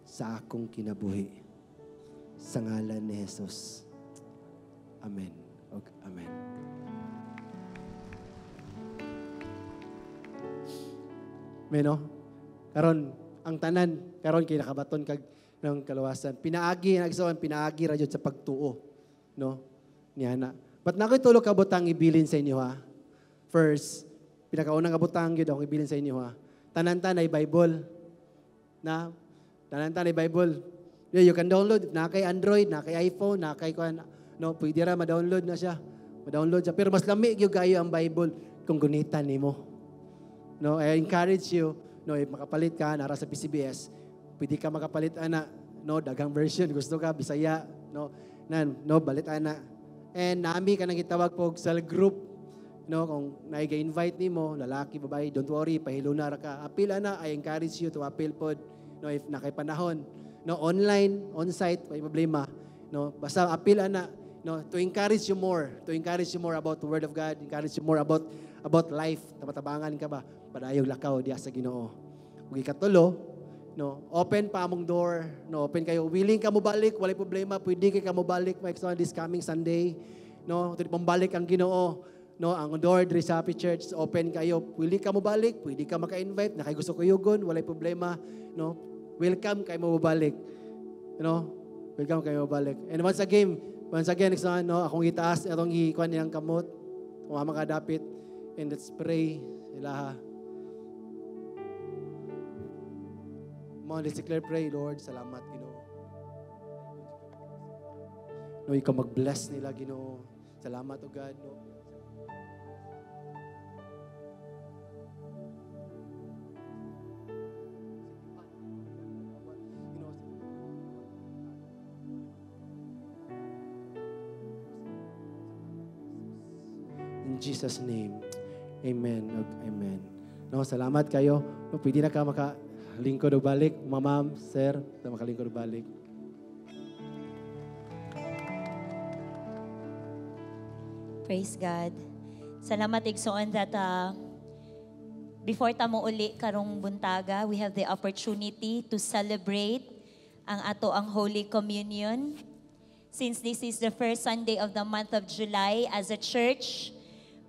sa akong kinabuhi. Sa ngalan ni Jesus. Amen. Ug amen. Meno? Karon ang tanan karon kay nakabaton kag ng kaluwasan. Pinaagi nagsoon, pinaagi ra jud sa pagtuo, no? Niana. But nakoy tulo ka butang ibilin sa inyo ha. First, pinakaunang kabutang gyud akong ibilin sa inyo ha. Tanan-tan ay Bible. Na tanan-tan ay Bible. Yeah, you can download na kay Android, na kay iPhone, na kay kuan, no, pwede ra ma-download na siya. Ma-download siya pero mas lami gyud kayo ang Bible kung gunitan nimo. No, I encourage you, no, if makapalit ka nara sa PCBS, pwede ka makapalit ana, no, daghang version gusto ka Bisaya, no, nan, no, balit ana. And nami ka nang gitawag pog cell group, no, kung naiga-invite nimo, lalaki, babae, don't worry, pahiluna ra ka. Apil ana, I encourage you to appeal pod, no, if nakay panahon, no, online, on-site, may problema, no, basta apil ana, no, to encourage you more, to encourage you more about the Word of God, encourage you more about life, tabatabangan ka ba, padayog lakaw diya sa Ginoo. Ug ikatulo, no, open pa among door, no, open kayo, willing ka mo balik, walay problema, pwede kay ka mo balik, my this coming Sunday, no, tuloy pambalik ang Ginoo, no, ang door diri sa Happy Church open kayo, willing ka mo balik, pwede ka maka-invite, nakay gusto kuyugon, walay problema, no, welcome kay mo balik, no, welcome kayo mo balik. And once again, no, akong itaas atong gikuan niyang kamot, kung makadapit, and let's pray sila. Mo, let's declare pray, Lord, salamat Ginoo. No, ikaw mag-bless nila Ginoo. Salamat o God, no. In Jesus' name, amen. Amen. No, salamat kayo. No, pwede na ka makalingkod o balik. Ma'am, sir, na makalingkod o balik. Praise God. Salamat igsoon that before tamo uli karong buntaga, we have the opportunity to celebrate ang ato ang Holy Communion. Since this is the first Sunday of the month of July, as a church,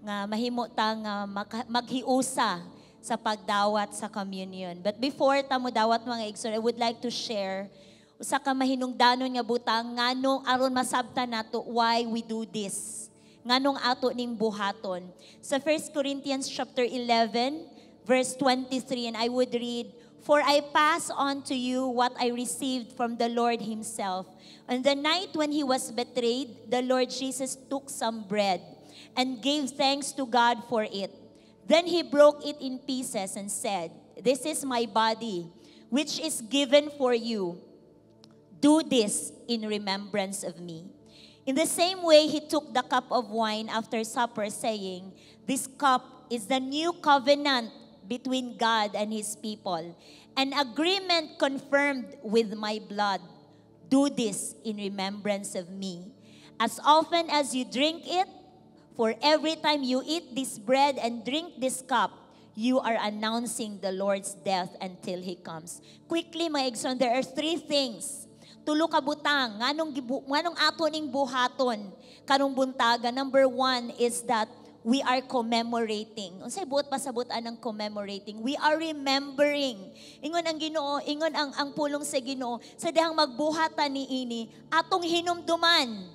nga mahimo ta nga maghiusa sa pagdawat sa communion. But before ta mo dawat mga igsoon, I would like to share Usa ka mahinungdanon nga butang nganong aron masabtan nato why we do this. Nganong ato ning buhaton. Sa 1 Corinthians chapter 11 verse 23, and I would read, "For I pass on to you what I received from the Lord himself. On the night when he was betrayed, the Lord Jesus took some bread and gave thanks to God for it. Then he broke it in pieces and said, 'This is my body, which is given for you. Do this in remembrance of me.' In the same way, he took the cup of wine after supper, saying, 'This cup is the new covenant between God and his people, an agreement confirmed with my blood. Do this in remembrance of me. As often as you drink it, for every time you eat this bread and drink this cup, you are announcing the Lord's death until He comes.'" Quickly, mga igsoon, there are three things. Tulo ka butang nganong ato ning buhaton karong buntaga. Number one is that we are commemorating. Unsay buot pasabot anang commemorating? We are remembering. Ingon ang Ginoo, ingon ang pulong sa Ginoo, sa dihang magbuhat ta niini, atong hinumduman.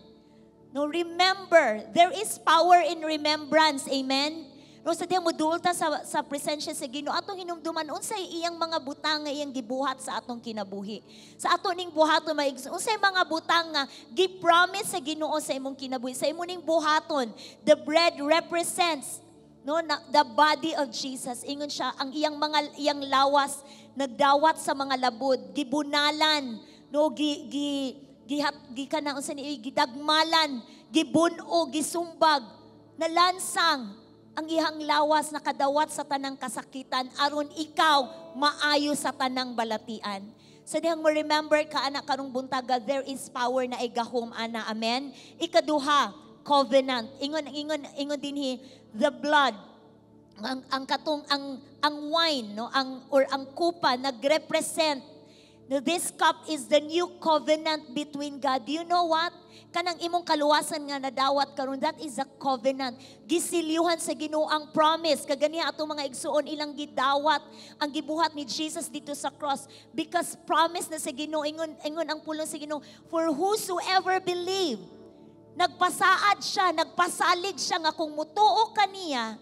No, remember, there is power in remembrance. Amen? No, sa dihang moduol ta sa presensya sa Ginoo, atong hinumduman unsay iyang mga butang nga iyang gibuhat sa atong kinabuhi. Sa ato ning buhaton, mga igsoon, unsay mga butang nga gi-promise sa Ginoo sa imong kinabuhi. Sa imo ning buhaton, the bread represents, no, na, the body of Jesus. Ingon siya, ang iyang mga iyang lawas nagdawat sa mga labod, gibunalan, no, gi gi gihat gi kana unsa ni, gidagmalan, gibuno, gisumbag, nalansang ang iyang lawas, nakadawat sa tanang kasakitan aron ikaw maayo sa tanang balatian. Sa dihang mo remember ka ana karong buntaga, there is power na igahom ana. Amen. Ikaduha, covenant. Ingon dinhi, the blood, ang katong ang wine, no, ang or ang kupa nagrepresent. No, this cup is the new covenant between God. Do you know what? Kanang imong kaluwasan nga nadawat karon, that is a covenant. Gisilyuhan sa Ginoo ang promise. Kaganiha atong mga igsuon, ilang gidawat ang gibuhat ni Jesus dito sa cross because promise na sa Ginoo. Ingon ang pulong sa Ginoo, for whosoever believe, nagpasaad siya, nagpasalig siya nga kung mutuo kaniya,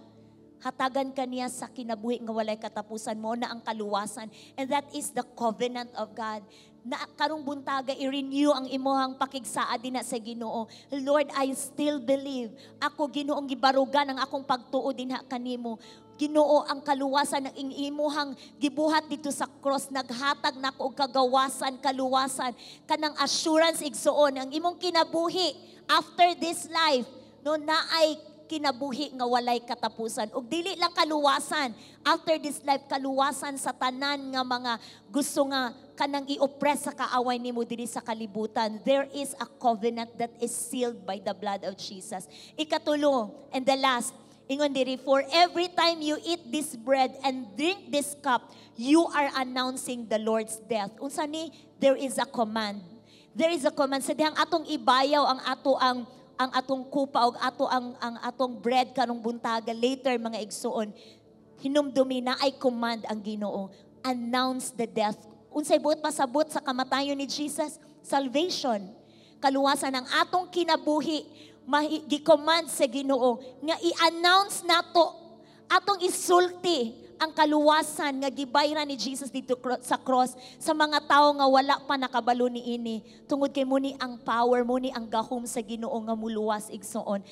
hatagan kaniya sa kinabuhi nga walay katapusan, mo na ang kaluwasan. And that is the covenant of God. Na karong buntaga, i-renew ang imuhang pakigsaad dinha sa Ginoo. Lord, I still believe. Ako, Ginoong gibarugan ang akong pagtuo dinha kanimo. Ginoo, ang kaluwasan ng imuhang gibuhat dito sa cross, naghatag nako og kagawasan, kaluwasan, kanang assurance, igsuon, ang imong kinabuhi after this life, no, naay kinabuhi nga walay katapusan. Ug dili lang kaluwasan after this life, kaluwasan sa tanan nga mga gusto nga kanang i-oppress sa kaaway nimo diri sa kalibutan. There is a covenant that is sealed by the blood of Jesus. Ikatulo, and the last, ingon diri, for every time you eat this bread and drink this cup, you are announcing the Lord's death. Unsa ni? There is a command. There is a command. Sa dihang atong ibayaw ang atong kupa og ato ang atong bread karong buntaga later, mga igsuon, hinumdumi na ay command ang Ginoo, announce the death. Unsay buot pasabot sa kamatayon ni Jesus? Salvation, kaluwasan, ang atong kinabuhi. Gi-command sa Ginoo nga i-announce nato, atong isulti ang kaluwasan nga gibayran ni Jesus dito sa cross sa mga tawo nga wala pa nakabalo niini. Tungod kay mo ni ang power, mo ni ang gahom sa Ginoo nga muluwas, igsoon.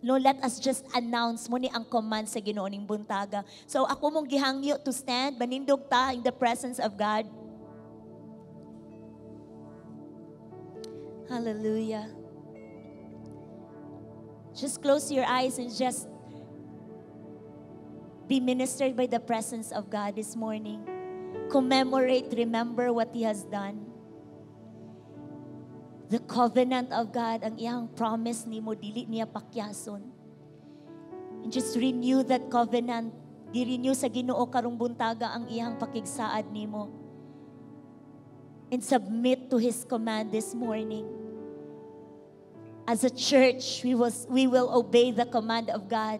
No, let us just announce mo ni ang command sa Ginoo ning buntaga. So ako mong gihangyo to stand, manindog ta in the presence of God. Hallelujah. Just close your eyes and just be ministered by the presence of God this morning. Commemorate, remember what He has done. The covenant of God, ang iyang promise nimo, dili niya pakyason. And just renew that covenant. Gi-renew sa Ginoo karong buntaga ang iyang pakigsaad nimo. And submit to His command this morning. As a church, we will obey the command of God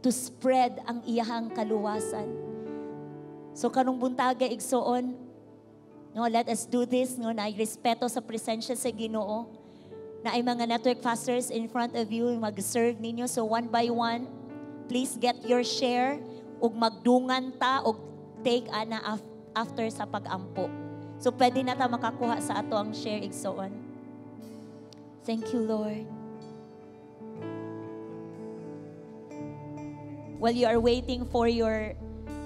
to spread ang iyahang kaluwasan. So karong buntaga, igsoon, No, let us do this, no, na respeto sa presensya sa Ginoo. Naay mga network pastors in front of you mag-serve ninyo. So one by one, please get your share ug magdungan ta og take ana after sa pag-ampo. So pwede na ta makakuha sa ato ang share, igsoon. Thank you, Lord. While you are waiting for your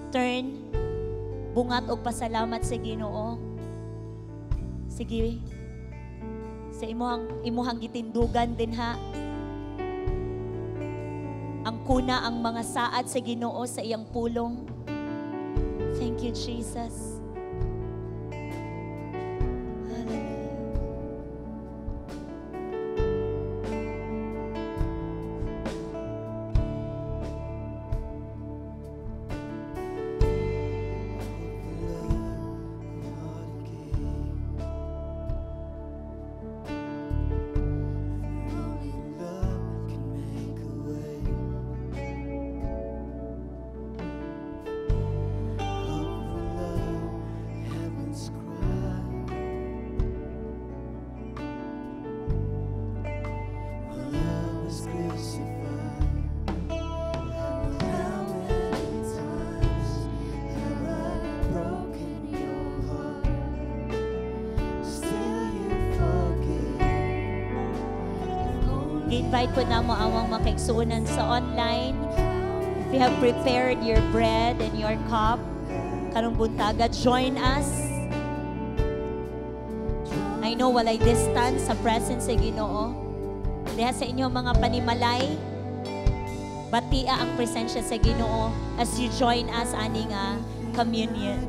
turn, bungat og pasalamat sa Ginoo. Sige. Sa imuhang gitindugan din ha. Ang kuna ang mga saad sa Ginoo sa iyang pulong. Thank you, Jesus. Hallelujah. Only love can make a way. Hope for love, heaven's cry. When love was crucified. How many times have I broken your heart? Still you forgive. Invite ko na mo awang makaigsuonan sa online. If you have prepared your bread and your cup, karong buntaga, join us. I know walay distance sa presence sa Ginoo. Diha sa inyong mga panimalay, batia ang presensya sa Ginoo as you join us ani nga communion.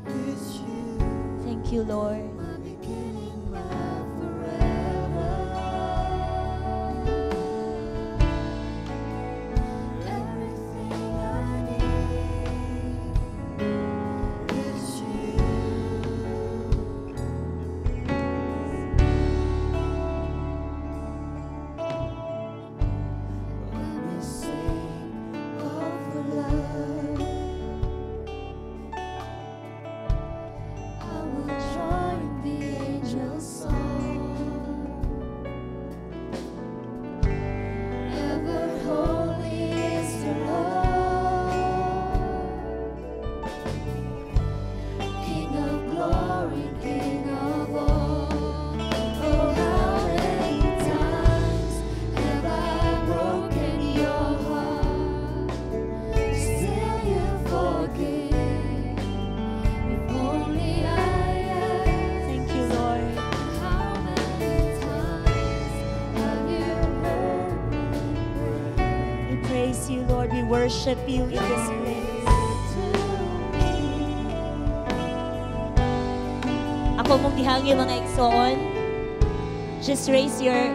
It's you. Thank you, Lord. My beginning, my forever. Everything I need is you. Let me sing of the love. I will join the angels' song. Ever holy is the Lord, King of glory, King of all. Oh, how many times have I broken your heart? Still you forgive. If only I asked. Thank you, Lord. How many times have you heard me pray? We praise you, Lord. We worship you in this place. To me. Ako mong gihangyo, mga igsoon. Just raise your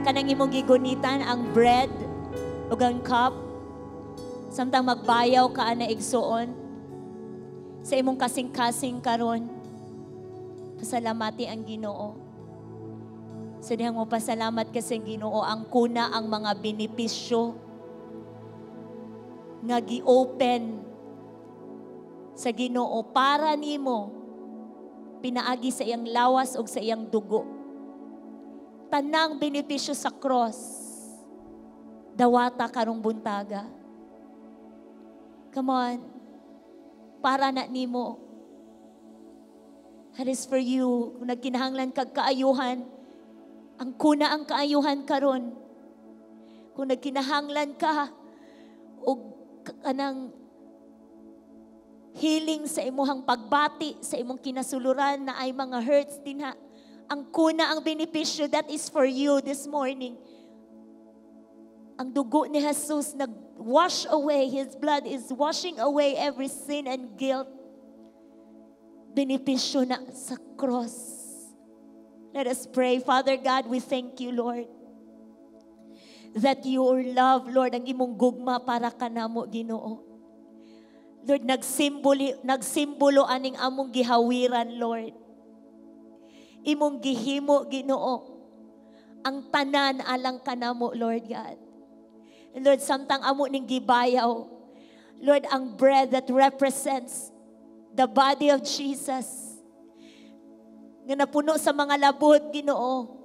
kanang imong gigunitan ang bread ug ang cup. Samtang magbayaw ka ana, igsoon, sa imong kasing-kasing karon. Pasalamati ang Ginoo. Sa dihang mo pasalamat ka sa Ginoo, ang kuna ang mga benepisyo nga gi-open sa Ginoo para nimo pinaagi sa iyang lawas ug sa iyang dugo. Tanang benepisyo sa cross, dawata karong buntaga. Come on. Para na nimo. That is for you. Kung nagkinahanglan kag kaayuhan, ang kuna ang kaayuhan karon. Kung nagkinahanglan ka og kanang healing sa imuhang pagbati, sa imong kinasuluran na ay mga hurts din ha. Ang kuna ang benepisyo, that is for you this morning. Ang dugo ni Jesus nag-wash away, His blood is washing away every sin and guilt. Benepisyo na sa cross. Let us pray. Father God, we thank you, Lord, that your love, Lord, ang imong gugma para kanamo, Ginoo. Lord, nagsimbolo aning among gihawiran, Lord. Imong gihimo, Ginoo, ang tanan alang kanamo, Lord God. And Lord, samtang amo ning gibayaw, Lord, ang bread that represents The body of Jesus nga napuno sa mga labod, Ginoo.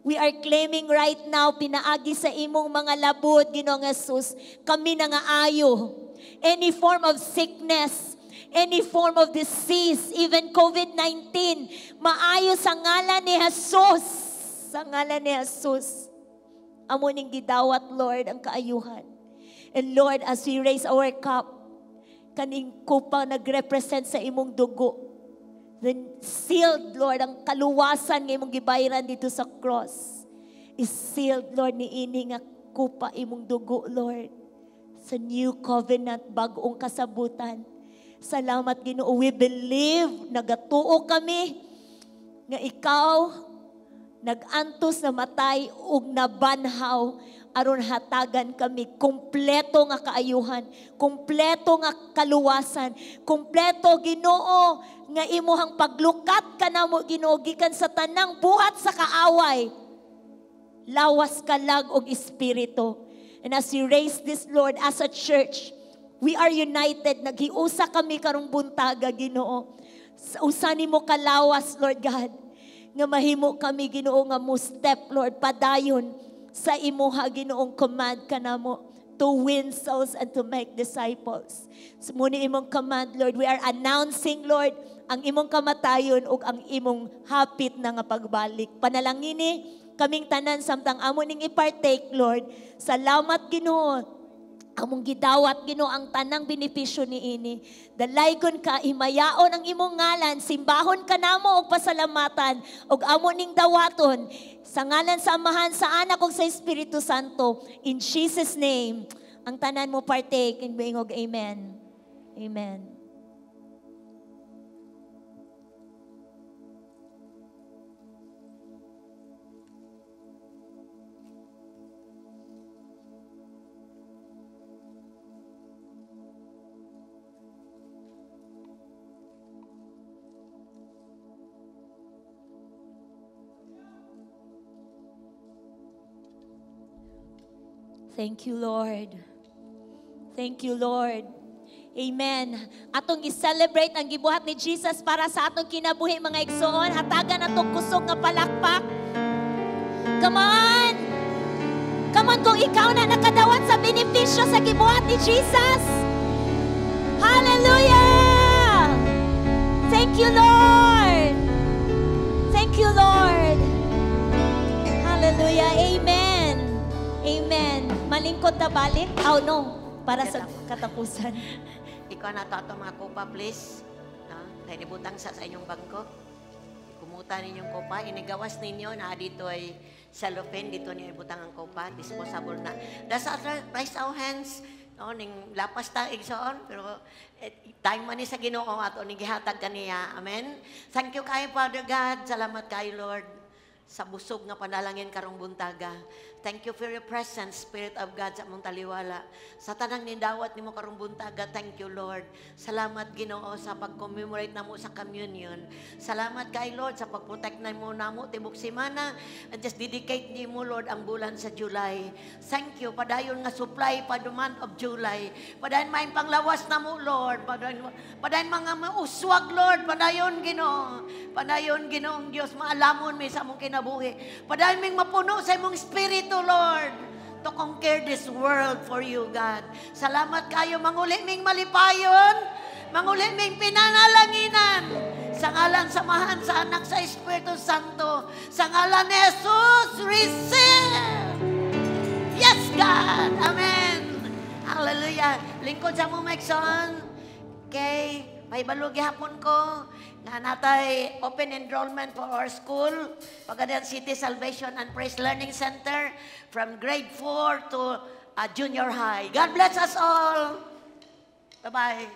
We are claiming right now, pinaagi sa imong mga labod, Ginoong Jesus, kami na nga ayo. Any form of sickness, any form of disease, even COVID-19, maayo sa ngalan ni Jesus. Sa ngalan ni Jesus. Amo ning gidawat, Lord, ang kaayuhan. And Lord, as we raise our cup, kaning kupa nagrepresent sa imong dugo. Then sealed, Lord, ang kaluwasan nga imong gibayaran dito sa cross is sealed, Lord, ni ini nga kupa imong dugo, Lord. Sa new covenant, bag-ong kasabutan. Salamat, Ginoo. We believe, nagatuo kami nga ikaw nag-antos, namatay ug nabanhaw aron hatagan kami kompleto nga kaayuhan, kompleto nga kaluwasan, kompleto, Ginoo, nga imuhang paglukat kanamo, Ginoo, gikan sa tanang buhat sa kaaway. Lawas, kalag ug espiritu. And as we raise this, Lord, as a church, we are united. Naghiusa kami karong buntaga, Ginoo. Sa usa nimo kalawas, Lord God, nga mahimo kami, Ginoo, nga mo step, Lord, padayon sa imuha, Ginoong command kanamo to win souls and to make disciples. So, mao ni imong command, Lord. We are announcing, Lord, ang imong kamatayon ug ang imong hapit na nga pagbalik. Panalangini kaming tanan samtang amo ning ipartake, Lord. Salamat, Ginoo. Among gidawat, Ginoo, ang tanang benepisyo niini. Dalaygon ka, himayaon ang imong ngalan, simbahon ka namo og pasalamatan ug amo ning dawaton sa ngalan sa Amahan, sa Anak ug sa Espiritu Santo. In Jesus' name, ang tanan mo partake and moingog amen. Amen. Thank you, Lord. Thank you, Lord. Amen. Atong i-celebrate ang gibuhat ni Jesus para sa atong kinabuhi, mga igsoon. Hatagan atong kusog nga palakpak. Come on! Come on, kung ikaw na nakadawat sa benepisyo sa gibuhat ni Jesus. Hallelujah! Thank you, Lord. Thank you, Lord. Hallelujah. Amen. Amen. Malingkod na balik? Oh, no. Para sa katapusan. Ikaw na to ato mga kupa, please. No? Dahil ibutang sa inyong bangko. Kumuta ninyong kupa. Inigawas ninyo na dito ay cellophane. Dito niyo ibutang ang kupa. Disposable na. That's raise our hands. No, ning lapas ta igsoon pero eh, time man ni sa Ginoo ato ning gihatag kaniya. Amen. Thank you kayo, Father God. Salamat kayo, Lord, sa busog nga panalangin karong buntaga. Thank you for your presence, Spirit of God, sa among taliwala. Sa tanang nindawat nimo karong buntaga, thank you, Lord. Salamat, Ginoo, sa pag-commemorate namo sa communion. Salamat kay Lord sa pag-protect nimo namo tibok semana and just dedicate nimo, Lord, ang bulan sa July. Thank you padayon nga supply pa the month of July. Padayon maayong panglawas namo, Lord. Padayon, padayon mga mauswag, Lord. Padayon, Ginoo. Padayon, Ginoong Dios, maalamon mi sa among kinabuhi. Padayon ming mapuno sa imong espiritu, Lord, to conquer this world for you, God. Salamat kayo, manguli ming malipayon, manguli ming pinanalanginan. Sa ngalan sa Amahan, sa Anak, sa Espiritu Santo, sa ngalan ni Jesus, receive! Yes, God! Amen! Hallelujah! Lingkod sa mo, Mexon. Okay, pahibalo gihapon ko nga natay open enrollment for our school, Pagadian City Salvation and Praise Learning Center, from grade 4 to junior high. God bless us all. Bye-bye.